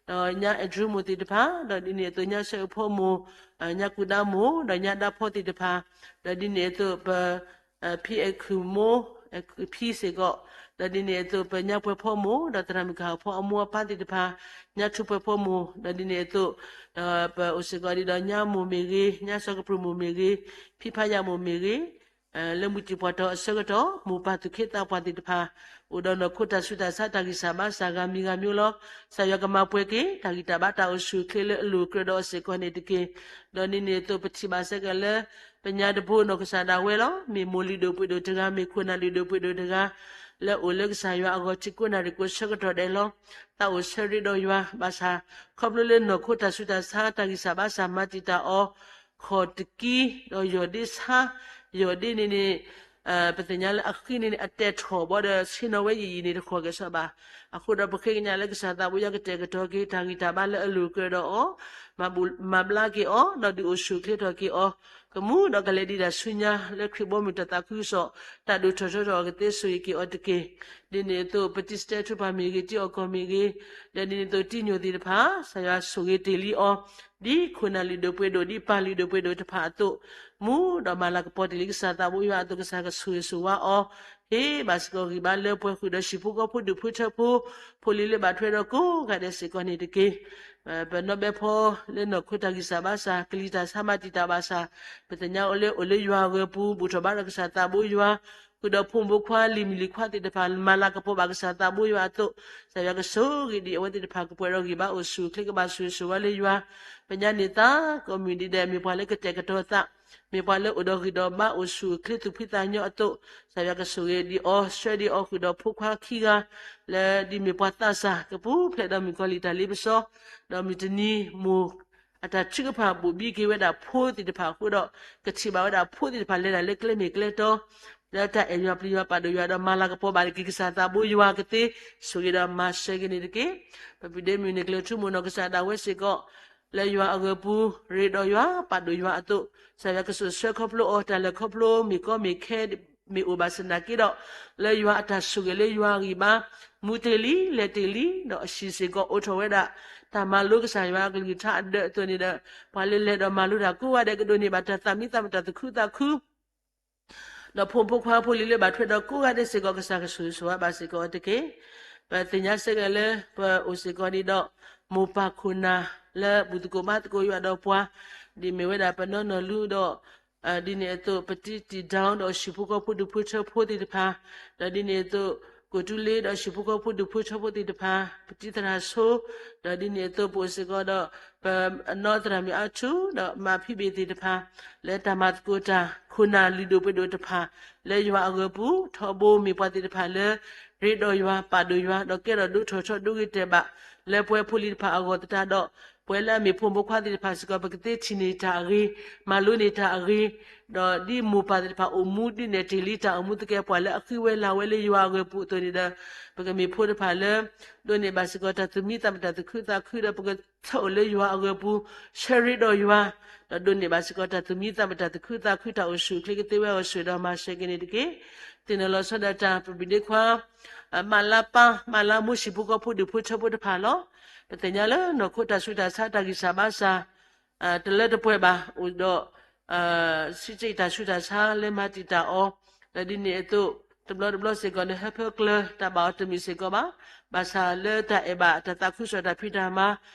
ၤ, ဒီးညါအဲၣ်ဒြူမိၢ်သ့ၣ်တဖၣ်, ဒီးဒ်န့ၣ်အသိးညါဆၢအဖိမိၢ်, ညါကူဒါမိၢ်, ဒီးညါဒါဖီသ့ၣ်တဖၣ်, ဒီးဒ်န့ၣ်အသိးပ ဖံအဲၣ်ခုၣ်မိၢ်, ဖံစ့ၢ်ကီး, ဒီးဒ်န့ၣ်အသိးပညါပှဲၤဖီမိၢ်, ဒီးသရၣ်မုၣ်ကဟၣ်ဖီအမိၢ်အပၢ်သ့ၣ်တဖၣ်, ညါထူပှဲၤဖီမိၢ်, ဒီးဒ်န့ၣ်အသိး ပအိၣ်စ့ၢ်ကီးဒံးဒီးညါမိၢ်မ့ၢ်ဂ့ၤ, ညါစီၤကပြုၢ်မိၢ်မ့ၢ်ဂ့ၤ, ဖံဖးယၣ်မိၢ်မ့ၢ်ဂ့ၤ, လၢမှံတံၢ်ပှၢ်တီၤအဆၢကတီၢ် မိၢ်ပၢ်သူၣ်က့သးပှၢ်သ့ၣ်တဖၣ် အိၣ်ဒီးနီၢ်ခိတၢ်ဆူးတၢ်ဆါတၢ်ဂံၢ်စၢ်ဘါစၢ်ဂၤမံၤဂၤမံၤလီၤ. ကစၢ်ယွၤကမၤပှဲၤက့ၤ တၢ်ဂံၢ်တၢ်ဘါတၢ်အိၣ်ဆူၣ်အိၣ်ချ့လၢအလိၤအကြၢးဒီးအီၤစ့ၢ်ကီးန့ၣ်တက့ၢ်. ဒီးဒ်န့ၣ်အသိးပထံၣ်ဘၣ်ဆၢက့ၤလၢ ပညါတဘိနီၢ်ကစၢ်ဒၣ်ဝဲလီၤ. မ့ၢ်မိၢ်လုၢ်ဒိၣ်ပှ့ၤဒိၣ်တဂၤ, မ့ၢ်ခိၣ်နၢ်လုၢ်ဒိၣ်ပှ့ၤဒိၣ်တဂၤ, လၢအိၣ်လၢကစၢ်ယွၤအဂီၢ်ထံးကိးနၣ်ရံၣ်ကိးဆၢကတီၢ်ဒဲးလီၤ. သးအိၣ်ဆၢရ့ဒီးယွၤ, ဘၣ်ဆၣ် ခီဖျိလၢနီၢ်ခိတၢ်ဆူးတၢ်ဆါတၢ်ဂံၢ်စၢ်ဘါစၢ်မၤတံာ်တာ်အီၤ ခီၣ်တကံ, ဒီးယီၢ်ဒ့ဆါ, ယီၢ်ဒ့န့ၣ်န့ၣ် ပသ့ၣ်ညါလၢအဃံန့ၣ်န့ၣ် အတဲာ်ထီၣ်ဘီဒီး ဆ့ၣ်နီၤဝဲယံာ်ယံာ်န့ၣ် တဃီၤက့ၤဆၢဘၣ်. အဃိဒီးပဃ့ကညးလၢကစၢ်သးဘိယွၤကတဲာ်ကတီၤက့ၤ တၢ်ဂံၢ်တၢ်ဘါလၢအလိၤအကြၢးဒီးအီၤ, မၤဘျါက့ၤအီၤ, ဒီးဒုးအိၣ်ဆူၣ်အိၣ်ချ့ထီၣ်က့ၤအီၤ, ကမူဒီးကလဲၤဒံးတၢ်ဆူညါလၢခရံာ်ဘီမုၢ်တၢ်သးခုကစီၣ် တၢ်ဒိၣ်ထီၣ်ထီထီၣ်အီၤကသ့ဆိၣ်ဂ့ၤက့ၤအီၤတက့ၢ်. ဒ်န့ၣ်အသိး ပတံၤစတဲထူပၢ်မ့ၢ်ဂ့ၤ, တံၤအီၣ်ကီၢ်မ့ၢ်ဂ့ၤ, ဒီးဒ်န့ၣ်အသိးတံၤညိၣ်သ့ၣ်တဖၣ် ကစၢ်ယွၤဆိၣ်ဂ့ၤတ့ၢ်လံအီၤ, ဒ်ခိၣ်နၢ်လုၢ်ဒိၣ်ပှ့ၤဒိၣ်, ဒ်ပၢ်လုၢ်ဒိၣ်ပှ့ၤဒိၣ်တဖၣ်အသိး, မူဒီးမၤလၤကပီၤတ့ၢ်လံကစၢ်သးဘိယွၤအသိး ကစၢ်ကဆိၣ်ဂ့ၤဆိၣ်ဝါအီၤ, ဟ့ၣ်ဘၣ်စ့ၢ်ကီးဂံၢ်ဘါလၢပှဲၤဃုာ်ဒီးဟံၣ်ဖိဃီဖိဒူၣ်ဖိထၢဖိ, ဖိလံၤလၢဘၣ်ထွဲဒီးကိးဂၤဒဲးစ့ၢ်ကီးန့ၣ်တက့ၢ်. ပနီၣ်ဘဲဖီလၢနီၢ်ခိတၢ်ဂံၢ်စၢ်ဘါစၢ် ကလံၤတၢ်ဆါမၤတံာ်တာ်ဘၣ်ဆၣ်, ပသ့ၣ်ညါအိၣ်လၢ အိၣ်လၢယွၤအဂၢၤပူၤ ဘူၣ်ထီၣ်ဘါထီၣ်ကစၢ်သးဘိယွၤ, ဃုာ်ဒီးဖိမုၣ်ဖိခွါလံၤမုၣ်လံၤခွါသ့ၣ်တဖၣ် မၤလၤကပီၤဘၣ်ကစၢ်သးဘိယွၤအသိး, ကစၢ်ယွၤကဆိၣ်ဂ့ၤဒံးအဝဲသ့ၣ်တဖၣ် ကပှဲၤဒီးဂံၢ်ဘါအိၣ်ဆူၣ်အိၣ်ချ့ ကဘၣ်ဆိၣ်ဂ့ၤဆိၣ်ဝါလၢယွၤ, ပညါန့ၣ်သး ကိးမုၢ်နံၤဒဲး မ့ၢ်ပှၤလၢကတဲာ်ကတီၤသး, မ့ၢ်ပှၤလၢအိၣ်ဒီးဂံၢ်ဒီးဘါအိၣ်ဆူၣ်အိၣ်ချ့သူၣ်ဖှံသးညီအသိး, ကစၢ်ယွၤကဆိၣ်ဂ့ၤဒံးအီၤ ဆှၢဒံးအီၤဃုာ်ဒီးဖိခွါခံဂၤ, လၢဒ်မ့ၢ်ပှၤသးစၢ် ကပူၤဖျဲးဒီးမုၣ်ကီၤလံၢ်တၢ်လ့ပစီ, ဒီးမုၢ်တနံၤမိၢ် အတၢ်ထုကဖၣ်ဘိၣ်ဘံက့ၤဝဲဒၣ်ဖိသ့ၣ်တဖၣ်အဃိဒီး, ကထံၣ်ဘၣ်ဝဲဒၣ်ဖိသ့ၣ်တဖၣ်လဲၤတၢ်လၢကျဲမ့ၢ်ကျဲတီ, လၢတၢ်အဲၣ်ယွၤပျံၤယွၤပာ်ဒိၣ်ယွၤဒီးမၤလၤကပီၤဘၣ်က့ၤကစၢ်သးဘိယွၤကသ့, ဆိၣ်ဂ့ၤဒီးမၤစၢၤက့ၤန့ၣ်တက့ၢ်. ပပုၢ်ဒ့မုၣ်န့ၣ် ကျဲၤထူမိၢ်နီၢ်ကစၢ်ဒၣ်ဝဲစ့ၢ်ကီး, လၢယွၤအဂၢၤပူၤ ရ့ဒီးယွၤပာ်ဒိၣ်ယွၤအသိး, ကစၢ်ယွၤကဆိၣ်ဆှၢခီဖျိအီၤ တၢ်လၢာ်ခီဖျိမ့ၢ်ကီမ့ၢ်ခဲ မ့ၢ်အိၣ်ဘၣ်ဆၣ်သနာ်က့ဒီး, လၢယွၤအတၢ်ဆိၣ်ဂ့ၤလၢယွၤအဂံၢ်ဘါ, မူတ့ၢ်လံ လဲၤတ့ၢ်လံ, ဒီးအဟံၣ်စ့ၢ်ကီးအိးထီၣ်ဝဲဒၣ် တၢ်မၤလိကစၢ်ယွၤအကလုၢ်ကထါအဒၢးအသိးန့ၣ်ဒီး, ပှၤလၢလဲၤဒီးမၤလိတၢ်ကိးဂၤဒဲးကဒိးန့ၢ်ဘၣ်တၢ်သးမံသးမုာ်တၢ်သူၣ်ခုသးခု ဒီးဖိမုၣ်ဖိခွါဖိလံၤလၢဘၣ်ထွဲဒီးကိးဂၤဒဲးစ့ၢ်ကီး ကစၢ်ကဆိၣ်ဂ့ၤဆိၣ်ဝါဘၣ်စ့ၢ်ကီးအီၤတက့ၢ်. ပသ့ၣ်ညါစ့ၢ်ကီးလၢ ပအိၣ်စ့ၢ်ကီးဒံးဒီး မိၢ်ပၢ်ခိၣ်နၢ်လၢဘူၣ်သကိးဘါသကိးယွၤဒီးပှၤ, ဒ်မ့ၢ်ဝဲဒၣ်ပနီၢ်နီၢ်လူဒီး ဒ်န့ၣ်အသိး ပတံၤတံၤဒီဒီးဟံၣ်ဖိဃီဖိဒူၣ်ဖိထၢဖိသ့ၣ်တဖၣ်, ဒီးဒ်န့ၣ်အသိး ကိးတူလ့ဒီးဟံၣ်ဖိဃီဖိဒူၣ်ဖိထၢဖိသ့ၣ်တဖၣ်, ပတံၤသရၣ်ဆိ, ဒီးဒ်န့ၣ်အသိးပအိၣ်စ့ၢ်ကီးဒီး ပနီၢ်သရၣ်မုၣ်အါထူၣ် ဒီးမါဖံဘ့ၣ်သ့ၣ်တဖၣ် လၢတၢ်မၤသကိးတၢ် ခိၣ်နၢ်လုၢ်ဒိၣ်ပှ့ၤဒိၣ်တဖၣ် လၢယွၤအဂီၢ်ပူၤ ထီဘိမ့ၢ်ပှၤသ့ၣ်တဖၣ်လၢ ရ့ဒီးယွၤ ပာ်ဒိၣ်ယွၤ ဒီးကဲထီၣ်ဒိၣ်ထီၣ်ထီဒိၣ်ဂ့ၤတဲာ်ဘၣ် လၢပဝဲဖိလံၤတဖၣ်အဂီၢ်သတးဒီး ပဝဲလၢအမ့ၢ်ဖိမုၣ်ဖိခွါသ့ၣ်တဖၣ်စ့ၢ်ကီး ပကသ့ထံၣ်န့ၢ်တၢ်အဂ့ၤ မၤလိန့ၢ်တၢ်အဂ့ၤ ဒီးဒ်မိၢ်ပၢ်သ့ၣ်တဖၣ်အိၣ်မူ ဒ်နဲၣ်တ့ၢ်လံတၢ်အိၣ်မူသကဲးပဝး လၢအဃံဝဲလၤဝဲလၢယွၤအဂီၢ်ပူၤအသိးန့ၣ်ဒီး ပကမ့ၢ်ဖိတဖၣ်လၢ ဒိးန့ၢ်ဘၣ်စ့ၢ်ကီးတၢ်သူၣ်မံသးမုာ်တၢ်သူၣ်ခုသးခု ဒီးပကထၢအိၣ်လၢယွၤအဂီၢ်ပူၤ ဆၢရ့ဒီးယွၤ ဒီးဒိးန့ၢ်ဘၣ်စ့ၢ်ကီးတၢ်သူၣ်မံသးမုာ်တၢ်သူၣ်ခုသးခု တၢ်အိၣ်ဆူၣ်အိၣ်ချ့ကသ့ဝဲအီၤဆူၣ်ဒီးမၤစၢၤက့ၤန့ၣ်တက့ၢ်. သ့ၣ်နီၣ်လီၤဆီဒၣ်တၢ် ပပှၤဒ့ခွါ မးလါပၢ် မးလါမိၢ်ဟံၣ်ဖိဃီဖိဒူၣ်ဖိထၢဖိတဖၣ်လီၤ. ပသ့ၣ်ညါလၢနီၢ်ခိတၢ်ဆူးတၢ်ဆါတၢ်ဂံၢ်စၢ်ဘါစၢ် တလၢတပှဲၤဘၣ် အိၣ်ဒီး စံးတၢ်ဆူးတၢ်ဆါလၢမၤတံာ်တာ်အီၤ, ဒီးဒ်န့ၣ်အသိး တဘျီတဘျီစ့ၢ်ကီးန့ၣ် ဟၢဖၢကျၢၤ တၢ်ဘၣ်အီၤတမုာ်စ့ၢ်ကီးဘၣ်. ဘၣ်ဆၣ်လၢတၢ်အဲၣ်ဘၣ်တၢ်သးခုကစီၣ်တၢ်ဖံးတၢ်မၤ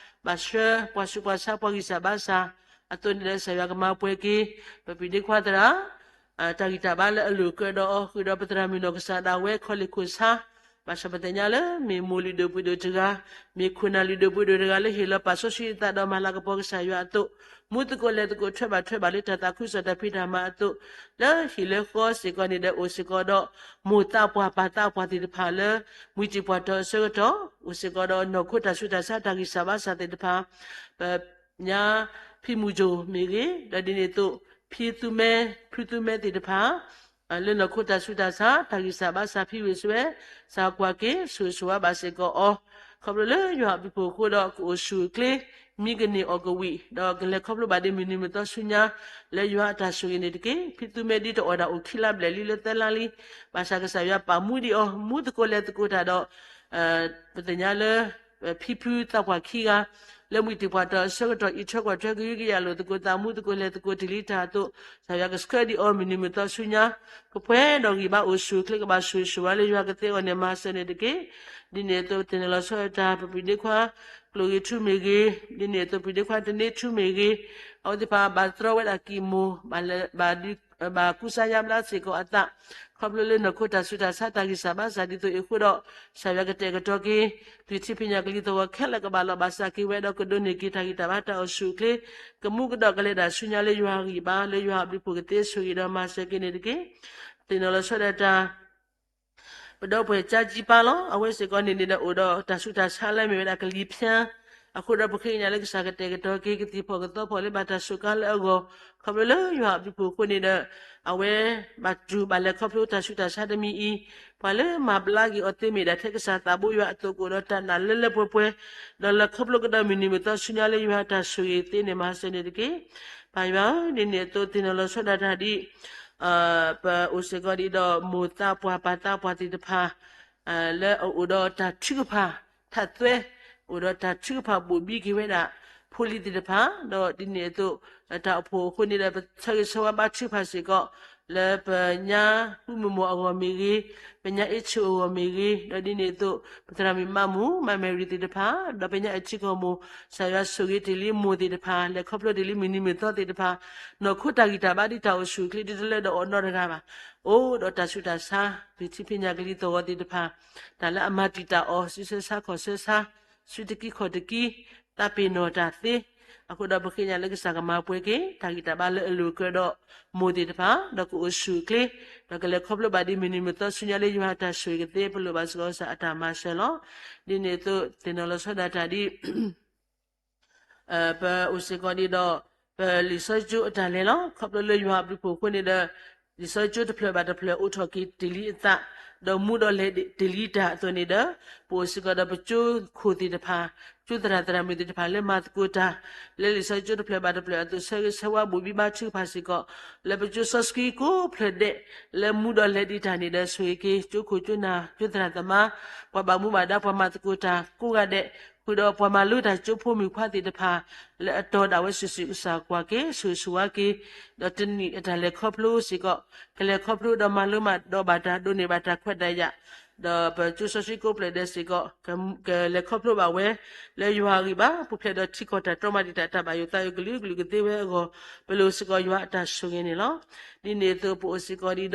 ဘၣ်ဆှၢပှၤဆူးပှၤဆါပှၤဂံၢ်စၢ်ဘါစၢ် အသိးန့ၣ်ဒီးကစၢ်ယွၤကမၤပှဲၤက့ၤ ပပှၤဒ့ခွါသရၣ် တၢ်ဂံၢ်တၢ်ဘါလၢအလိၣ်ကဲဒီးအီၤ ဃုာ်ဒီးပသရၣ်မုၣ်နီၢ်ကစၢ်ဒၣ်ဝဲခီလ့ၣ်ခိၣ်ဆါ ဘၣ်ဆၣ်ပသ့ၣ်ညါလၢ မ့ၢ်မိၢ်လုၢ်ဒိၣ်ပှ့ၤဒိၣ်တဂၤ, မ့ၢ်ခိၣ်နၢ်လုၢ်ဒိၣ်ပှ့ၤဒိၣ်တဂၤလၢဟ့ၣ်လီၤပာ်စီဆှံအသးဒီးမၤလၤကပီၤကစၢ်ယွၤအသိး, မူသကိးလဲၤသကိးထွဲဘၣ်ထွဲဘၣ်လၢတၢ်သးခုကစီၣ်တၢ်ဖံးတၢ်မၤအသိး, လၢဟံၣ်လၢဃီစ့ၢ်ကီးန့ၣ်ဒီး အိၣ်စ့ၢ်ကီးဒီးမိၢ်သးပှၢ်ပၢ်သးပှၢ်သ့ၣ်တဖၣ်လၢ မှံတံာ်ပှၢ်တီၤအဆၢကတီၢ်, အိၣ်စ့ၢ်ကီးဒီးနီၢ်ခိတၢ်ဆူးတၢ်ဆါတၢ်ဂံၢ်စၢ်ဘါစၢ်သ့ၣ်တဖၣ်, ပ ညါဖံမူၤစိၤမ့ၢ်ဂ့ၤ, ဒီးဒ်န့ၣ်အသိး ဖံသူမဲ ဖုသူမဲသ့ၣ်တဖၣ်, လၢနီၢ်ခိတၢ်ဆူးတၢ်ဆါ တၢ်ဂံၢ်စၢ်ဘါစၢ်ဖံဝံၤစွဲ, စၢ်ကွၢ်က့ၤ ဆိၣ်ဂ့ၤဆိၣ်ဝါဘၣ်စ့ၢ်ကီးအီၤ, ခီဖျိလၢယွၤအဘျုးအဖှိၣ်အဃိဒီး ကအိၣ်ဆူၣ်အိၣ်ချ့, မံကန့ၢ်အီၣ်ကဝံၣ်, ဒီးကလဲၤခီဖျိဘၣ်ဒ်မုၢ်နံၤမုၢ်သီဆူညါ လၢယွၤအတၢ်ဆိၣ်ဂ့ၤန့ၣ်တက့ၢ်. ဖံသူမဲဒ်တအိၣ်ဒၣ်အိၣ်ခံလါဘျဲၣ်လံလၢသၢလါလံ, ဘၣ်ဆၣ်ကစၢ်ယွၤပာ်မူဒံးအီၤ မူသကိးလဲၤသကိးတၢ်ဒီး ပသ့ၣ်ညါလၢ ဖံဖုသးပှၢ်ခံဂၤ လၢမှံတံာ်ပှၢ်တီၤအဆၢကတီၢ် အံးထွဲကွၢ်ထွဲကဟုကယာ်လိာ်သကိးသး မူသကိးလဲၤသကိးတ့ၢ်လံတၢ်အသိး, ကစၢ်ယွၤကဆှၢဒံးအီၤမုၢ်နံၤမုၢ်သီဆူညါ, ကပှဲၤဒီးဂံၢ်ဘါအိၣ်ဆူၣ်အိၣ်ချ့ ကဘၣ်ဆိၣ်ဂ့ၤဆိၣ်ဝါလၢယွၤကသ့အဂီၢ်န့ၣ် မၤစၢၤန့ၣ်တက့ၢ်. ဒ်န့ၣ်အသိး သ့ၣ်နီၣ်လီၤဆီဒၣ်တၢ် ပပှၤဒ့ခွါ ကျိၣ်ဂ့ၤထူမ့ၢ်ဂ့ၤ, ဒ်န့ၣ်အသိး ပှၤဒ့ခွါတန့ထူမ့ၢ်ဂ့ၤ, အဝဲသ့ၣ်တဖၣ်ဘၣ်တြီဝဲဒၣ်ကံၢ်မိၢ် ဘၣ် ဘၣ်ကူစါညါဘျါစ့ၢ်ကီးအသး, ခီဖျိလၢနီၢ်ခိတၢ်ဆူးတၢ်ဆါတၢ်ဂံၢ်စၢ်ဘါစၢ်ဒ်သိးအံၤအဃိဒီး, ကစၢ်ယွၤကတဲာ်ကတီၤက့ၤ သွံၣ်ထံဖံးညၣ်ကလံၤသဝီခဲလၢာ်ကဘၣ်လီၤဘၣ်စးက့ၤဝဲဒီးကဒိးန့ၢ်က့ၤတၢ်ဂံၢ်တၢ်ဘါတၢ်အိၣ်ဆူၣ်အိၣ်ချ့, ကမူကဒီးကလဲၤဒၣ်ဆူညါလၢယွၤအဂံၢ်ဘါ လၢယွၤအဘျုးဖှိၣ်ကသ့ဆိၣ်ဂ့ၤဒီးမၤစၢၤက့ၤန့ၣ်တက့ၢ်. သ့ၣ်နီၣ်လီၤဆီဒၣ်တၢ် ပဒီပုၢ်ဝဲၢ်ကၠါကၠံပၢ်လီၤ. အဝဲစ့ၢ်ကီးန့ၣ်န့ၣ်ဒီးအိၣ်ဒီးတၢ်ဆူးတၢ်ဆါလၢမ့ၢ်ဝဲဒၣ်ကလံၤဖၠါ, အဃိဒီးပဃ့ကညးလၢကစၢ်ကတဲာ်ကတီၤက့ၤ ကသံၣ်ဖီၣ်ကသီဖီၣ်လၢဘၣ်တၢ်စူးကါလၢအဂီၢ်, ခီဖျိလၢယွၤအဘျုးဖှိၣ်အဃိန့ၣ်ဒီး အဝဲဘၣ်တူၢ်ဘၣ်လဲၤခီဖျိတၢ်ဆူးတၢ်ဆါတမံၤအံၤ, ပှၤလၢမၤဘျါက့ၤအီၤသ့မ့ၢ်ဒၣ်ထဲကစၢ်သးဘိယွၤအသိးကအိၣ်ဒီးတၢ်နာ်လၢလၢပှဲၤပှဲၤ, ဒီးလဲၤခီဖျိကဒီးမုၢ်နံၤမုၢ်သီဆူညါလၢယွၤတၢ်ဆိၣ်ဂ့ၤသ့န့ၣ် မၤစၢၤန့ၣ်တက့ၢ်. ပၢ်ယွၤဧၢ, ဒ်န့ၣ်အသိး သ့ၣ်နီၣ်လီၤဆီဒၣ်တၢ်ဒ် ပအိၣ်စ့ၢ်ကီးဒ်ဒီးမိၢ်သးပှၢ်ပၢ်သးပှၢ်သ့ၣ်တဖၣ် လၢအအိၣ်ဒီးတၢ်ထုကဖၣ်ထးသွဲ, အိၣ်ဒီးတၢ်ထုကဖၣ်ဘိၣ်ဘံက့ၤဝဲဒၣ် ဖိလံၤသ့ၣ်တဖၣ်, ဒီးဒ်န့ၣ်အသိး တၢ်အိၣ်ဖှိၣ်အဃိန့ၣ်ဒီး ပဆၢဂ့ၤဆၢဝါဘါထုကဖၣ်စ့ၢ်ကီး လၢပညါဃုမုၢ်မိၢ်အဂီၢ်မ့ၢ်ဂ့ၤ, ပညါအ့ၣ်ဆူၣ်အဂီၢ်မ့ၢ်ဂ့ၤ, ဒီးဒ်န့ၣ်အသိး ပသရၣ်မုၣ်မးမူ မးမဲရံၤသ့ၣ်တဖၣ်, ဒီးပညါအထံကီၢ်မိၢ် ကစၢ်ယွၤဆိၣ်ဂ့ၤတ့ၢ်လံမိၢ်သ့ၣ်တဖၣ်, လဲၤခီဖျိတ့ၢ်လံမုၢ်နံၤမုၢ်သီသ့ၣ်တဖၣ်, နီၢ်ခိတၢ်ဂံၢ်တၢ်ဘါဒ်တၢ်အိၣ်ဆူၣ်အိၣ်ချ့ဒ်တလၢဒီးအီၤနီတဂၤဘၣ်, အိၣ်ဒီးတၢ်ဆူးတၢ်ဆါ သွံၣ်ထံဖံးညၣ်ကလံၤသဝီသ့ၣ်တဖၣ်, တၢ်လၢအမၤတံာ်တာ်အီၤ စုဆၢဆါခီၣ်ဆၢဆါ, စုတကံခီၣ်တကံ, သးပ့ၤနီၣ်တၢ်သ့, အဃိဒီးပဃ့ကညးလၢကစၢ်ကမၤပှဲၤက့ၤ တၢ်ဂံၢ်တၢ်ဘါလၢအလိၤကၢဒီးမိၢ်သ့ၣ်တဖၣ်, ဒီးကအိၣ်ဆူၣ်အိၣ်ချ့, ဒီးကလဲၤခီဖျိဘၣ်ဒ်မုၢ်နံၤမုၢ်သီဆူညါလၢယွၤတၢ်ဆိၣ်ဂ့ၤကသ့ ပလိၣ်ဘၣ်စ့ၢ်ကီးကစၢ်အတၢ်မၤစၢၤလီၤ. ဒ်န့ၣ်အသိး သ့ၣ်နီၣ်လီၤဆီဒၣ်တၢ်ဒ် ပအိၣ်စ့ၢ်ကီးဒ်ဒီး ပလံာ်စီဆှံကၠိအတၢ်လဲၤလီၤ. ခီဖျိလၢယွၤအဘျုးဖှိၣ်အဃိန့ၣ်ဒီး လံာ်စီဆှံကၠိတဖျၢၣ်ဘၣ်တဖျၢၣ်အိးထီၣ်က့ၤတ့ၢ်လံအသး, ဒီးမူဒီးလဲၤတ့ၢ်လံတၢ်အသိးန့ၣ်ဒီး ပအိၣ်စ့ၢ်ကီးဒီးပကၠိခိၣ်သ့ၣ်တဖၣ်, ကၠိသရၣ်သရၣ်မုၣ်သ့ၣ်တဖၣ်လၢမၤသကိးတၢ် လၢလံာ်စီဆှံကၠိတဖျၢၣ်ဘၣ်တဖျၢၣ်အသိး ဆၢဂ့ၤဆၢဝါဘိၣ်ဘံဘါထုကဖၣ်စ့ၢ်ကီး လၢပကၠိစီဆှံကိးဖျၢၣ်ဒဲး လၢမူဒီးလဲၤဒံးတၢ်န့ၣ်ဒီး ဆိၣ်ဂ့ၤက့ၤ ကၠိခိၣ်ကၠိနၢ် ကၠိသရၣ်သမါ, ပှၤဘၣ်မူဘၣ်ဒါ ပှၤမၤသကိးတၢ်ကိးဂၤဒဲး, ဃုာ်ဒီးပှၤမၤလိတၢ်ကၠိဖိမုၣ်ခွါသ့ၣ်တဖၣ် လၢအတီၤဒၣ်ဝဲစုာ်စုာ်ကစၢ်ကွၢ်က့ၤ ဆိၣ်ဂ့ၤဆိၣ်ဝါက့ၤ, ဒီးတနံၤအတၢ်လဲၤခီဖျိစ့ၢ်ကီး ကလဲၤခီဖျိဒီးမၤလိမၤဒိးဘၣ်တၢ် ဒိးန့ၢ်ဘၣ်တၢ်ခွဲးတၢ်ယာ်, ဒီးပကၠိစီဆှံကိးဖျၢၣ်ဒဲးစ့ၢ်ကီး ကလဲၤခီဖျိဘၣ်ဝဲ လၢယွၤအဂံၢ်ဘါ ပူၤဖျဲးဒီးထံကီၢ်တၢ်တြီမၤဒံးတၢ် တၢ်ဘၣ်ယိၣ်သးယိၣ်ကလုာ်ကလုာ်ကသ့ဝဲအဂီၢ် ပလိၣ်စ့ၢ်ကီးယွၤအတၢ်ဆိၣ်ဂ့ၤန့ၣ်လီၤ. ဒ်န့ၣ်အသိးပအိၣ်စ့ၢ်ကီးဒ်ဒီး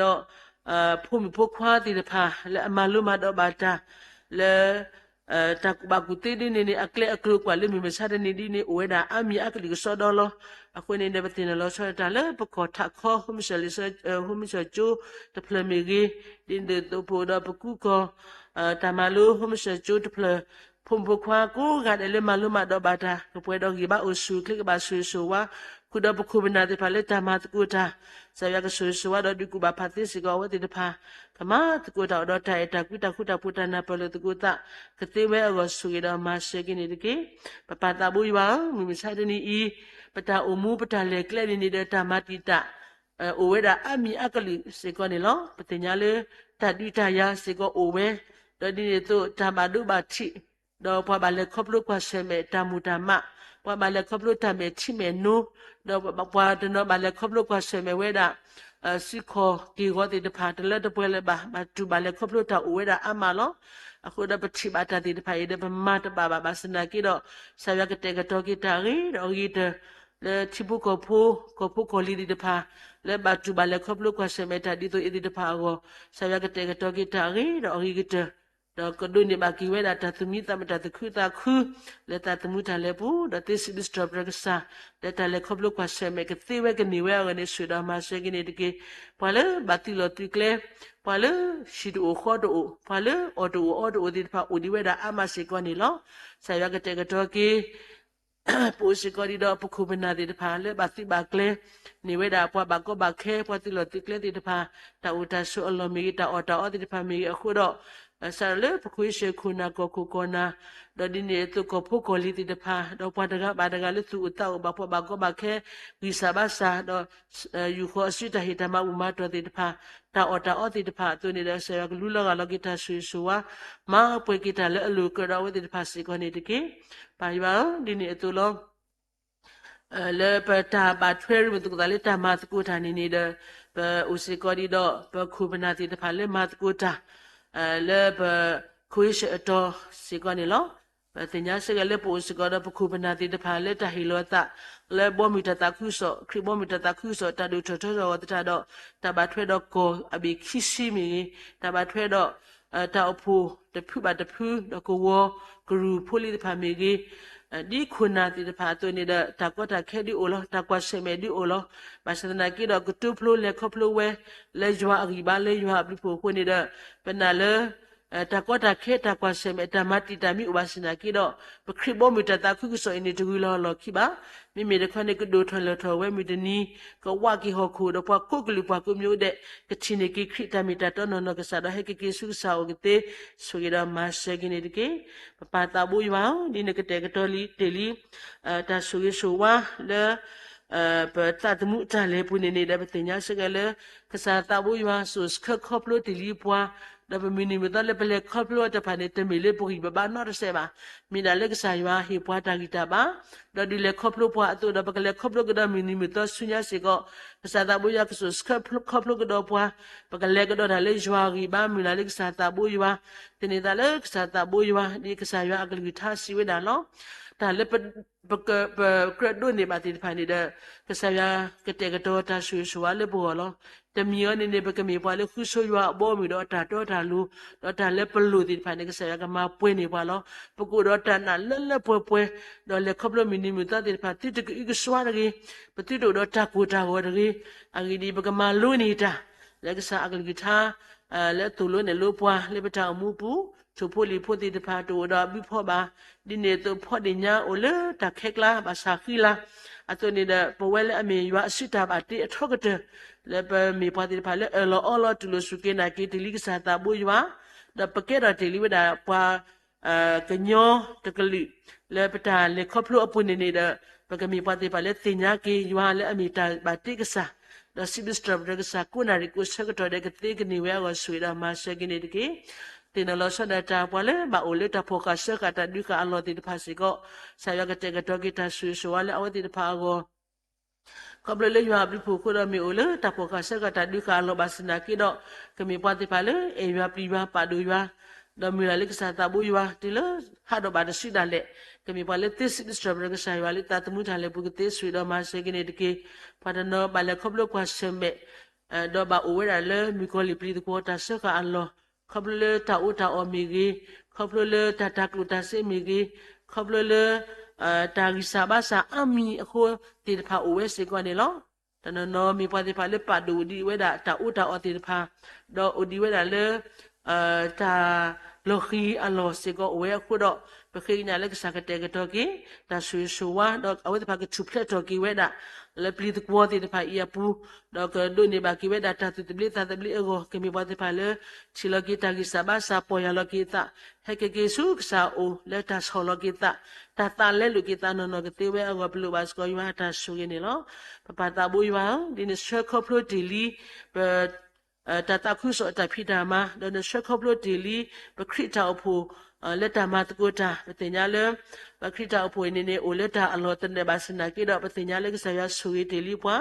ဖိမုၣ်ဖိခွါသ့ၣ်တဖၣ် လၢအမၤလိမၤဒိးဘၣ်တၢ် လၢ တၢ်ကူၣ်ဘၣ်ကူၣ်သ့ဒ်န့ၣ်န့ၣ် အကျဲအကျိၤကွၢ်လၢမုၢ်မဆါတနံၤဒ်န့ၣ် အိၣ်ဝဲဒၣ်အါမံၤအါကလုာ်ကစီဒီလီၤ. အဃိန့ၣ်ဒီး ပသ့ၣ်နီၣ်လီၤဆီဒၣ်တၢ်လၢပကီၢ်ထးခီ ဟိမစၢၣ်လံာ် ဟိမစၢၣ်ကၠိတဖျၢၣ်မ့ၢ်ဂ့ၤ, ဒ်န့ၣ်အသိးပအိၣ်ဒီးပကူကီၢ် တၢ်မၤလိ ဟိမစၢၣ်ကၠိတဖျၢၣ် ဖိမုၣ်ဖိခွါကိးဂၤဒဲးလၢမၤလိမၤဒိးဘၣ်တၢ် ကပှဲၤဒီးဂံၢ်ဘါအိၣ်ဆူၣ်အိၣ်ချ့ ကဘၣ်ဆိၣ်ဂ့ၤဆိၣ်ဝါ ဃုာ်ဒီးပခိၣ်ပနၢ်သ့ၣ်တဖၣ်လၢတၢ်မၤသကိးတၢ်, ကစၢ်ယွၤကဆိၣ်ဂ့ၤဆိၣ်ဝါဒီးဒုးကူၣ်ဘၣ်ဖးသ့စ့ၢ်ကီးအဝဲသ့ၣ်တဖၣ် ကမၤသကိးတၢ်အိၣ်ဒီးတၢ်အဲၣ်တၢ်ကွံ တၢ်ဃူတၢ်ဖိး တၢ်နၢ်ပၢၢ်လိာ်သကိးသး ကသ့ဝဲအဂီၢ် ဆိၣ်ဂ့ၤဒီးမၤစၢၤက့ၤန့ၣ်တက့ၢ်. ပပၢ်သးဘိယွၤဧၢ, မုၢ်မဆါတနံၤအံၤ ပတၢ်အိၣ်မူပတၢ်လဲၤကျဲန့ၣ်န့ၣ်ဒီး တၢ်မၤတံာ်တာ် အိၣ်ဝဲဒၣ်အါမံၤအါကလုာ်စ့ၢ်ကီးန့ၣ်လီၤ. ပသ့ၣ်ညါလၢ တၢ်ဒုးတၢ်ယၤစ့ၢ်ကီးအိၣ်ဝဲ, ဒီးဒ်န့ၣ်အသိး တၢ်ဘၣ်ဒိဘၣ်ထံး, ဒီးပှၤဘၣ်လဲၤခီဖျိကွၢ်ဆၢၣ်မဲာ်တၢ်မုၢ်တၢ်မး, ပှၤဘၣ်လဲၤခီဖျိတၢ်မဲာ်ထံမဲာ်နိ, ဒီးပှၤတနီၤဘၣ်လဲၤခီဖျိကွၢ်ဆၢၣ်မဲာ်ဝဲဒၣ် စုခီၣ်က့ၢ်ဂီၤသ့ၣ်တဖၣ် တလၢတပှဲၤလၢၤဘၣ်, ဘၣ်တူၢ်ဘၣ်လဲၤခီဖျိတၢ်အိၣ်ဝဲဒၣ်အါမးလီၤ. အဃိဒီးပထံၣ်ဘၣ်တၢ်သ့ၣ်တဖၣ်အံၤဒီး ပမၤတဘၣ်ဘၣ်ဘၣ်ဆၣ်သနာ်က့ဒီး ကစၢ်ယွၤကတဲာ်ကတီၤက့ၤတၢ်အဂ့ၤဒီးအဂ့ၤကတၢၢ် လၢထံဖိကီၢ်ဖိ ကီၢ်ဖိကီၢ်လံၤသ့ၣ်တဖၣ် လၢဘၣ်တူၢ်ဘၣ်လဲၤခီဖျိကွၢ်ဆၢၣ်မဲာ်တၢ်ဒ်သိးအံၤသ့ၣ်တဖၣ်အဂီၢ်, ကစၢ်ယွၤကတဲာ်ကတီၤက့ၤတၢ်အဂ့ၤဒီးအဂ့ၤကတၢၢ်, ဒီးကဒိးန့ၢ်ဘၣ်က့ၤဝဲဒၣ်တၢ်သူၣ်မံသးမုာ် တၢ်သူၣ်ခုသးခု လၢသးသမူတၢ်လဲၤပူၤ, ဒီးသ့စံးဘျုးစံးထီၣ်ပတြၢၤကစၢ် လၢတၢ်လဲၤခီဖျိကွၢ်ဆၢၣ်မဲာ်ကသ့ဝဲကန့ၢ်ဝဲအဂီၢ်န့ၣ် ဆိၣ်ဒီးမၤစၢၤက့ၤန့ၣ်တက့ၢ်. ပှၤလၢဘၣ်သုးလီၢ်သုးကျဲ, ပှၤလၢဟံၣ်တအိၣ်ဃီတအိၣ်, ပှၤလၢအီၣ်တအိၣ်အီတအိၣ်သ့ၣ်တဖၣ် အိၣ်ဒံးဝဲဒၣ်အါမးစ့ၢ်ကီးန့ၣ်လီၤ. ကစၢ်ယွၤကတဲာ်ကတီၤက့ၤ ပအိၣ်စ့ၢ်ကီးဒ်ဒီးပခိၣ်ပနၢ်သ့ၣ်တဖၣ် လၢဘၣ်သုးဘၣ်ကျဲ န့ၢ်ဝဲဒၣ်ပှၤဘၣ်ကီဘၣ်ခဲ ပှၤသုးလီၢ်သုးကျဲသ့ၣ်တဖၣ် တၢ်အိၣ်တၢ်ဆိးအလီၢ်မ့ၢ်ဂ့ၤ တၢ်အီၣ်တၢ်အီသ့ၣ်တဖၣ်မ့ၢ်ဂ့ၤအဃိဒီး စးထီၣ်လၢပခိၣ်ဆၢခိၣ်နၢ်ကီၢ်ခိၣ်ကီၢ်နၢ်, ဒီးဒ်န့ၣ်အသိးကီၢ်ဖိကီၢ်လံၤသ့ၣ်တဖၣ် ဒီးပှၤတဂၤဘၣ်တဂၤလၢသူၣ်အိၣ်သးအိၣ်ဘၣ်ပှၤဘၣ်ကီဘၣ်ခဲ ဂံၢ်စၢ်ဘါစၢ် ဒီး ယူၢ်ဃီအစုတၢ်ဟ့ၣ်တၢ်မၤဘူၣ်မၤတီၢ်သ့ၣ်တဖၣ် တၢ်အီၣ်တၢ်အီသ့ၣ်တဖၣ်အသိးန့ၣ်ဒီး ကစၢ်ယွၤကလူလီၤဂာ်လီၤက့ၤတၢ်ဆိၣ်ဂ့ၤဆိၣ်ဝါ မၤပှဲၤက့ၤတၢ်လၢအလိၤကြၢးဒီးအဝဲသ့ၣ်တဖၣ်စ့ၢ်ကီးန့ၣ်တက့ၢ်. ပၢ်ယွၤဧၢ, ဒ်န့ၣ်အသိးလီၤ. လၢပတၢ်ဘၣ်ထွဲရံမုၢ်သကိးသးလၢတၢ်မၤသကိးတၢ်န့ၣ်န့ၣ်ဒီး ပအိၣ်စ့ၢ်ကီးဒ်ဒီး ပခိၣ်ပနၢ်သ့ၣ်တဖၣ်လၢမၤသကိးတၢ် လၢပခိၣ်ဆၢအတီၤစ့ၢ်ကီးန့ၣ်လီၤ. ပသ့ၣ်ညါစ့ၢ်ကီးလၢပအိၣ်စ့ၢ်ကီးဒီးပခိၣ်ပနၢ်သ့ၣ်တဖၣ်လၢတၢ်ဟ့ၣ်လီၤအသး လၢဘီမုၢ်တၢ်သးခုကစီၣ် ခရံာ်ဘီမုၢ်တၢ်သးခုကစီၣ် တၢ်ဒိၣ်ထီၣ်ထီထီၣ်အဂီၢ်သတးဒီး တၢ်ဘၣ်ထွဲဒီးကီၢ်အဘ့ၣ်ခံဆံမ့ၢ်ဂ့ၤ, တၢ်ဘၣ်ထွဲဒီး တၢ်အိၣ်ဖှိၣ်တဖုဘၣ်တဖု ဒီးကဝီၤကရူၢ်ဖိလံၤတဖၣ်မ့ၢ်ဂ့ၤ, ဒ်ခိၣ်နၢ်သ့ၣ်တဖၣ်အသိးန့ၣ်ဒီး တၢ်ကီတၢ်ခဲဒုးအိၣ်လီၤ, တၢ်ကွၢ်ဆၢၣ်မဲာ်ဒုးအိၣ်လီၤ. ဘၣ်ဆၣ်သနာ်က့ဒီး ကတိၤဖျိလဲၤခီဖျိဝဲ လၢယွၤအဂံၢ်ဘါ လၢယွၤအဘျုးအဖှိၣ်အဃိန့ၣ်ဒီး ပနာ်လၢ တၢ်ကီတၢ်ခဲ တၢ်ကွၢ်ဆၢၣ်မဲာ် တၢ်မၤတံာ်တာ်မ့ၢ်အိၣ်ဘၣ်ဆၣ်သနာ်က့ဒီး ပခရံာ်ဘီမုၢ်တၢ်သးခုကစီၣ်အံၤန့ၣ် တဂုၤလီၤလီၢ်ခံဘၣ်. မ့မ့ၢ်တခီန့ၣ် ကဒိၣ်ထီၣ်လီၤထီၣ်ဝဲမုၢ်တနံၤ ကဝးက့ၤဟီၣ်ခိၣ်ဒီးပှၤကိးကလုာ်ပှၤကိးမံၤအိၣ်ဒဲး ကထံၣ်န့ၢ်က့ၤခရံာ်တၢ်မ့ၢ်တၢ်တီနီၢ်နီၢ်ကစၢ်ဒီး ဟဲက့ၤက့ၤဆူကစၢ်အအိၣ်ကသ့ ဆိၣ်ဂ့ၤဒီးမၤစၢၤက့ၤန့ၣ်တက့ၢ်. ပပၢ်သးဘိယွၤဧၢ, ဒ်န့ၣ်ကတဲာ်ကတီၤလံတ့ၢ်လံ တၢ်ဆိၣ်ဂ့ၤဆိၣ်ဝါလၢ ပသးသမူအတၢ်လဲၤပူၤန့ၣ်န့ၣ်ဒီး ပသ့ၣ်ညါစ့ၢ်ကီးလၢ ကစၢ်သးဘိယွၤစိာ်ဆှၢခီဖျိတ့ၢ်လံပှၤ, ဒီးပမုၢ်နံၤမုၢ်သီလၢပလဲၤခီဖျိအတၢ်တဖၣ်န့ၣ် တမ့ၢ်လၢပဂံၢ်ပဘါနီတစဲးဘၣ်. မ့ၢ်ဒၣ်လၢကစၢ်ယွၤဟ့ၣ်ပှၤတၢ်ဂံၢ်တၢ်ဘါ, ဒီးဒုးလဲၤခီဖျိပှၤအသိးဒီး ပကလဲၤခီဖျိကဒီးမုၢ်နံၤမုၢ်သီဆူညါစ့ၢ်ကီး ကစၢ်သးဘိယွၤကစိာ်ဆှၢခီဖျိကဒီးပှၤ, ပကလဲၤကဒီးတၢ်လၢယွၤအဂံၢ်ဘါ မုၢ်လၢ်လၢကစၢ်သးဘိယွၤ, သန့ၤသးလၢကစၢ်သးဘိယွၤ ဒ်ကစၢ်ယွၤအကလုၢ်ကထါစံးဝဲဒၣ်လီၤ. တၢ်လၢ ပကြၢး ပကြၢးဒိးန့ၢ်ဘၣ်သ့ၣ်တဖၣ်န့ၣ်ဒီး ကစၢ်ယွၤကတဲာ်ကတီၤတၢ်ဆိၣ်ဂ့ၤဆိၣ်ဝါလၢပဂီၢ်လီၤ. တမံၤအံၤန့ၣ်န့ၣ် ပကမ့ၢ်ပှၤလၢဃုဆိယွၤအဘီအမုၢ်ဒီးအတၢ်တီတၢ်လိၤ, ဒီးတၢ်လၢပလိၣ်သ့ၣ်တဖၣ်န့ၣ် ကစၢ်ယွၤကမၤပှဲၤန့ၢ်ပှၤလီၤ. ပကအိၣ်ဒီးတၢ်နာ်လၢလၢပှဲၤပှဲၤ, ဒီးလဲၤခီဖျိမုၢ်နံၤမုၢ်သီသ့ၣ်တဖၣ် သုတကအုကစွါတဂ့ၤ, ပသုတအိၣ်ဒီးတၢ်ကိၢ်တၢ်ဂီၤတဂ့ၤ, အဂ့ၢ်ဒ်အံၤ ပကမၤလိန့ၢ်တၢ် လၢကစၢ်အကလုၢ်ကထါ လၢအသိၣ်လိနဲၣ်လိပှၤလၢပတၢ်အိၣ်မူပူၤ, ထိၣ်ဖိလံၣ်ဖိသ့ၣ်တဖၣ် တအိၣ်ဒီးအဘုဖီဘၣ်, ဒ်န့ၣ်အသိးဖီဒ့ၣ်ညါအိၣ်လၢတၢ်ခဲကျါ ဘၣ်ဆၣ်ဃံလၤ, အသိးန့ၣ်ဒီး ပဝဲလၢအမ့ၢ်ယွၤအစုတၢ်ဘၣ်တ့အထီကတၢၢ် လၢပမ့ၢ်ပှၤသ့ၣ်တဖၣ်လၢအၢၣ်လီၤအီလီၤတူၢ်လိာ်စူၢ်က့ၤနာ်က့ၤတ့ၢ်လံကစၢ်သးဘိယွၤ, ဒီးပကဲထီၣ်တ့ၢ်လံဝဲဒၣ်ပှၤ ကညီတကလုာ် လၢပတၢ်လဲၤခီဖျိအပူၤန့ၣ်န့ၣ်ဒီး ပကမ့ၢ်ပှၤသ့ၣ်တဖၣ်လၢသ့ၣ်ညါက့ၤယွၤလၢအမ့ၢ်တၢ်ဘၣ်တ့ကစၢ်, ဒီးစံးဘျုးစံးထီၣ်ပတြၢၤကစၢ် ကိးနၣ်ရံၣ်ကိးဆၢကတီၢ်ဒဲး ကသ့ကန့ၢ်ဝဲအဂီၢ် ဆိၣ်ဂ့ၤဒီးမၤစၢၤက့ၤန့ၣ်တက့ၢ်. သ့ၣ်နီၣ်လီၤဆီဒၣ်တၢ် ပှၤလၢဘၣ်အိၣ်လၢတၢ်ဖီၣ်ဃာ်စၢဃာ်တၢ်ဒုးဃာ်အလီၢ်သ့ၣ်တဖၣ်စ့ၢ်ကီး ကစၢ်ယွၤကတဲာ်ကတီၤက့ၤတၢ်ဆိၣ်ဂ့ၤဆိၣ်ဝါလၢအဝဲသ့ၣ်တဖၣ်အဂီၢ် ခီဖျိလၢယွၤအဘျုးအဖှိၣ်အဃိဒီး မ့ၢ်အိၣ်လၢတၢ်ဖီၣ်ဃာ်စၢဃာ်တၢ်ဒုးဃာ်အလီၢ်ဘၣ်ဆၣ်သနာ်က့ဒီး ကမ့ၢ်ပှၤသ့ၣ်တဖၣ်လၢအဲၣ်ယွၤပျံၤယွၤပာ်ဒိၣ်ယွၤ, ဒီးမုၢ်လၢ်လၢကစၢ်သးဘိယွၤ တုၤလၢဟးဒီးဘၣ်တစုဒၣ်လဲာ်, ကမ့ၢ်ပှၤလၢသ့စံးဘျုးစံးထီၣ်ပတြၢၤကစၢ်ယွၤလၢသးသမူတၢ်လဲၤပူၤကသ့ဆိၣ်ဂ့ၤဒီးမၤစၢၤက့ၤန့ၣ်တက့ၢ်. ပှၤတနီၤဘၣ်လဲၤခီဖျိကွၢ်ဆၢၣ်မဲာ် ဒီးဘၣ်အိၣ်ဝဲဒၣ်လၢမုၣ်ကီၤလံၢ်ပျံၤသကွီၤတၢ်စၢဃာ်အလီၢ်, ခီဖျိလၢတၢ်အီၣ်တၢ်အီမ့ၢ်ဂ့ၤ, ခီဖျိလၢတၢ်တၤကျိၣ်တၤစ့မ့ၢ်ဂ့ၤ, ခီဖျိလၢ တၢ်ဂံၢ်စၢ်ဘါစၢ်အါမံၤအဃိသ့ၣ်တဖၣ်အိၣ်ဝဲစ့ၢ်ကီးန့ၣ်လီၤ. တနီၤနီၤမ့ၢ်ပှၤသ့ၣ်တဖၣ်လၢပာ်ဒိၣ်ဒံးဝဲဒၣ်တၢ်အီၣ်တၢ်အီသ့ၣ်တဖၣ်, ဒီးအိၣ်ဒံးဝဲဒၣ်လၢ တၢ်လီၤဃံၤအလီၢ်စ့ၢ်ကီးအိၣ်ဝဲအဃိဒီး, ပဃ့ကညးလၢကစၢ်ကတဲာ်ကတီၤက့ၤ တၢ်ဆိၣ်ဂ့ၤဆိၣ်ဝါ ဒီးအဝဲသ့ၣ်တဖၣ်ကထူၣ်ဖျဲးထီၣ်က့ၤဝဲဒၣ် လၢပျံၤသကွီၤသ့ၣ်တဖၣ်အံၤအပူၤ, ဒီးကဒိးန့ၢ်ဘၣ်က့ၤဝဲဒၣ်တၢ်သူၣ်သဘျ့သးသဘျ့အဂီၢ်, ကမ့ၢ်ပှၤသ့ၣ်တဖၣ်လၢ ထံၣ်လီၤက့ၤတၢ်ဂံၢ်စၢ်ဘါစၢ် ပီၢ်ယၢ်လီၤက့ၤသး, ဟဲက့ၤက့ၤဆူကစၢ်အအိၣ်လၢတၢ်ဆီၣ်လီၤက့ၤသး, တၢ်သးလဲလိာ်က့ၤသးနီၢ်နီၢ်ကသ့ဝဲအဂီၢ် ပလိၣ်ဘၣ်စ့ၢ်ကီးယွၤအတၢ်ဆိၣ်ဂ့ၤန့ၣ်လီၤ. ပပၢ်သးဘိယွၤဧၢ, ဒ်နဆှၢခီဖျိတ့ၢ်လံ ပ တၢ်သးခုကစီၣ်အတၢ်ဖံးတၢ်မၤ, ဒီးနဆှၢခီဖျိတ့ၢ်လံ ပခရံာ်တၢ်အိၣ်ဖှိၣ် လၢတၢ်မၤသကိးတၢ်, ပသ့ၣ်ညါလၢ ပခရံာ်တၢ်အိၣ်ဖှိၣ်အံၤန့ၣ်န့ၣ် အိၣ်လၢတၢ်အလီၢ်သနၢၣ်ဘၣ်ဆၣ်သနာ်က့ဒီး ပသ့ၣ်ညါလၢကစၢ်ယွၤဆိၣ်ဂ့ၤတ့ၢ်လံပှၤ,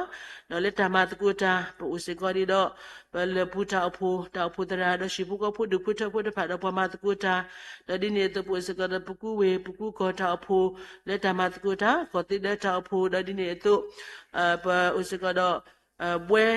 ဒီးလၢတၢ်မၤသကိးတၢ် ပအိၣ်စ့ၢ်ကီးဒံးဒီး ပလၢၢ်ပူၤတၢ်အိၣ်ဖှိၣ်, တၢ်အိၣ်ဖှိၣ်သရၣ် ဒီးဟံၣ်ဖိဃီဖိဒူၣ်ဖိထၢဖိတဖၣ်ဒီးပှၤမၤသကိးတၢ်, ဒီးဒ်န့ၣ်အသိးပအိၣ်စ့ၢ်ကီးဒီးပကူဝ့ၢ်ပကူကီၢ်တၢ်အိၣ်ဖှိၣ် လၢတၢ်မၤသကိးတၢ်, ကီၢ်သ့ဒၢတၢ်အိၣ်ဖှိၣ်, ဒီးဒ်န့ၣ်အသိး ပအိၣ်စ့ၢ်ကီးဒီး ဘှဲ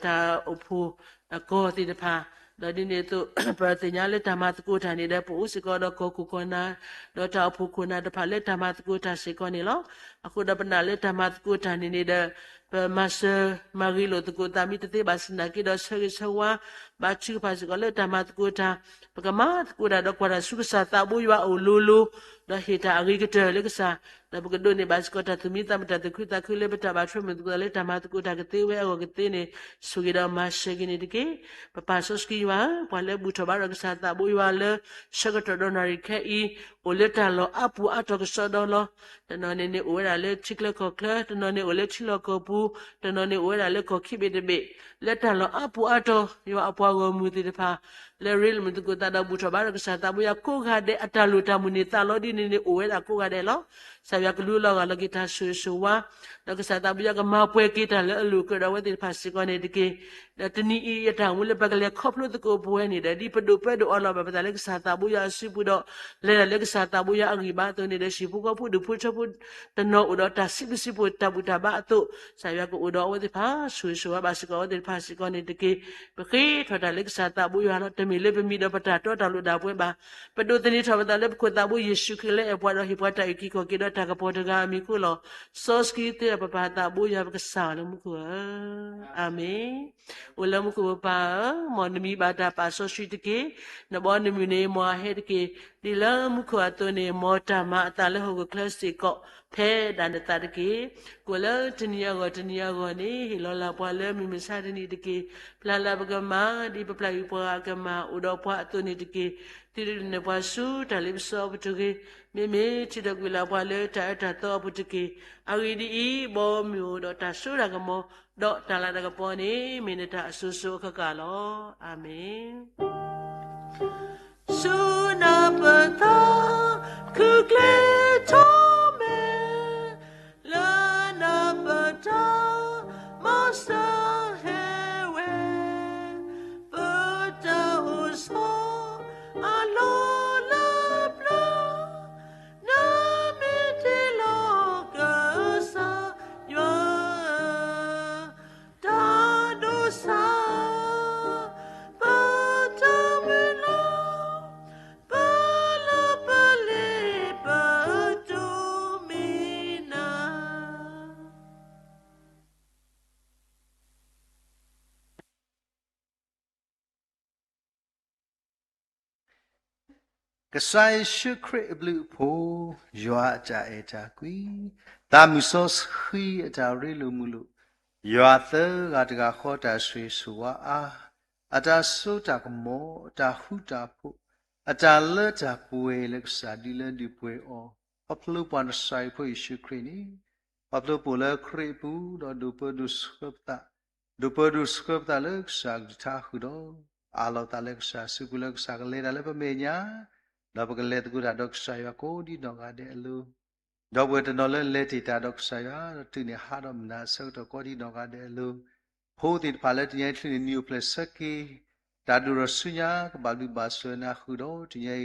တၢ်အိၣ်ဖှိၣ်အကီၢ်သ့ၣ်တဖၣ်, ဒီးဒ်န့ၣ်အသိး ပသ့ၣ်ညါလၢတၢ်မၤသကိးတၢ်န့ၣ်ဒီး ပအိၣ်စ့ၢ်ကီးဒီးကီၢ်ခိၣ်ကီၢ်နၢ်, ဒီးတၢ်အိၣ်ဖှိၣ်ခိၣ်နၢ်တဖၣ်လၢတၢ်မၤသကိးတၢ်စ့ၢ်ကီးန့ၣ်လီၤ. အဃိဒီးပနာ်လၢတၢ်မၤသကိးတၢ်န့ၣ်န့ၣ်ဒီး ပမၤစၢၤမၤဂ့ၤလိာ်သကိးသးမ့ၢ်တသ့ဘၣ်ဆၣ်သနာ်က့ဒီး ဆၢဂ့ၤဆၢဝါ ဘါထုကဖၣ်စ့ၢ်ကီးလၢတၢ်မၤသကိးတၢ်, ပကမၤသကိးတၢ်ဒီးကွၢ်တၢ်ဆူကစၢ်သးဘိယွၤအအိၣ်လိၤလိၤ, ဒီးဟ့ၣ်တၢ်အဂ့ၤကတၢၢ်လၢကစၢ်, ဒီးပကဒိးန့ၢ်ဘၣ်စ့ၢ်ကီးတၢ်သူၣ်မံသးမုာ် တၢ်သူၣ်ခုသးခုလၢပတၢ်ဘၣ်ထွဲမုာ်သကိးသးလၢတၢ်မၤသကိးတၢ်ကသ့ဝဲအဂီၢ်ကသ့န့ၣ် ဆိၣ်ဂ့ၤဒီးမၤစၢၤက့ၤန့ၣ်တက့ၢ်. ပပၢ်စီဆှံယွၤဧၢ, ပှၤလၢဘူၣ်ထီၣ်ဘါထီၣ်ကစၢ်သးဘိယွၤလၢ ဆၢကတီၢ်ဒီးနၣ်ရံၣ်ခဲအံၤ အိၣ်လၢတၢ်လီၢ်အါပူၤအါတီၤကစီဒီလီၤ. တနီၤန့ၣ်န့ၣ်အိၣ်ဝဲဒၣ်လၢထံချၢကီၢ်ချၢ, တနီၤန့ၣ်အိၣ်လၢထံလီၢ်ကီၢ်ပူၤ, တနီၤန့ၣ်အိၣ်ဝဲဒၣ်လၢကီၢ်ခံဘ့ၣ်တဘ့ၣ်, လၢတၢ်လီၢ်အါပူၤအါတီၤ ယွၤအပှၤဂီၢ်မုၢ်သ့ၣ်တဖၣ် လၢရ့လိာ်မုာ်သကိးသးဒီးဘူၣ်ထီၣ်ဘါထီၣ်ကစၢ်သးဘိယွၤကိးဂၤဒဲး အတၢ်လိၣ်တၢ်မုၢ်န့ၢ်သးလီဒ်န့ၣ်န့ၣ်အိၣ်ဝဲဒၣ်ကိးဂၤဒဲးလီၤ. ကစၢ်ယွၤကလူလီၤဂာ်လီၤက့ၤတၢ်ဆိၣ်ဂ့ၤဆိၣ်ဝါ, ဒီးကစၢ်သးဘိယွၤကမၤပှဲၤက့ၤတၢ်လၢအလိၣ်အကၢၣ်ဒီးအဝဲသ့ၣ်တဖၣ်စ့ၢ်ကီးန့ၣ်တက့ၢ်. ဒီးတနံၤအံၤအတၢ်အိၣ်မူလၢပကလဲၤခီဖျိသကိးပဝဲန့ၣ်ဒီး ဒ်ပဒိးပၢဒိးအီလီၤဘၣ်ပသးလၢကစၢ်သးဘိယွၤအစုပူၤဒီး လဲၤတၢ်လၢကစၢ်သးဘိယွၤအဂံၢ်ဘါအသိးန့ၣ်ဒီး ဟံၣ်ဖိဃီဖိဒူၣ်ဖိထၢဖိ တနီၤအိၣ်ဒီးတၢ်စံးဘျုးစံးဖှိၣ်တၢ်ဘူၣ်တၢ်ဘါအသိး ကစၢ်ယွၤကအိၣ်ဒီးအဝဲသ့ၣ်တဖၣ် ဆိၣ်ဂ့ၤဆိၣ်ဝါဘၣ်စ့ၢ်ကီးအဝဲသ့ၣ်တဖၣ်စ့ၢ်ကီးန့ၣ်တက့ၢ်. ပဃ့ထီၣ်တၢ်လၢကစၢ်သးဘိယွၤလီၤ. တမ့ၢ်လၢပမံၤဒီးပတၢ်တီတၢ်လိၤဒၣ်ပဝဲဘၣ်. ပဒိးသန့ၤထီၣ်ပသးလၢပခိၣ်သးဘိယ့ၣ်ၡူးခရံာ်လၢအဲၣ်ပှၤဒီးဟ့ၣ်ပှၤတၢ်အုၣ်က့ၤခီၣ်က့ၤဒီးတၢ်ကပီၤတဂၤအမံၤအဃိလီၤ. စီဆှံသ့ဒီးပပၢ်သးဘိယွၤပကစၢ်လၢမူခိၣ်ဧၢ, အၤမ့ၣ်. အိၣ်လၢမူခိၣ်ပပၢ်ဧၢ, မ်နမံၤဘၣ်တၢ်ပာ်စီဆှံတက့ၢ်. နဘီနမုၢ်န့ၣ် မ်အဟဲတက့ၢ်. ဒ်လၢမူခိၣ်အသိးန့ၣ် မ်တၢ်မၤအသးလၢဟီၣ်ခိၣ်ချၢစ့ၢ်ကီး ဖဲဒၣ်နသးတက့ၢ်. ကိၣ်လၢတနံၤအဂီၢ်တနံၤအဂီၢ်န့ၣ် ဟ့ၣ်လီၤလၢပှၤလၢမုၢ်မဆါတနံၤတက့ၢ်. ပျၢ်လၢပကမၤ ဒ်ပပျၢ်ကွံာ်ပှၤအကမၤအိၣ်ဒီးပှၤအသိးန့ၣ်တက့ၢ်. သုတဒုးနဲၣ်ပှၤဆူတၢ်လ့ပစီအပူၤတဂ့ၤ. မ့မ့ၢ်ထံၣ်ဒီးကွံာ်လၢပှၤလၢတၢ်အၢတၢ်သီအပူၤတက့ၢ်. အဂ့ၢ်ဒ်အံၤ, ဘီမုၢ်အိၣ်ဒီးတၢ်စိတၢ်ကမီၤ, ဒီးတၢ်လၤတၢ်ကပီၤန့ၣ် မ့ၢ်နတၢ်အစိၤစိၤအဃၣ်ဃၣ်လီၤ. အၤမ့ၣ်. ဆူနၢ်ပၢၢ်တၢ် ခုၣ်ကျဲထီၣ်မဲာ် လၢနၢ်ပၢၢ်တၢ် မၤစၢၤဟဲဝဲ ပတၢ်အိၣ်ဆီ အလီၢ်လၢပျၢၤ နမ့ၢ်တ့လီၤကစၢ်ယွၤ တၢ်ဒိးစၢ် ပတၢ်မုၢ်လၢ် ပလၢပလ့ပတိမ့ၢ်နၤ ကစၢ်ယ့ၣ်ၡူးခရံာ်အဘျုးအဖှိၣ်, ယွၤအတၢ်အဲၣ်တၢ်ကွံ, သးမုၢ်စီဆှံအတၢ်ရ့လိာ်မုာ်လိာ်, ယွၤသၢဂၤတဂၤဃီတၢ်ဆိၣ်ဂ့ၤဆိၣ်ဝါအါ, အတၢ်စိတၢ်ကမီၤ, အတၢ်ဃူတၢ်ဖိး, အတၢ်လၢတၢ်ပှဲၤလၢကစၢ်ဒုးလၢဒုးပှဲၤအီၤ, ခီဖျိပှၤနစၤရ့းဖိယ့ၣ်ၡူးခရံာ်န့ၣ်, ခီဖျိပအိၣ်လၢခရံာ်အပူၤ ဒီးဒိးပၢဒိးဆှၢပသး, ဒိးပၢဒိးဆှၢပသးလၢကစၢ်အကလုၢ်ကထါဃုာ်ဒီး, အးလီၤသးလၢကစၢ်အစုပူၤလၢကစၢ်ကလဲၤတၢ်လၢပမဲာ်ညါ, ဒီးပကလဲၤသကိးတၢ်ဒီးကစၢ်ယွၤကိးဒံးနီၢ်ဂၤဒဲးအလိၤ, ဒီပုၢ်ဝဲၢ်တနီၤလၢလဲၤတ့ၢ်တၢ်ဒီးကစၢ်ယွၤ ဒီးတုၤန့ၣ်ဟးဒီးမုၢ်နၤအဆၢကတီၢ်ကိးဒံးနီၢ်ဂၤဒဲးအလိၤ, ဖိသ့ၣ်တဖၣ်လၢတနံၤအံၤချုးန့ၣ် နံၤအိၣ်ဖျဲၣ်ဆၢက့ၤ, တၢ်ဒိၣ်ထီၣ်ဆူညါကဘၣ်ဘျုးဘၣ်ဆိၣ်ဂ့ၤနၤဃုာ်ဒီး တနံၤ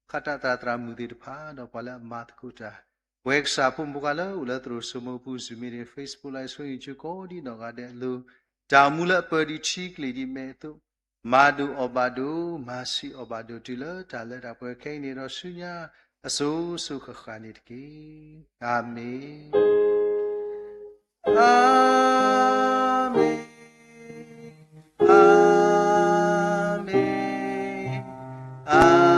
အံၤ ဃၣ်တၢ်သရၣ်သရၣ်မုၣ်သ့ၣ်တဖၣ် ဒီးပှၤလၢအမၤသကိးတၢ်, ပဝဲကစၢ်ဖိမုၣ်ဖိခွါလၢအိၣ်လၢသရိာ်စိမိၤပူၤ Zoom meeting, Facebook Live ဆိယိၤ ကိးဒံးနီၢ်ဂၤဒဲးအလိၤ, တၢ်အိၣ်မူလၢအပၢၢ်ဒံးထံကျိၣ်ဒံးမဲာ်အသိး, မၤဒိၣ်အီၣ်ဘၣ်ဒိၣ်, မၤဆံးအီၣ်ဘၣ်ဒိၣ်တုၤလၢတၢ်လၢတၢ်ပှဲၤခဲအံၤန့ၣ်ဒီးဆူညါအစိၤစိၤဃၣ်ဃၣ်န့ၣ်တက့ၢ်. အၤမ့ၣ်, အၤမ့ၣ်, အၤမ့ၣ်, အၤ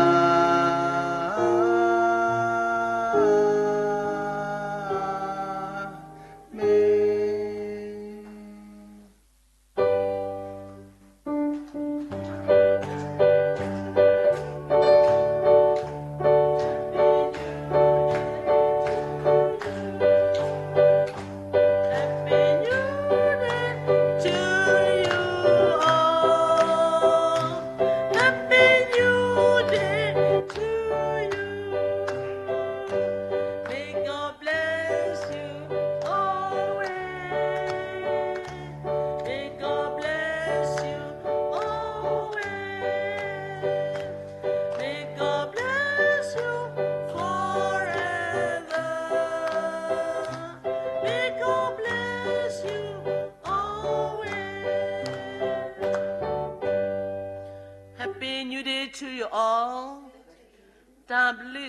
မ့ၣ်. Happy New Year to you all. Happy New Year to you. May God bless you always. May God bless you always. May God bless you forever. May God bless you always. Happy New Year to you all. တၢ်ဘျုး